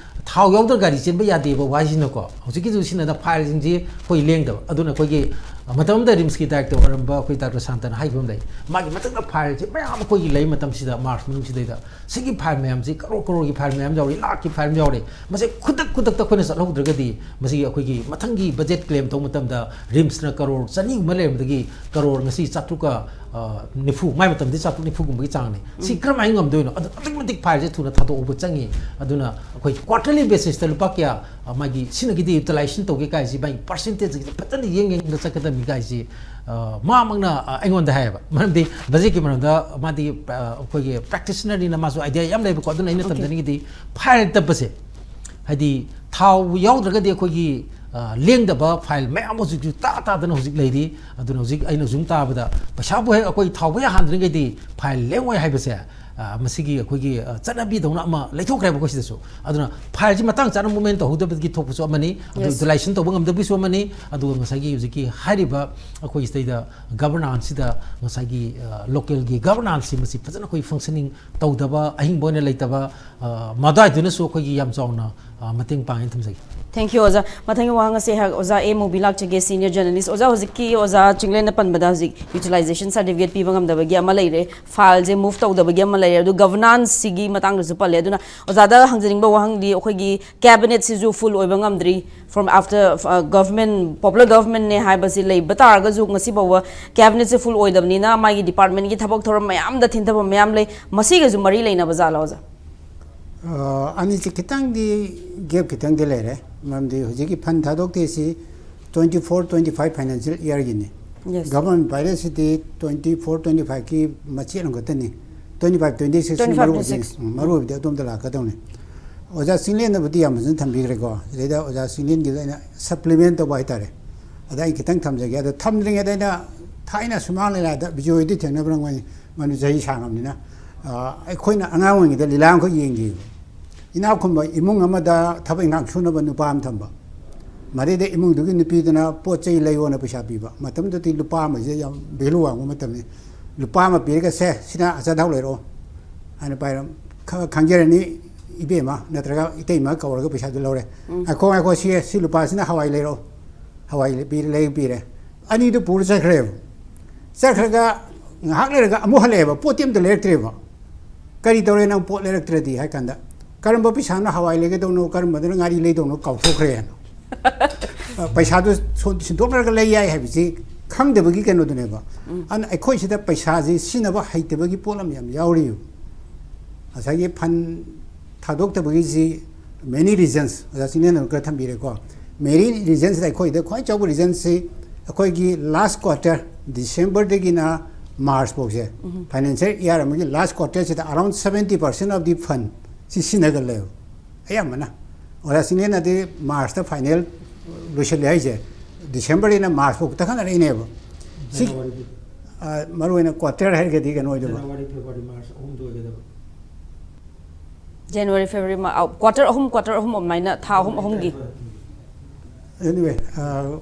ꯊꯥꯎ ꯌꯥꯎꯗ꯭ꯔ ꯒꯥꯔꯤ ꯆꯦꯟꯕ ꯌꯥꯗꯦꯕ ꯋꯥꯍꯩꯁꯤꯅꯀꯣ꯫ ꯍꯧꯖꯤꯛꯀꯤꯁꯨ ꯁꯤꯖꯤꯟꯅꯗ ꯐꯥꯏꯜꯁꯤꯡꯁꯤ ꯑꯩꯈꯣꯏ ꯂꯦꯡꯗꯕ꯫ ꯑꯗꯨꯅ ꯑꯩꯈꯣꯏꯒꯤ ꯃꯇꯝ ꯑꯃꯗ ꯔꯤꯝꯁꯀꯤ ꯗꯥꯏꯔꯦꯛꯇꯔ ꯑꯣꯏꯔꯝꯕ ꯑꯩꯈꯣꯏ ꯗꯥꯛꯇꯔ ꯁꯥꯟꯇꯅ ꯍꯥꯏꯈꯤꯕ ꯑꯃ ꯂꯩ꯫ ꯃꯥꯒꯤ ꯃꯊꯛꯇ ꯐꯥꯏꯜꯁꯤ ꯃꯌꯥꯝ ꯑꯩꯈꯣꯏꯒꯤ ꯂꯩ ꯃꯇꯝꯁꯤꯗ, ꯃꯥꯔꯆ ꯃꯅꯨꯡꯁꯤꯗꯩꯗ ꯁꯤꯒꯤ ꯐꯥꯏꯜ ꯃꯌꯥꯝꯁꯤ ꯀꯔꯣꯔ ꯀꯔꯣꯔꯒꯤ ꯐꯥꯏꯜ ꯃꯌꯥꯝ ꯌꯥꯎꯔꯤ, ꯂꯥꯛꯀꯤ ꯐꯥꯏꯜ ꯌꯥꯎꯔꯤ꯫ ꯃꯁꯤ ꯈꯨꯗꯛ ꯈꯨꯗꯛꯇ ꯑꯩꯈꯣꯏꯅ ꯆꯠꯍꯧꯗ꯭ꯔꯒꯗꯤ ꯃꯁꯤꯒꯤ ꯑꯩꯈꯣꯏꯒꯤ ꯃꯊꯪꯒꯤ ꯕꯖꯦꯠ ꯀ꯭ꯂꯦꯝ ꯇꯧꯕ ꯃꯇꯝꯗ ꯔꯤꯝꯁꯅ ꯀꯔꯣꯔ ꯆꯅꯤꯒꯨꯝꯕ ꯂꯩꯔꯝꯕꯗꯒꯤ ꯀꯔꯣꯔ ꯉꯁꯤ ꯆꯥꯇ꯭ꯔꯨꯛꯀ, ꯑ, ꯅꯤꯐꯨ, ꯃꯥꯏ ꯃꯇꯝꯗꯤ ꯆꯥꯇ꯭ꯔꯨꯛ ꯅꯤꯐꯨꯒꯨꯝꯕꯒꯤ ꯆꯥꯡꯅꯤ꯫ ꯁꯤ ꯀꯔꯝꯍꯥꯏꯅ ꯉꯝꯗꯣꯏꯅꯣ? ꯑꯗꯨ ꯑꯗꯨꯛꯀꯤ ꯃꯇꯤꯛ ꯐꯥꯏꯜꯁꯦ ꯊꯨꯅ ꯊꯥꯗꯣꯛꯍꯧꯕ ꯆꯪꯉꯤ꯫ ꯑꯗꯨꯅ ꯑꯩꯈꯣꯏ ꯀ꯭ꯋꯥꯔꯇꯔꯂꯤ ꯕꯦꯁꯤꯁꯇ ꯂꯨꯄꯥ ꯀꯌꯥ, ꯑ, ꯃꯥꯒꯤ ꯁꯤꯅ ꯀꯤꯗꯤ ꯌꯨꯇꯤꯂꯥꯏꯖꯦꯁꯟ ꯇꯧꯒꯦ ꯀꯥꯏꯁꯤ ꯃꯥꯒꯤ ꯄꯥꯔꯁꯦꯟꯇꯦꯖꯀꯤꯗꯤ ꯐꯖꯅ ꯌꯦꯡ ꯌꯦꯡꯗ ꯆꯠꯀꯗꯕꯅꯤ ꯀꯥꯏꯁꯤ, ꯑ, ꯃꯥꯃꯛꯅ, ꯑ, ꯑꯩꯉꯣꯟꯗ ꯍꯥꯏꯌꯦꯕ꯫ ꯃꯔꯝꯗꯤ ꯕꯖꯦꯠꯀꯤ ꯃꯔꯝꯗ ꯃꯥꯗꯤ, ꯑ, ꯑꯩꯈꯣꯏꯒꯤ ꯄ꯭ꯔꯦꯛꯇꯤꯁꯅꯔꯅꯤꯅ ꯃꯥꯁꯨ ꯑꯥꯏꯗꯤꯌꯥ ꯌꯥꯝ ꯂꯩꯕꯀꯣ꯫ ꯑꯗꯨꯅ ꯑꯩꯅ Okay. ꯇꯝꯖꯅꯤꯡꯉꯤꯗꯤ ꯐꯥꯏꯜ ꯇꯞꯄꯁꯦ, ꯍꯥꯏꯗꯤ ꯊꯥꯎ ꯌꯥꯎꯗ꯭ꯔꯒꯗꯤ ꯑꯩꯈꯣꯏꯒꯤ, ꯑ, ꯂꯦꯡꯗꯕ ꯐꯥꯏꯜ ꯃꯌꯥꯝ ꯑꯃꯁꯨ ꯇꯥ ꯇꯥꯗꯅ ꯍꯧꯖꯤꯛ ꯂꯩꯔꯤ꯫ ꯑꯗꯨꯅ ꯍꯧꯖꯤꯛ ꯑꯩꯅ ꯁꯨꯝ ꯇꯥꯕꯗ ꯄꯩꯁꯥꯕꯨ ꯍꯦꯛ ꯑꯩꯈꯣꯏ ꯊꯥꯎꯕꯨ ꯍꯦꯛ ꯍꯥꯟꯗ꯭ꯔꯤꯉꯩꯗꯤ ꯐꯥꯏꯜ ꯂꯦꯡꯉꯣꯏ ꯍꯥꯏꯕꯁꯦ, ꯑ, ꯃꯁꯤꯒꯤ ꯑꯩꯈꯣꯏꯒꯤ, ꯑ, ꯆꯠꯅꯕꯤꯗꯧꯅ ꯑꯃ ꯂꯩꯊꯣꯛꯈ꯭ꯔꯦꯕ ꯑꯩꯈꯣꯏ ꯁꯤꯗꯁꯨ꯫ ꯑꯗꯨꯅ ꯐꯥꯏꯜꯁꯤ ꯃꯇꯥꯡ ꯆꯥꯅ ꯃꯨꯞꯃꯦꯟ ꯇꯧꯍꯧꯗꯕꯒꯤ ꯊꯣꯛꯄꯁꯨ ꯑꯃꯅꯤ, ꯑꯗꯨ Yes. ꯌꯨꯇꯤꯂꯥꯏꯖꯦꯁꯟ ꯇꯧꯕ ꯉꯝꯗꯕꯒꯤꯁꯨ ꯑꯃꯅꯤ꯫ ꯑꯗꯨꯒ ꯉꯁꯥꯏꯒꯤ ꯍꯧꯖꯤꯛꯀꯤ ꯍꯥꯏꯔꯤꯕ ꯑꯩꯈꯣꯏ ꯁꯤꯗꯩꯗ ꯒꯕꯔꯅꯥꯟꯁꯁꯤꯗ ꯉꯁꯥꯏꯒꯤ, ꯑ, ꯂꯣꯀꯦꯜꯒꯤ ꯒꯕꯔꯅꯥꯟꯁꯁꯤ ꯃꯁꯤ ꯐꯖꯅ ꯑꯩꯈꯣꯏ ꯐꯪꯁꯅꯤꯡ ꯇꯧꯗꯕ, ꯑꯍꯤꯡꯕ ꯑꯣꯏꯅ ꯂꯩꯇꯕ, ꯑ, ꯃꯗꯨꯋꯥꯏꯗꯨꯅꯁꯨ ꯑꯩꯈꯣꯏꯒꯤ ꯌꯥꯝ ꯆꯥꯎꯅ, ꯑ, ꯃꯇꯦꯡ ꯄꯥꯡꯉꯦꯅ ꯊꯝꯖꯒꯦ꯫ Thank you, ꯑꯣꯖꯥ꯫ ꯃꯊꯪꯒꯤ ꯋꯥꯍꯪ ꯑꯁꯦ ꯑꯩꯍꯥꯛ ꯑꯣꯖꯥ ꯑꯦ ꯃꯨꯕꯤ ꯂꯥꯛꯆꯒꯦ, senior journalist꯫ ꯑꯣꯖꯥ, ꯍꯧꯖꯤꯛꯀꯤ ꯑꯣꯖꯥ ꯆꯤꯡꯂꯦꯟꯅ ꯄꯟꯕꯗ ꯍꯧꯖꯤꯛ ꯌꯨꯇꯤꯂꯥꯏꯖꯦꯁꯟ ꯁꯥꯔꯇꯤꯐꯤꯀꯦꯠ ꯄꯤꯕ ꯉꯝꯗꯕꯒꯤ ꯑꯃ ꯂꯩꯔꯦ, ꯐꯥꯏꯜꯁꯦ ꯃꯨꯚ ꯇꯧꯗꯕꯒꯤ ꯑꯃ ꯂꯩꯔꯦ, ꯑꯗꯨ ꯒꯕꯔꯅꯥꯟꯁꯁꯤꯒꯤ ꯃꯇꯥꯡꯗꯁꯨ ꯄꯜꯂꯦ꯫ ꯑꯗꯨꯅ ꯑꯣꯖꯥꯗ ꯍꯪꯖꯅꯤꯡꯕ ꯋꯥꯍꯪꯗꯤ ꯑꯩꯈꯣꯏꯒꯤ ꯀꯦꯕꯤꯅꯦꯠꯁꯤꯁꯨ ꯐꯨꯜ ꯑꯣꯏꯕ ꯉꯝꯗ꯭ꯔꯤ꯫ From after, uh, government, popular governmentꯅꯦ ꯍꯥꯏꯕꯁꯤ ꯂꯩꯕ ꯇꯥꯔꯒꯁꯨ ꯉꯁꯤ ꯐꯥꯎꯕ ꯀꯦꯕꯤꯅꯦꯠꯁꯦ ꯐꯨꯜ ꯑꯣꯏꯗꯕꯅꯤꯅ ꯃꯥꯒꯤ ꯗꯤꯄꯥꯔꯠꯃꯦꯟꯒꯤ ꯊꯕꯛ ꯊꯧꯔꯝ ꯃꯌꯥꯝꯗ ꯊꯤꯟꯊꯕ ꯃꯌꯥꯝ ꯂꯩ꯫ ꯃꯁꯤꯒꯁꯨ ꯃꯔꯤ ꯂꯩꯅꯕ ꯖꯥꯠꯂꯣ, ꯑꯣꯖꯥ? ꯑ, ꯑꯅꯤꯁꯤ ꯈꯤꯇꯪꯗꯤ ꯒꯦꯞ ꯈꯤꯇꯪꯗꯤ ꯂꯩꯔꯦ꯫ ꯃꯔꯝꯗꯤ ꯍꯧꯖꯤꯛꯀꯤ ꯐꯟ ꯊꯥꯗꯣꯛꯇꯦꯁꯤ twenty four twenty five financial yearꯒꯤꯅꯤ꯫ Yes. ꯒꯕꯔꯟꯃꯦꯟ ꯄꯥꯏꯔꯛꯏꯁꯤꯗꯤ twenty four twenty fiveꯀꯤ ꯃꯆꯦꯠ ꯑꯃꯈꯛꯇꯅꯤ꯫ Twenty five twenty six twenty five ꯃꯔꯨ twenty six. ꯑꯣꯏꯗꯣꯏꯅꯤ꯫ ꯎꯝ, ꯃꯔꯨ ꯑꯣꯏꯕꯗꯤ ꯑꯗꯣꯝꯗ ꯂꯥꯛꯀꯗꯧꯅꯤ꯫ ꯑꯣꯖꯥ ꯆꯤꯡꯂꯦꯟꯅꯕꯨꯗꯤ ꯌꯥꯝ ꯐꯖꯅ ꯊꯝꯕꯤꯈ꯭ꯔꯦꯀꯣ꯫ ꯁꯤꯗꯩꯗ ꯑꯣꯖꯥ ꯆꯤꯡꯂꯦꯟꯒꯤꯗ ꯑꯩꯅ ꯁꯄ꯭ꯂꯤꯃꯦꯟ ꯇꯧꯕ ꯍꯥꯏꯇꯥꯔꯦ꯫ ꯑꯗ ꯑꯩ ꯈꯤꯇꯪ ꯊꯝꯖꯒꯦ꯫ ꯑꯗ ꯊꯝꯗ꯭ꯔꯤꯉꯩꯗ ꯑꯩꯅ ꯊꯥꯏꯅ ꯁꯨꯃꯥꯡ ꯂꯤꯂꯥꯗ ꯕꯤꯖꯣꯏꯗꯤ ꯊꯦꯡꯅꯕ꯭ꯔꯥ ꯃꯣꯏ ꯃꯗꯨ ꯆꯍꯤ ꯁꯥꯡꯉꯕꯅꯤꯅ, ꯑ, ꯑꯩꯈꯣꯏꯅ ꯑꯉꯥꯡ ꯑꯣꯏꯔꯤꯉꯩꯗ ꯂꯤꯂꯥ ꯑꯃꯈꯛ ꯌꯦꯡꯈꯤꯕ꯫ ꯏꯅꯥꯛ ꯈꯨꯟꯕ ꯏꯃꯨꯡ ꯑꯃꯗ ꯊꯕꯛ ꯏꯪꯈꯥꯡ ꯁꯨꯅꯕ ꯅꯨꯄꯥ ꯑꯃ ꯊꯝꯕ꯫ ꯃꯗꯩꯗ ꯏꯃꯨꯡꯗꯨꯒꯤ ꯅꯨꯄꯤꯗꯨꯅ ꯄꯣꯠ ꯆꯩ ꯂꯩꯌꯣꯅ ꯄꯩꯁꯥ ꯄꯤꯕ꯫ ꯃꯇꯝꯗꯨꯗꯤ ꯂꯨꯄꯥ ꯑꯃꯁꯦ ꯌꯥꯝ ꯚꯦꯂꯨ ꯋꯥꯡꯕ ꯃꯇꯝꯅꯤ꯫ ꯂꯨꯄꯥ ꯑꯃ ꯄꯤꯔꯒ, "ꯁꯦ, ꯁꯤꯅ ꯑꯆꯥꯊꯥꯎ ꯂꯩꯔꯛꯑꯣ" ꯍꯥꯏꯅ ꯄꯥꯏꯔ-, ꯈ-, ꯈꯪꯖꯔꯅꯤ꯫ ꯏꯕꯦꯝꯃ ꯅꯠꯇ꯭ꯔꯒ ꯏꯇꯩꯃ ꯀꯧꯔꯒ ꯄꯩꯁꯥꯗꯨ ꯂꯧꯔꯦ꯫ "ꯉꯥꯏꯈꯣ, ꯉꯥꯏꯈꯣ, ꯁꯤ, ꯁꯤ ꯂꯨꯄꯥꯁꯤꯅ ꯍꯋꯥꯏ ꯂꯩꯔꯛꯑꯣ", ꯍꯋꯥꯏ ꯄꯤꯔꯦ, ꯂꯩ ꯄꯤꯔꯦ꯫ ꯑꯅꯤꯗꯨ ꯄꯨꯔ ꯆꯠꯈ꯭ꯔꯦꯕ꯫ ꯆꯠꯈ꯭ꯔꯒ ꯉꯥꯏꯍꯥꯛ ꯂꯩꯔꯒ ꯑꯃꯨꯛ ꯍꯜꯂꯛꯑꯦꯕ, ꯄꯣꯠꯇꯤ ꯑꯝꯇ ꯂꯩꯔꯛꯇ꯭ꯔꯦꯕ꯫ "ꯀꯔꯤ ꯇꯧꯔꯦ ꯅꯪ ꯄꯣꯠ ꯂꯩꯔꯛꯇ꯭ꯔꯗꯤ?" ꯍꯥꯏ ꯀꯥꯟꯗ, "ꯀꯔꯝꯕ ꯄꯩꯁꯥꯅ ꯍꯋꯥꯏ ꯂꯩꯒꯗꯧꯅꯣ, ꯀꯔꯝꯕꯗꯅ ꯉꯥꯔꯤ ꯂꯩꯗꯧꯅꯣ ꯀꯥꯎꯊꯣꯛꯈ꯭ꯔꯦꯅ"꯫ ꯑ, ꯄꯩꯁꯥꯗꯨ ꯁꯣ-, ꯁꯤꯟꯗꯣꯛꯅꯔꯒ ꯂꯩ ꯌꯥꯏ ꯍꯥꯏꯕꯁꯤ ꯈꯪꯗꯕꯒꯤ ꯀꯩꯅꯣꯗꯨꯅꯦꯕ꯫ ꯑꯗꯨꯅ ꯑꯩꯈꯣꯏ ꯁꯤꯗ ꯄꯩꯁꯥꯁꯤ ꯁꯤꯖꯤꯟꯅꯕ ꯍꯩꯇꯕꯒꯤ ꯄꯣꯠ ꯑꯃ ꯌꯥꯝ ꯌꯥꯎꯔꯤꯕ꯫ ꯉꯁꯥꯏꯒꯤ ꯐꯟ ꯊꯥꯗꯣꯛꯇꯕꯒꯤꯁꯤ many reasons, ꯑꯣꯖꯥ ꯆꯤꯡꯂꯦꯟꯅ ꯈꯔ ꯊꯝꯕꯤꯔꯦꯀꯣ꯫ Many reasonsꯗ ꯑꯩꯈꯣꯏꯗ ꯈ꯭ꯋꯥꯏ ꯆꯥꯎꯕ reasonꯁꯤ ꯑꯩꯈꯣꯏꯒꯤ last quarter, Decemberꯗꯒꯤꯅ March ꯐꯥꯎꯁꯦ, financial year ꯑꯃꯒꯤ last quarterꯁꯤꯗ around seventy percent of the fund ꯁꯤ ꯁꯤꯖꯤꯟꯅꯒꯜꯂꯦꯕ꯫ ꯑꯌꯥꯝꯕꯅ ꯑꯣꯖꯥ ꯆꯤꯡꯂꯦꯟꯅꯗꯤ Marchꯇ final ꯂꯣꯏꯁꯤꯜꯂꯦ ꯍꯥꯏꯁꯦ, Decemberꯗꯩꯅ March ꯐꯥꯎ ꯇꯛꯈꯠꯅꯔꯛꯏꯅꯦꯕ꯫ ꯁꯤ, Januaryꯒꯤ꯫ ꯑ, ꯃꯔꯨ ꯑꯣꯏꯅ quarter ꯍꯥꯏꯔꯒꯗꯤ ꯀꯩꯅꯣ ꯑꯣꯏꯗꯣꯏꯕ꯫ January, February, March ꯑꯍꯨꯝꯗꯣ ꯑꯣꯏꯒꯗꯕ꯫ January, February, March, ꯑ, quarter ꯑꯍꯨꯝ, quarter ꯑꯍꯨꯝ ꯑꯗꯨꯃꯥꯏꯅ ꯊꯥ ꯑꯍꯨꯝ ꯑꯍꯨꯝꯒꯤ꯫ Anyway, ꯑ,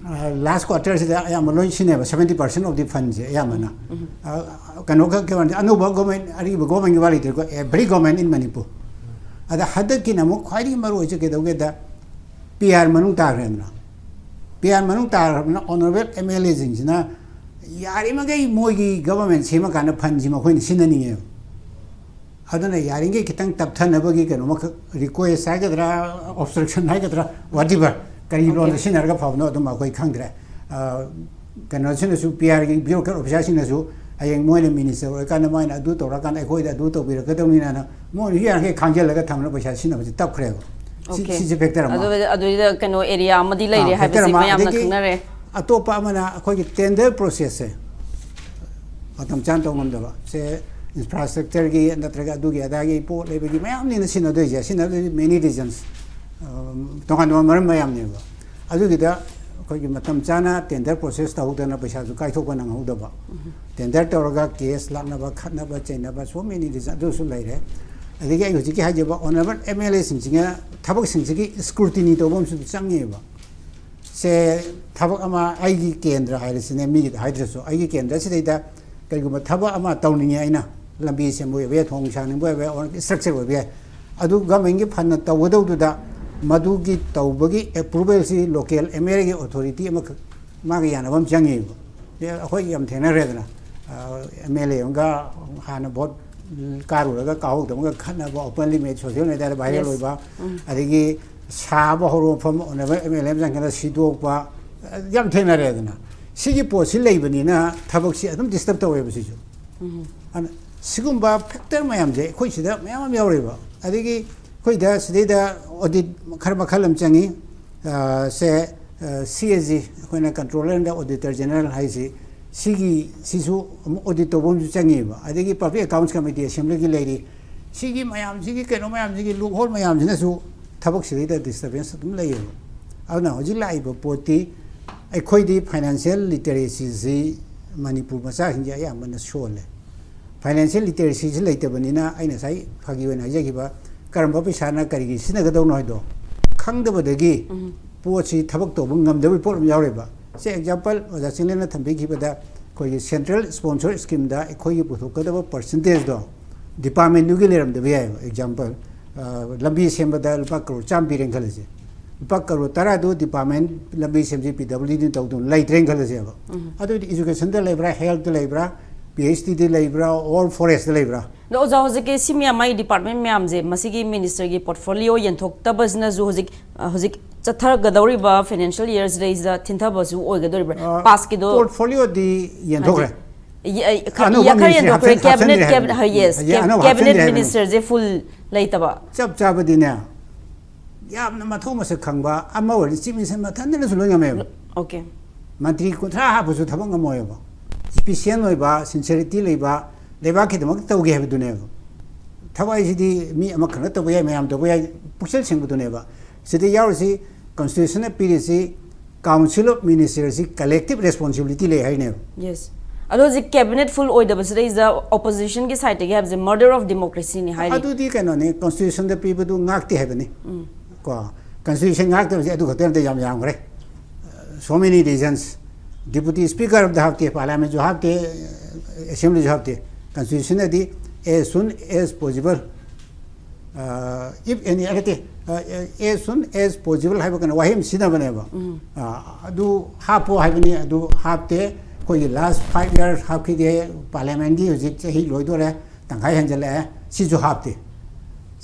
ꯑ, last quarterꯁꯤꯗ ꯑꯌꯥꯝꯕ ꯂꯣꯏ ꯁꯤꯖꯤꯟꯅꯩꯕ, seventy percent of the fundꯁꯦ ꯑꯌꯥꯝꯕꯅ꯫ ꯑ, ꯀꯩꯅꯣ ꯈꯛꯀꯤ ꯋꯥꯅꯤ, ꯑꯅꯧꯕ government, ꯑꯔꯤꯕ governmentꯀꯤ ꯋꯥ ꯂꯩꯇ꯭ꯔꯦꯀꯣ, every government in Manipur꯫ ꯑꯗ ꯍꯟꯗꯛꯀꯤꯅ ꯑꯃꯨꯛ ꯈ꯭ꯋꯥꯏꯗꯒꯤ ꯃꯔꯨ ꯑꯣꯏꯁꯦ ꯀꯩꯗꯧꯒꯦꯗ, P R ꯃꯅꯨꯡ ꯇꯥꯈ꯭ꯔꯦꯗꯅ꯫ P R ꯃꯅꯨꯡ ꯇꯥꯈ꯭ꯔꯕꯅꯤꯅ honourable MLAꯁꯤꯡꯁꯤꯅ ꯌꯥꯔꯤꯃꯈꯩ ꯃꯣꯏꯒꯤ government ꯁꯦꯝꯃꯀꯥꯟꯗ fundꯁꯤ ꯃꯈꯣꯏꯅ ꯁꯤꯖꯤꯟꯅꯅꯤꯡꯉꯦꯕ꯫ ꯑꯗꯨꯅ ꯌꯥꯔꯤꯈꯩ ꯈꯤꯇꯪ ꯇꯞꯊꯅꯕꯒꯤ ꯀꯩꯅꯣꯃꯈꯛ request ꯍꯥꯏꯒꯗ꯭ꯔꯥ, obstruction ꯍꯥꯏꯒꯗ꯭ꯔꯥ, whatever, ꯀꯔꯤ Okay. ꯂꯣꯟꯗ ꯁꯤꯖꯤꯟꯅꯔꯒ ꯐꯕꯅꯣ ꯑꯗꯨꯝ ꯑꯩꯈꯣꯏ ꯈꯪꯗ꯭ꯔꯦ꯫ ꯑ, ꯀꯩꯅꯣꯁꯤꯅꯁꯨ, P Rꯒꯤ bureaucrat officerꯁꯤꯡꯅꯁꯨ ꯍꯌꯦꯡ ꯃꯣꯏꯅ minister ꯑꯣꯏꯔꯀꯥꯟꯗ ꯃꯣꯏꯅ ꯑꯗꯨ ꯇꯧꯔꯀꯥꯟꯗ ꯑꯩꯈꯣꯏꯗ ꯑꯗꯨ ꯇꯧꯕꯤꯔꯛꯀꯗꯧꯅꯤꯅ ꯃꯣꯏꯅ ꯌꯥꯔꯤꯈꯩ ꯈꯥꯡꯖꯤꯜꯂꯒ ꯊꯝꯅꯕ ꯄꯩꯁꯥ ꯁꯤꯖꯤꯟꯅꯕꯁꯤ ꯇꯞꯈ꯭ꯔꯦꯕ꯫ ꯁꯤ, Okay. ꯁꯤꯁꯦ factor ꯑꯃ꯫ ꯑꯗꯨ, ꯑꯗꯨꯏꯗ ꯀꯩꯅꯣ area ꯑꯃꯗꯤ ꯂꯩꯔꯦ ꯑꯥ, factor ꯍꯥꯏꯕꯁꯤ ꯑꯃ꯫ ꯃꯌꯥꯝꯅ ꯑꯗꯒꯤ ꯈꯪꯅꯔꯦ꯫ ꯑꯇꯣꯞꯄ ꯑꯃꯅ ꯑꯩꯈꯣꯏꯒꯤ tender processꯁꯦ ꯃꯇꯝ ꯆꯥꯅ ꯇꯧ ꯉꯝꯗꯕ꯫ ꯁꯦ infrastructureꯒꯤ ꯅꯠꯇ꯭ꯔꯒ ꯑꯗꯨꯒꯤ ꯑꯗꯥꯒꯤ ꯄꯣꯠ ꯂꯩꯕꯒꯤ ꯃꯌꯥꯝꯅꯤꯅ ꯁꯤꯖꯤꯟꯅꯗꯣꯏꯁꯦ꯫ ꯁꯤꯖꯤꯟꯅꯗꯣꯏꯁꯦ many reasons, ꯑꯝ, ꯇꯣꯉꯥꯟ ꯇꯣꯉꯥꯟꯕ ꯃꯔꯝ ꯃꯌꯥꯝꯅꯦꯕ꯫ ꯑꯗꯨꯒꯤꯗ ꯑꯩꯈꯣꯏꯒꯤ ꯃꯇꯝ ꯆꯥꯅ tender process ꯇꯧꯍꯧꯗꯅ ꯄꯩꯁꯥꯁꯨ ꯀꯥꯏꯊꯣꯛꯄ ꯅꯪꯍꯧꯗꯕ꯫ Tender ꯇꯧꯔꯒ case ꯂꯥꯛꯅꯕ, ꯈꯠꯅꯕ, ꯆꯩꯅꯕ, so many reasons ꯑꯗꯨꯁꯨ ꯂꯩꯔꯦ꯫ ꯑꯗꯒꯤ ꯑꯩ ꯍꯧꯖꯤꯛꯀꯤ ꯍꯥꯏꯖꯕ honourable MLAꯁꯤꯡꯁꯤꯅ ꯊꯕꯛꯁꯤꯡꯁꯤꯒꯤ scrutiny ꯇꯧꯕ ꯑꯃꯁꯨ ꯆꯪꯉꯦꯕ꯫ ꯁꯦ ꯊꯕꯛ ꯑꯃ ꯑꯩꯒꯤ ꯀꯦꯟꯗ꯭ꯔ ꯍꯥꯏꯔꯁꯤꯅꯦ, ꯃꯤꯒꯤꯗ ꯍꯥꯏꯗ꯭ꯔꯁꯨ, ꯑꯩꯒꯤ ꯀꯦꯟꯗ꯭ꯔꯁꯤꯗꯩꯗ ꯀꯔꯤꯒꯨꯝꯕ ꯊꯕꯛ ꯑꯃ ꯇꯧꯅꯤꯡꯉꯦ ꯑꯩꯅ, ꯂꯝꯕꯤ ꯁꯦꯝꯕ ꯑꯣꯏꯕ ꯌꯥꯏ, ꯊꯣꯡ ꯁꯥꯡꯅꯤꯡꯕ ꯑꯣꯏꯕ ꯌꯥꯏ, or structure ꯑꯣꯏꯕ ꯌꯥꯏ꯫ ꯑꯗꯨ government ꯀꯤ fund ꯅ ꯇꯧꯒꯗꯧꯗꯨꯗ ꯃꯗꯨꯒꯤ ꯇꯧꯕꯒꯤ approval ꯁꯤ local M L A ꯒꯤ authority ꯑꯃꯈꯛ ꯃꯥꯒꯤ ꯌꯥꯅꯕ ꯑꯃ ꯆꯪꯉꯦꯕ꯫ ꯑꯦ, ꯑꯩꯈꯣꯏ ꯌꯥꯝ ꯊꯦꯡꯅꯈ꯭ꯔꯦꯗꯅ, ꯑ, M L A ꯑꯃꯒ ꯍꯥꯟꯅ vote ꯀꯥꯔꯨꯔꯒ ꯀꯥꯍꯧꯗꯕꯒ ꯈꯠꯅꯕ, openly made, social media ꯗ viral Yes. ꯑꯣꯏꯕ, ꯎꯝ꯫ ꯑꯗꯒꯤ ꯁꯥꯕ ꯍꯧꯔꯛꯄ ꯃꯐꯝ ꯑꯣꯏꯅꯕ M L A ꯑꯃ ꯆꯪꯈꯠꯂ ꯁꯤꯗꯣꯛꯄ, ꯑ, ꯌꯥꯝ ꯊꯦꯡꯅꯔꯦꯗꯅ꯫ ꯁꯤꯒꯤ ꯄꯣꯠꯁꯤ ꯂꯩꯕꯅꯤꯅ ꯊꯕꯛꯁꯤ ꯑꯗꯨꯝ disturb ꯇꯧꯋꯦꯕ ꯁꯤꯁꯨ꯫ ꯎꯝ꯫ ꯑꯗꯨꯅ ꯁꯤꯒꯨꯝꯕ factor ꯃꯌꯥꯝꯁꯦ ꯑꯩꯈꯣꯏ ꯁꯤꯗ ꯃꯌꯥꯝ ꯑꯃ ꯌꯥꯎꯔꯦꯕ꯫ ꯑꯗꯒꯤ ꯑꯩꯈꯣꯏꯗ ꯁꯤꯗꯩꯗ audit ꯈꯔ ꯃꯈꯜ ꯑꯃ ꯆꯪꯉꯤ꯫ ꯑ, ꯁꯦ, ꯑ, C A G, ꯑꯩꯈꯣꯏꯅ controller and auditor general ꯍꯥꯏꯁꯤ, ꯁꯤꯒꯤ, ꯁꯤꯁꯨ ꯑꯃꯨꯛ audit ꯇꯧꯕ ꯑꯃꯁꯨ ꯆꯪꯉꯤꯕ꯫ ꯑꯗꯒꯤ Public Accounts Committee, assembly ꯒꯤ ꯂꯩꯔꯤ꯫ ꯁꯤꯒꯤ ꯃꯌꯥꯝꯁꯤꯒꯤ, ꯀꯩꯅꯣ ꯃꯌꯥꯝꯁꯤꯒꯤ, loophole ꯃꯌꯥꯝꯁꯤꯅꯁꯨ ꯊꯕꯛꯁꯤꯗꯩꯗ disturbance ꯑꯗꯨꯝ ꯂꯩꯌꯦꯕ꯫ ꯑꯗꯨꯅ ꯍꯧꯖꯤꯛ ꯂꯥꯛꯏꯕ ꯄꯣꯠꯇꯤ, ꯑꯩꯈꯣꯏꯗꯤ financial literacy ꯁꯤ ꯃꯅꯤꯄꯨꯔ ꯃꯆꯥꯁꯤꯡꯁꯦ ꯑꯌꯥꯝꯕꯅ ꯁꯣꯜꯂꯦ꯫ Financial literacy ꯁꯤ ꯂꯩꯇꯕꯅꯤꯅ, ꯑꯩꯅ ꯉꯁꯥꯏ ꯐꯥꯒꯤ ꯑꯣꯏꯅ ꯍꯥꯏꯖꯈꯤꯕ, ꯀꯔꯝꯕ ꯄꯩꯁꯥꯅ ꯀꯔꯤꯒꯤ ꯁꯤꯖꯤꯟꯅꯒꯗꯧꯅꯣ ꯍꯥꯏꯗꯣ ꯈꯪꯗꯕꯗꯒꯤ ꯎꯝ꯫ ꯄꯣꯠꯁꯤ ꯊꯕꯛ ꯇꯧꯕ ꯉꯝꯗꯕꯒꯤ ꯄꯣꯠ ꯑꯃ ꯌꯥꯎꯔꯦꯕ꯫ ꯁꯦ, example, ꯑꯣꯖꯥ ꯆꯤꯡꯂꯦꯟꯅ ꯊꯝꯕꯤꯈꯤꯕꯗ, ꯑꯩꯈꯣꯏꯒꯤ central sponsor scheme ꯗ ꯑꯩꯈꯣꯏꯒꯤ ꯄꯨꯊꯣꯛꯀꯗꯕ percentage ꯗꯣ department ꯗꯨꯒꯤ ꯂꯩꯔꯝꯗꯕ ꯌꯥꯏꯑꯕ꯫ Example, ꯑ, ꯂꯝꯕꯤ ꯁꯦꯝꯕꯗ ꯂꯨꯄꯥ ꯀꯔꯣꯔ ꯆꯥꯝꯃ ꯄꯤꯔꯦꯅ ꯈꯜꯂꯁꯦ꯫ ꯂꯨꯄꯥ ꯀꯔꯣꯔ ꯇꯔꯥꯗꯨ department, ꯂꯝꯕꯤ ꯁꯦꯝꯁꯤ P W D ꯅ ꯇꯧꯗꯧꯅꯤ, ꯂꯩꯇ꯭ꯔꯦꯅ ꯈꯜꯂꯁꯦꯕ꯫ ꯎꯝ꯫ ꯑꯗꯨꯗꯤ education ꯗ ꯂꯩꯕ꯭ꯔꯥ, health ꯇ ꯂꯩꯕ꯭ꯔꯥ, P H D ꯗ ꯂꯩꯕ꯭ꯔꯥ, or forest ꯇ ꯂꯩꯕ꯭ꯔꯥ? ꯑꯗꯣ ꯑꯣꯖꯥ, ꯍꯧꯖꯤꯛꯀꯤ ꯁꯤ ꯃꯌꯥꯝ, ꯃꯥꯒꯤ department ꯃꯌꯥꯝꯁꯦ, ꯃꯁꯤꯒꯤ minister ꯒꯤ portfolio ꯌꯦꯟꯊꯣꯛꯇꯕꯁꯤꯅꯁꯨ ꯍꯧꯖꯤꯛ, ꯑ, ꯍꯧꯖꯤꯛ ꯆꯠꯊꯔꯛꯀꯗꯧꯔꯤꯕ financial year ꯁꯤꯗꯩꯁꯤꯗ ꯊꯤꯟꯊꯕꯁꯨ ꯑꯣꯏꯒꯗꯧꯔꯤꯕ꯭ꯔꯥ? ꯑ, Past ꯀꯤꯗꯣ portfolio ꯗꯤ ꯌꯦꯟꯊꯣꯛꯈ꯭ꯔꯦ꯫ ꯍꯧꯖꯤꯛ, ꯌꯦ-, ꯑ, ꯈ-, ꯑꯅꯧꯕ ꯌꯦ-, ꯈꯔ ministry ꯌꯦꯟꯊꯣꯛꯈ꯭ꯔꯦ꯫ ꯍꯥꯞꯆꯤꯟ-, ꯍꯥꯞꯆꯤꯟꯗ꯭ꯔꯦ cabinet, ꯍꯥꯏꯕꯅꯤ꯫ ꯀꯦꯕ-, ꯍ-, yes, ꯍꯧꯖꯤꯛ ꯀꯦꯕ-, ꯑꯅꯧꯕ cabinet ꯍꯥꯞꯆꯤꯟꯗ꯭ꯔꯦ ꯍꯥꯏꯕꯅꯤ꯫ Minister ꯁꯦ full ꯂꯩꯇꯕ꯫ ꯆꯞ ꯆꯥꯕꯗꯤꯅꯦ, ꯌꯥꯝꯅ ꯃꯊꯧ ꯃꯁꯛ ꯈꯪꯕ ꯑꯃ ꯑꯣꯏꯔꯗꯤ chief minister ꯃꯊꯟꯇꯅꯁꯨ ꯂꯣꯏ ꯉꯝꯃꯦꯕ꯫ Okay. ꯃꯟꯇ꯭ꯔꯤ ꯀꯨꯟꯊ꯭ꯔꯥ ꯍꯥꯞꯄꯁꯨ ꯊꯕꯛ ꯉꯝꯃꯣꯏꯕ꯫ Efficient ꯑꯣꯏꯕ, sincerity ꯂꯩꯕ, ꯂꯩꯕꯥꯛꯀꯤꯗꯃꯛꯇ ꯇꯧꯒꯦ ꯍꯥꯏꯕꯗꯨꯅꯦꯕ꯫ ꯊꯕꯛ ꯍꯥꯏꯁꯤꯗꯤ ꯃꯤ ꯑꯃꯈꯛꯅ ꯇꯧꯕ ꯌꯥꯏ, ꯃꯌꯥꯝ ꯇꯧꯕ ꯌꯥꯏ, ꯄꯨꯛꯆꯦꯜ ꯁꯦꯡꯕꯗꯨꯅꯦꯕ꯫ ꯁꯤꯗ ꯌꯥꯎꯔꯤꯁꯤ, constitution ꯅ ꯄꯤꯔꯤꯁꯤ, Council of Minister ꯁꯤ collective responsibility ꯂꯩ ꯍꯥꯏꯅꯦꯕ꯫ Yes. ꯑꯗꯣ ꯍꯧꯖꯤꯛ cabinet full ꯑꯣꯏꯗꯕꯁꯤꯗꯩꯁꯤꯗ opposition ꯒꯤ side ꯇꯒꯤ ꯍꯥꯏꯕꯁꯦ murder of democracy ꯅꯤ ꯍꯥꯏꯔꯤ꯫ ꯑꯗꯨꯗꯤ ꯀꯩꯅꯣꯅꯤ, constitution ꯗ ꯄꯤꯕꯗꯨ ꯉꯥꯛꯇꯦ ꯍꯥꯏꯕꯅꯤ꯫ ꯎꯝ꯫ ꯀꯣ, constitution ꯉꯥꯛꯇꯕꯁꯦ ꯑꯗꯨ ꯈꯛꯇ ꯅꯠꯇꯦ, ꯌꯥꯝ ꯌꯥꯝꯈ꯭ꯔꯦ꯫ So many reasons. Deputy Speaker ꯑꯃꯗ ꯍꯥꯞꯇꯦ, Parliament ꯁꯨ ꯍꯥꯞꯇꯦ, Assembly ꯁꯨ ꯍꯥꯞꯇꯦ꯫ ꯀꯟꯁꯇꯤꯇ꯭ꯌꯨꯁꯟꯅꯗꯤ as soon as possible, if any, ꯅꯠꯇꯦ, as soon as possible ꯍꯥꯏꯕ ꯀꯩꯅꯣ ꯋꯥꯍꯩ ꯑꯃ ꯁꯤꯖꯤꯟꯅꯕꯅꯦꯕ꯫ ꯑ, ꯑꯗꯨ ꯍꯥꯞꯄꯣ ꯍꯥꯏꯕꯅꯤ, ꯑꯗꯨ ꯍꯥꯞꯇꯦ꯫ ꯑꯩꯈꯣꯏꯒꯤ ꯂꯥꯁ ꯐꯥꯏꯚ ꯌꯔꯁ ꯍꯥꯞꯈꯤꯗꯦ, ꯄꯥꯔꯂꯤꯌꯥꯃꯦꯟꯒꯤ ꯍꯧꯖꯤꯛ ꯆꯍꯤ ꯂꯣꯏꯗꯣꯔꯦ, ꯇꯪꯈꯥꯏ ꯍꯦꯟꯖꯜꯂꯛꯑꯦ, ꯁꯤꯁꯨ ꯍꯥꯞꯇꯦ꯫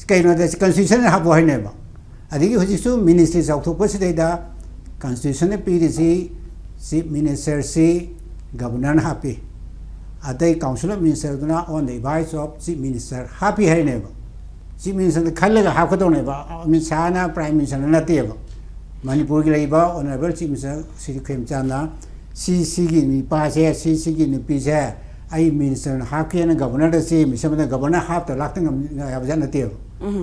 ꯀꯩꯅꯣꯗ ꯀꯟꯁꯇꯤꯇ꯭ꯌꯨꯁꯟ ꯍꯥꯞꯄꯣ ꯍꯥꯏꯅꯦꯕ꯫ ꯑꯗꯒꯤ ꯍꯧꯖꯤꯛꯁꯨ ꯃꯤꯅꯤꯁꯇ꯭ꯔꯤ ꯆꯥꯎꯊꯣꯛꯄꯁꯤꯗꯩꯗ ꯀꯟꯁꯇꯤꯇ꯭ꯌꯨꯁꯟꯅ ꯄꯤꯔꯤꯁꯤ ꯆꯤꯐ ꯃꯤꯅꯤꯁꯇꯔꯁꯤ ꯒꯕꯔꯅꯔꯅ ꯍꯥꯞꯄꯤ, ꯑꯇꯩ ꯀꯥꯎꯟꯁꯤꯜ ꯑꯣꯐ ꯃꯤꯅꯤꯁꯇꯔꯗꯨꯅ on the advice of chief minister ꯍꯥꯞꯄꯤ ꯍꯥꯏꯅꯦꯕ꯫ ꯆꯤꯐ ꯃꯤꯅꯤꯁꯇꯔꯅ ꯈꯜꯂꯒ ꯍꯥꯞꯀꯗꯧꯅꯦꯕ, ꯑꯃꯤꯠ ꯁꯥꯍꯅ ꯄ꯭ꯔꯥꯏꯝ ꯃꯤꯅꯤꯁꯇꯔꯅ ꯅꯠꯇꯦꯕ꯫ ꯃꯅꯤꯄꯨꯔꯒꯤ ꯂꯩꯔꯤꯕ ꯑꯣꯅꯔꯦꯕꯜ ꯆꯤꯐ ꯃꯤꯅꯤꯁꯇꯔ ꯁ꯭ꯔꯤ ꯈꯦꯝꯆꯥꯟꯅ ꯁꯤ ꯁꯤꯒꯤ ꯅꯨꯄꯥꯁꯦ, ꯁꯤ ꯁꯤꯒꯤ ꯅꯨꯄꯤꯁꯦ ꯑꯩ ꯃꯤꯅꯤꯁꯇꯔꯅ ꯍꯥꯞꯀꯦꯅ ꯒꯕꯔꯅꯔꯗ ꯆꯦ ꯑꯃ ꯁꯦꯝꯕꯗ ꯒꯕꯔꯅꯔ ꯍꯥꯞꯇ ꯂꯥꯛꯇ ꯉꯝ-, ꯌꯥꯕꯖꯥꯠ ꯅꯠꯇꯦꯕ꯫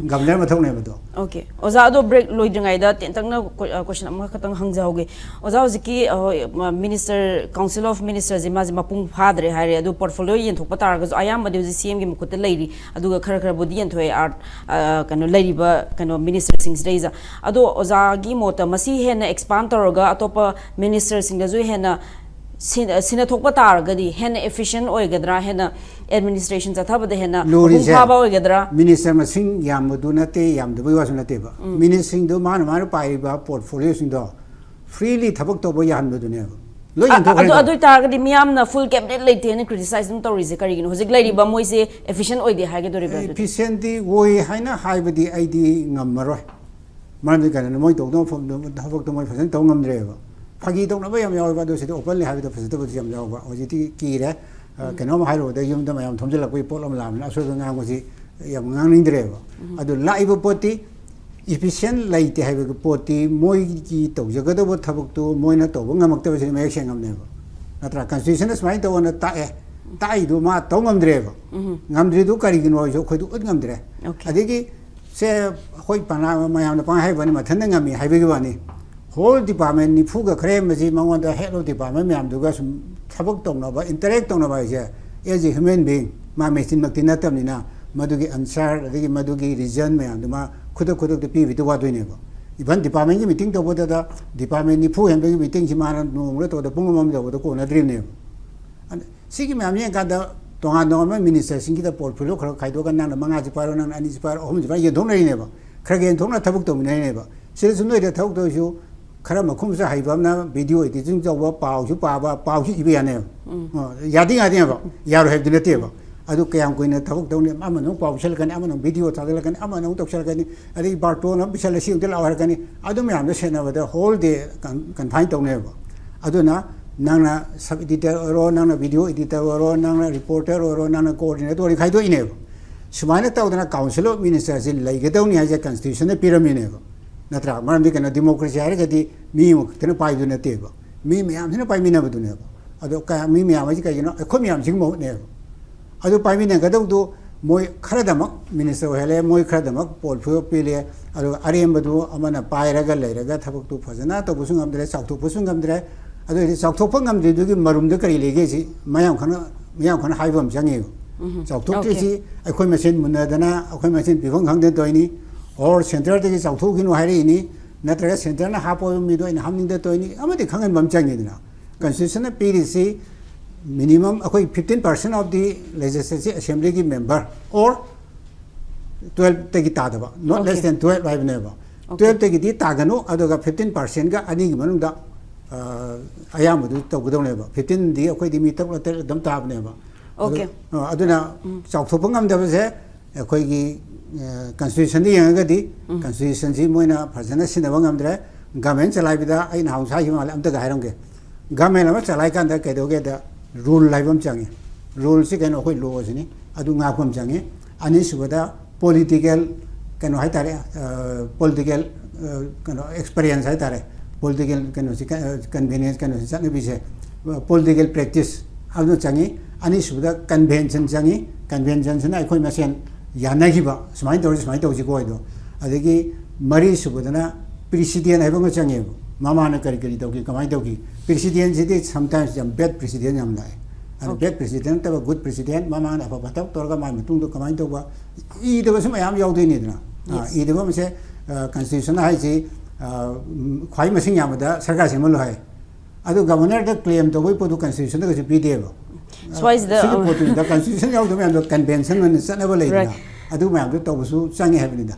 ꯒꯕꯔꯅꯔ ꯃꯊꯧꯅꯦꯕ ꯑꯗꯣ꯫ ꯑꯣꯀꯦ ꯑꯣꯖꯥ, ꯑꯗꯣ ꯕ꯭ꯔꯦꯛ ꯂꯣꯏꯗ꯭ꯔꯤꯉꯩꯗ ꯇꯦꯟꯇꯛꯅ ꯀꯣ-, ꯑ, ꯀꯣꯏꯁꯟ ꯑꯃꯈꯛꯇꯪ ꯍꯪꯖꯍꯧꯒꯦ꯫ ꯑꯣꯖꯥ, ꯍꯧꯖꯤꯛꯀꯤ, ꯑ, ꯍꯣꯏ, ꯃ-, ꯃꯤꯅꯤꯁꯇꯔ, ꯀꯥꯎꯟꯁꯤꯜ ꯑꯣꯐ ꯃꯤꯅꯤꯁꯇꯔꯁꯦ ꯃꯥꯁꯦ ꯃꯄꯨꯡ ꯐꯥꯗ꯭ꯔꯦ ꯍꯥꯏꯔꯦ, ꯑꯗꯨ ꯄꯣꯔꯠꯐꯣꯂꯤꯑꯣ ꯌꯦꯟꯊꯣꯛꯄ ꯇꯥꯔꯒꯁꯨ ꯑꯌꯥꯝꯕꯗꯤ ꯍꯧꯖꯤꯛ ꯁꯤ ꯑꯦꯝꯒꯤ ꯃꯈꯨꯠꯇ ꯂꯩꯔꯤ, ꯑꯗꯨꯒ ꯈꯔ ꯈꯔꯕꯨꯗꯤ ꯌꯦꯟꯊꯣꯛꯑꯦ ꯑꯥꯔꯠ, ꯑ, ꯀꯩꯅꯣ, ꯂꯩꯔꯤꯕ ꯀꯩꯅꯣ ꯃꯤꯅꯤꯁꯇꯔꯁꯤꯡꯁꯤꯗꯩꯁꯤꯗ꯫ ꯑꯗꯣ ꯑꯣꯖꯥꯒꯤ ꯃꯣꯠꯇ ꯃꯁꯤ ꯍꯦꯟꯅ ꯑꯦꯛꯁꯄꯥꯟ ꯇꯧꯔꯒ ꯑꯇꯣꯞꯄ ꯃꯤꯅꯤꯁꯇꯔꯁꯤꯡꯗꯁꯨ ꯍꯦꯟꯅ ꯁꯤ-, ꯁꯤꯟꯅꯊꯣꯛꯄ ꯇꯥꯔꯒꯗꯤ ꯍꯦꯟꯅ ꯏꯐꯤꯁꯤꯌꯦꯟ ꯑꯣꯏꯒꯗ꯭ꯔꯥ, ꯍꯦꯟꯅ ꯑꯦꯗꯃꯤꯅꯤꯁꯇ꯭ꯔꯦꯁꯟ ꯆꯠꯊꯕꯗ ꯍꯦꯟꯅ ꯃꯄꯨꯡ ꯂꯨꯔꯤꯁꯦ ꯐꯥꯕ ꯑꯣꯏꯒꯗ꯭ꯔꯥ? ꯃꯤꯅꯤꯁꯇꯔ ꯃꯁꯤꯡ ꯌꯥꯝꯕꯗꯨ ꯅꯠꯇꯦ, ꯌꯥꯝꯗꯕꯒꯤ ꯋꯥꯁꯨ ꯅꯠꯇꯦꯕ꯫ ꯃꯤꯅꯤꯁꯇꯔꯁꯤꯡꯗꯣ ꯃꯥꯅ ꯃꯥꯅ ꯄꯥꯏꯔꯤꯕ ꯄꯣꯔꯠꯐꯣꯂꯤꯑꯣꯁꯤꯡꯗꯣ ꯐ꯭ꯔꯤꯂꯤ ꯊꯕꯛ ꯇꯧꯕ ꯌꯥꯍꯟꯕꯗꯨꯅꯦꯕ꯫ ꯂꯣꯏ ꯑ-, ꯑꯗꯨ ꯌꯦꯟꯊꯣꯛꯈ꯭ꯔꯦ꯫ ꯑꯗꯨ ꯑꯣꯏꯇꯥꯔꯒꯗꯤ ꯃꯤꯌꯥꯝꯅ ꯐꯨꯜ ꯀꯦꯕꯤꯅꯦꯠ ꯂꯩꯇꯦꯅ ꯀ꯭ꯔꯤꯇꯤꯁꯥꯏꯖ ꯑꯗꯨꯝ ꯇꯧꯔꯤꯁꯦ ꯀꯔꯤꯒꯤꯅꯣ? ꯍꯧꯖꯤꯛ ꯂꯩꯔꯤꯕ ꯃꯣꯏꯁꯦ ꯑꯦꯐꯤꯁꯤꯌꯦꯟ ꯑꯣꯏꯗꯦ ꯍꯥꯏꯒꯗꯣꯔꯤꯕ꯭ꯔꯥ ꯑꯗꯨꯗꯤ? ꯏꯐꯤꯁꯤꯌꯦꯟꯗꯤ ꯑꯣꯏ ꯍꯥꯏꯅ ꯍꯥꯏꯕꯗꯤ ꯑꯩꯗꯤ ꯉꯝꯃꯔꯣꯏ꯫ ꯃꯔꯝꯗꯤ ꯀꯩꯅꯣ, ꯃꯣꯏ ꯇꯧꯗꯧꯕ ꯐꯝ-, ꯊꯕꯛꯇꯣ ꯃꯣꯏ ꯐꯖꯅ ꯇꯧ ꯉꯝꯗ꯭ꯔꯦꯕ꯫ ꯐꯥꯒꯤ ꯇꯧꯅꯕ ꯌꯥꯝ ꯌꯥꯎꯋꯦꯕ, ꯑꯗꯣ ꯁꯤꯗ ꯑꯣꯄꯟꯂꯤ ꯍꯥꯏꯕꯗ ꯐꯖꯗꯕꯁꯨ ꯌꯥꯝ ꯌꯥꯎꯕ꯫ ꯍꯧꯖꯤꯛꯇꯤ ꯀꯤꯔꯦ꯫ ꯑ, ꯀꯩꯅꯣꯝ ꯍꯥꯏꯔꯨꯕꯗ ꯌꯨꯝꯗ ꯃꯌꯥꯝ ꯊꯣꯝꯖꯤꯜꯂꯛꯄꯒꯤ ꯄꯣꯠ ꯑꯃ ꯂꯥꯛꯑꯕꯅꯤꯅ ꯑꯁꯣꯏꯕ ꯉꯥꯡꯕꯁꯤ ꯌꯥꯝ ꯉꯥꯡꯅꯤꯡꯗ꯭ꯔꯦꯕ꯫ ꯑꯗꯨ ꯂꯥꯛꯏꯕ ꯄꯣꯠꯇꯤ ꯏꯐꯤꯁꯤꯌꯦꯟ ꯂꯩꯇꯦ ꯍꯥꯏꯕꯒꯤ ꯄꯣꯠꯇꯤ ꯃꯣꯏꯒꯤ ꯇꯧꯖꯒꯗꯧꯕ ꯊꯕꯛꯇꯨ ꯃꯣꯏꯅ ꯇꯧꯕ ꯉꯝꯃꯛꯇꯕꯁꯤꯅ ꯃꯌꯦꯛ ꯁꯦꯡꯉꯕꯅꯦꯕ꯫ ꯅꯠꯇ꯭ꯔꯥ? ꯀꯟꯁꯇꯤꯇ꯭ꯌꯨꯁꯟꯅ ꯁꯨꯃꯥꯏꯅ ꯇꯧꯑꯣꯅ ꯇꯥꯛꯑꯦ, ꯇꯥꯛꯏꯗꯨ ꯃꯥ ꯇꯧ ꯉꯝꯗ꯭ꯔꯦꯕ꯫ ꯉꯝꯗ꯭ꯔꯤꯗꯨ ꯀꯔꯤꯒꯤꯅꯣ ꯍꯥꯏꯁꯨ ꯑꯩꯈꯣꯏꯗ ꯎꯠ ꯉꯝꯗ꯭ꯔꯦ꯫ ꯑꯣꯀꯦ꯫ ꯑꯗꯒꯤ ꯁꯦ ꯑꯩꯈꯣꯏ ꯄꯅꯥ-, ꯃꯌꯥꯝꯅ ꯄꯪꯍꯥꯏ ꯍꯥꯏꯕꯅꯤ, ꯃꯊꯟꯇ ꯉꯝꯃꯤ ꯍꯥꯏꯕꯒꯤ ꯋꯥꯅꯤ꯫ ꯍꯣꯜ ꯗꯤꯄꯥꯔꯠꯃꯦꯟ ꯅꯤꯐꯨꯒ ꯈꯔ ꯍꯦꯟꯕꯁꯤ ꯃꯉꯣꯟꯗ ꯍꯦꯗ ꯑꯣꯐ ꯗꯤꯄꯥꯔꯠꯃꯦꯟ ꯃꯌꯥꯝꯗꯨꯒ ꯁꯨꯝ ꯊꯕꯛ ꯇꯧꯅꯕ, ꯏꯟꯇꯔꯦꯛ ꯇꯧꯅꯕ ꯍꯥꯏꯁꯦ, as a human being, ꯃꯥ ꯃꯦꯆꯤꯟꯃꯛꯇꯤ ꯅꯠꯇꯕꯅꯤꯅ ꯃꯗꯨꯒꯤ ꯑꯟꯁꯔ ꯑꯗꯒꯤ ꯃꯗꯨꯒꯤ ꯔꯤꯖꯟ ꯃꯌꯥꯝꯗꯨ ꯃꯥ ꯈꯨꯗꯛ ꯈꯨꯗꯛꯇ ꯄꯤꯕꯗꯤ ꯋꯥꯗꯣꯏꯅꯦꯕ꯫ ꯏꯚꯟ ꯗꯤꯄꯥꯔꯠꯃꯦꯟꯒꯤ ꯃꯤꯇꯤꯡ ꯇꯧꯕꯗꯗ ꯗꯤꯄꯥꯔꯠꯃꯦꯟ ꯅꯤꯐꯨ ꯍꯦꯟꯕꯒꯤ ꯃꯤꯇꯤꯡꯁꯤ ꯃꯥꯅ ꯅꯣꯡꯃꯗ ꯇꯧꯕꯗ ꯄꯨꯡ ꯑꯃꯃꯝ ꯇꯧꯕꯗ ꯀꯣꯟꯅꯗ꯭ꯔꯤꯕꯅꯦꯕ꯫ ꯑꯗ ꯁꯤꯒꯤ ꯃꯌꯥꯝ ꯌꯦꯡꯀꯥꯟꯗ ꯇꯣꯉꯥꯟ ꯇꯣꯉꯥꯟꯕ ꯃꯤꯅꯤꯁꯇꯔꯁꯤꯡꯒꯤꯗ ꯄꯣꯔꯠꯐꯣꯂꯤꯑꯣ ꯈꯔ ꯈꯥꯏꯗꯣꯛꯑꯒ ꯅꯪꯅ ꯃꯉꯥꯁꯤ ꯄꯥꯏꯔꯣ, ꯅꯪꯅ ꯑꯅꯤꯁꯤ ꯄꯥꯏꯔꯣ, ꯑꯍꯨꯝꯁꯤ ꯄꯥꯏꯔꯣ, ꯌꯦꯟꯊꯣꯛꯅꯔꯤꯅꯦꯕ꯫ ꯈꯔ ꯌꯦꯟꯊꯣꯛꯅ ꯊꯕꯛ ꯇꯧꯃꯤꯟꯅꯔꯤꯅꯦꯕ꯫ ꯁꯤꯗꯁꯨ ꯅꯣꯏꯗ ꯊꯕꯛ ꯇꯧꯔꯤꯁꯨ ꯈꯔ ꯃꯈꯨꯝꯁꯨ ꯍꯩꯕ ꯑꯃꯅ ꯚꯤꯗꯤꯑꯣ ꯏꯗꯤꯇꯤꯡ ꯇꯧꯕ, ꯄꯥꯎꯁꯨ ꯄꯥꯕ, ꯄꯥꯎꯁꯨ ꯏꯕ ꯌꯥꯅꯦꯕ꯫ ꯑ, ꯌꯥꯗꯤ ꯌꯥꯗꯦꯕ, ꯌꯥꯔꯣꯏ ꯍꯥꯏꯕꯗꯤ ꯅꯠꯇꯦꯕ꯫ ꯑꯗꯨ ꯀꯌꯥꯝ ꯀꯨꯏꯅ ꯊꯕꯛ ꯇꯧꯅꯤ? ꯑꯃꯅ ꯑꯃꯨꯛ ꯄꯥꯎ ꯄꯤꯁꯜꯂꯛꯀꯅꯤ, ꯑꯃꯅ ꯑꯃꯨꯛ ꯚꯤꯗꯤꯑꯣ ꯊꯥꯒꯠꯂꯛꯀꯅꯤ, ꯑꯃꯅ ꯑꯃꯨꯛ ꯇꯧꯁꯜꯂꯛꯀꯅꯤ, ꯑꯗꯩ ꯕꯥꯔꯇꯣꯟ ꯑꯃ ꯄꯤꯁꯜꯂ ꯁꯤ ꯑꯃꯨꯛꯇ ꯂꯥꯛꯑꯣ ꯍꯥꯏꯔꯛꯀꯅꯤ꯫ ꯑꯗꯨ ꯃꯌꯥꯝꯗꯣ ꯁꯦꯟꯅꯕꯗ ꯍꯣꯜ ꯗꯦ ꯀꯟꯐꯥꯏꯟ ꯇꯧꯅꯦꯕ꯫ ꯑꯗꯨꯅ ꯅꯪꯅ ꯁꯕ ꯏꯗꯤꯇꯔ ꯑꯣꯏꯔꯣ, ꯅꯪꯅ ꯚꯤꯗꯤꯑꯣ ꯏꯗꯤꯇꯔ ꯑꯣꯏꯔꯣ, ꯅꯪꯅ ꯔꯤꯄꯣꯔꯇꯔ ꯑꯣꯏꯔꯣ, ꯅꯪꯅ ꯀꯣꯑꯣꯔꯗꯤꯅꯦꯇꯔ ꯑꯣꯏꯔꯣ, ꯈꯥꯏꯗꯣꯛꯏꯅꯦꯕ꯫ ꯁꯨꯃꯥꯏꯅ ꯇꯧꯗꯅ ꯀꯥꯎꯟꯁꯤꯜ ꯑꯣꯐ ꯃꯤꯅꯤꯁꯇꯔꯁꯤ ꯂꯩꯒꯗꯧꯅꯤ ꯍꯥꯏꯁꯦ ꯀꯟꯁꯇꯤꯇ꯭ꯌꯨꯁꯟꯅ ꯄꯤꯔꯝꯃꯤꯅꯦꯕ, ꯅꯠꯇ꯭ꯔꯥ? ꯃꯔꯝꯗꯤ ꯀꯩꯅꯣ, ꯗꯤꯃꯣꯀ꯭ꯔꯦꯁꯤ ꯍꯥꯏꯔꯒꯗꯤ ꯃꯤ ꯑꯃꯈꯛꯇꯅ ꯄꯥꯏꯕꯗꯨ ꯅꯠꯇꯦꯕ, ꯃꯤ ꯃꯌꯥꯝꯁꯤꯅ ꯄꯥꯏꯃꯤꯟꯅꯕꯗꯨꯅꯦꯕ꯫ ꯑꯗꯣ ꯀꯌꯥ-, ꯃꯤ ꯃꯌꯥꯝ ꯍꯥꯏꯁꯦ ꯀꯩꯒꯤꯅꯣ? ꯑꯩꯈꯣꯏ ꯃꯌꯥꯝꯁꯤꯒꯤ ꯃꯍꯨꯠꯅꯦꯕ꯫ ꯑꯗꯨ ꯄꯥꯏꯃꯤꯟꯅꯒꯗꯧꯗꯨ ꯃꯣꯏ ꯈꯔꯗꯃꯛ ꯃꯤꯅꯤꯁꯇꯔ ꯑꯣꯏꯍꯜꯂꯦ, ꯃꯣꯏ ꯈꯔꯗꯃꯛ ꯄꯣꯔꯠꯐꯣꯂꯤꯑꯣ ꯄꯤꯔꯦ, ꯑꯗꯨꯒ ꯑꯔꯦꯝꯕꯗꯨ ꯑꯃꯅ ꯄꯥꯏꯔꯒ ꯂꯩꯔꯒ ꯊꯕꯛꯇꯨ ꯐꯖꯅ ꯇꯧꯕꯁꯨ ꯉꯝꯗ꯭ꯔꯦ, ꯆꯥꯎꯊꯣꯛꯄꯁꯨ ꯉꯝꯗ꯭ꯔꯦ꯫ ꯑꯗꯨ ꯑꯣꯏꯔꯗꯤ ꯆꯥꯎꯊꯣꯛꯄ ꯉꯝꯗ꯭ꯔꯤꯗꯨꯒꯤ ꯃꯔꯨꯝꯗ ꯀꯔꯤ ꯂꯩꯒꯦ? ꯁꯤ ꯃꯌꯥꯝ ꯈꯪꯅ, ꯃꯌꯥꯝ ꯈꯪꯅ ꯍꯥꯏꯕ ꯑꯃ ꯆꯪꯉꯦꯕ꯫ ꯎꯝ, ꯆꯥꯎꯊꯣꯛꯇ꯭ꯔꯤꯁꯤ ꯑꯩꯈꯣꯏ ꯃꯁꯦꯟ ꯃꯨꯟꯅꯗꯅ, ꯑꯩꯈꯣꯏ ꯃꯁꯦꯟ ꯄꯤꯐꯝ ꯈꯪꯗꯅ ꯇꯧꯔꯤꯅꯤ, ꯑꯣꯔ ꯁꯦꯟꯇꯔꯗꯒꯤ ꯆꯥꯎꯊꯣꯛꯈꯤꯅꯨ ꯍꯥꯏꯔꯛꯏꯅꯤ, ꯅꯠꯇ꯭ꯔꯒ ꯁꯦꯟꯇꯔꯅ ꯍꯥꯞꯄ ꯃꯤꯗꯣ ꯑꯩꯅ ꯍꯥꯞꯅꯤꯡꯗ ꯇꯧꯔꯤꯅꯤ, ꯑꯃꯗꯤ ꯈꯪꯍꯟꯕ ꯑꯃ ꯆꯪꯉꯤꯗꯅ꯫ ꯀꯟꯁꯇꯤꯇ꯭ꯌꯨꯁꯟꯅ ꯄꯤꯔꯤꯁꯤ minimum ꯑꯩꯈꯣꯏ fifteen percent of the legislative assemblyꯒꯤ member or twelveꯇꯒꯤ ꯇꯥꯗꯕ, not less Okay. than twelve ꯍꯥꯏꯕꯅꯦꯕ꯫ Okay. Twelveꯇꯒꯤꯗꯤ ꯇꯥꯒꯅꯨ, ꯑꯗꯨꯒ fifteen percentꯒ ꯑꯅꯤꯒꯤ ꯃꯅꯨꯡꯗ, ꯑ, ꯑꯌꯥꯝꯕꯗꯨ ꯇꯧꯒꯗꯧꯅꯦꯕ꯫ Fifteenꯗꯤ ꯑꯩꯈꯣꯏꯗꯤ ꯃꯤ ꯇꯔꯨꯛ ꯇꯔꯦꯠ ꯑꯗꯨꯝ ꯇꯥꯕꯅꯦꯕ꯫ ꯑꯗꯨ, Okay. ꯑ, ꯑꯗꯨꯅ ꯎꯝ꯫ ꯆꯥꯎꯊꯣꯛꯄ ꯉꯝꯗꯕꯁꯦ ꯑꯩꯈꯣꯏꯒꯤ, ꯑ, constitutionꯗ ꯌꯦꯡꯉꯒꯗꯤ, ꯎꯝ꯫ Constitutionꯁꯤ ꯃꯣꯏꯅ ꯐꯖꯅ ꯁꯤꯖꯤꯟꯅꯕ ꯉꯝꯗ꯭ꯔꯦ꯫ Government ꯆꯂꯥꯏꯕꯗ ꯑꯩꯅ ꯍꯧꯖꯤꯛ ꯍꯥꯏꯈꯤꯕ ꯃꯥꯜꯂꯦ, ꯑꯝꯇꯒ ꯍꯥꯏꯔꯝꯒꯦ꯫ Government ꯑꯃ ꯆꯂꯥꯏ ꯀꯥꯟꯗ ꯀꯩꯗꯧꯒꯦꯗ, rule ꯍꯥꯏꯕ ꯑꯃ ꯆꯪꯉꯤ꯫ Ruleꯁꯤ ꯀꯩꯅꯣ? ꯑꯩꯈꯣꯏ lawꯁꯤꯅꯤ, ꯑꯗꯨ ꯉꯥꯛꯄ ꯑꯃ ꯆꯪꯉꯤ꯫ ꯑꯅꯤꯁꯨꯕꯗ political ꯀꯩꯅꯣ ꯍꯥꯏꯇꯥꯔꯦ, ꯑ, political, ꯑ, ꯀꯩꯅꯣ, experience ꯍꯥꯏꯇꯥꯔꯦ, political ꯀꯩꯅꯣꯁꯤ, ꯀ-, convenience ꯀꯩꯅꯣꯁꯤ, ꯆꯠꯅꯕꯤꯁꯦ, ꯑ, political practice ꯑꯗꯨ ꯆꯪꯉꯤ꯫ ꯑꯅꯤꯁꯨꯕꯗ convention ꯆꯪꯉꯤ꯫ Conventionꯁꯤꯅ ꯑꯩꯈꯣꯏ ꯃꯁꯦꯟ ꯌꯥꯅꯈꯤꯕ, ꯁꯨꯃꯥꯏꯅ ꯇꯧꯔꯁꯤ, ꯁꯨꯃꯥꯏꯅ ꯇꯧꯁꯤꯀꯣ ꯍꯥꯏꯗꯣ꯫ ꯑꯗꯒꯤ ꯃꯔꯤꯁꯨꯕꯗꯅ precedent ꯍꯥꯏꯕ ꯑꯃ ꯆꯪꯉꯦꯕ, ꯃꯃꯥꯡꯗ ꯀꯔꯤ ꯀꯔꯤ ꯇꯧꯈꯤ, ꯀꯃꯥꯏꯅ ꯇꯧꯈꯤ꯫ Precedentꯁꯤꯗꯤ sometimes ꯌꯥꯝ bad precedent ꯌꯥꯝ ꯂꯥꯛꯑꯦ꯫ ꯑꯗꯨ Okay. Bad precedent ꯅꯠꯇꯕ good precedent, ꯃꯃꯥꯡꯗ ꯑꯐꯕ ꯊꯕꯛ ꯇꯧꯔꯒ ꯃꯥꯒꯤ ꯃꯇꯨꯡꯗ ꯀꯃꯥꯏꯅ ꯇꯧꯕ, ꯏꯗꯕꯁꯨ ꯃꯌꯥꯝ ꯌꯥꯎꯗꯣꯏꯅꯤꯗꯅ꯫ ꯑ, Yes. ꯏꯗꯕ ꯑꯃꯁꯦ, ꯑ, constitution ꯍꯥꯏꯁꯤ, ꯑ, ꯎꯝ, ꯈ꯭ꯋꯥꯏ ꯃꯁꯤꯡ ꯌꯥꯝꯕꯗ ꯁꯔꯀꯥꯔ ꯁꯦꯝꯍꯜꯂꯨ ꯍꯥꯏ꯫ ꯑꯗꯨ governorꯗ claim ꯇꯧꯕꯒꯤ ꯄꯣꯠꯇꯨ constitutionꯗ ꯀꯩꯁꯨ ꯄꯤꯗꯦꯕ꯫ ꯁ꯭ꯋꯥꯏꯁꯤꯗ, ꯁꯤꯒꯤ ꯑ, ꯄꯣꯠꯇꯨꯅꯤꯗ, ꯀꯟꯁꯇꯤꯇ꯭ꯌꯨꯁꯟ ꯌꯥꯎꯗꯕ ꯃꯌꯥꯝꯗꯣ ꯀꯟꯚꯦꯟꯁꯟ ꯑꯣꯏꯅ ꯆꯠꯅꯕ ꯂꯩꯗꯅ, Right. ꯑꯗꯨ ꯃꯌꯥꯝꯗꯣ ꯇꯧꯕꯁꯨ ꯆꯪꯉꯦ ꯍꯥꯏꯕꯅꯤꯗ꯫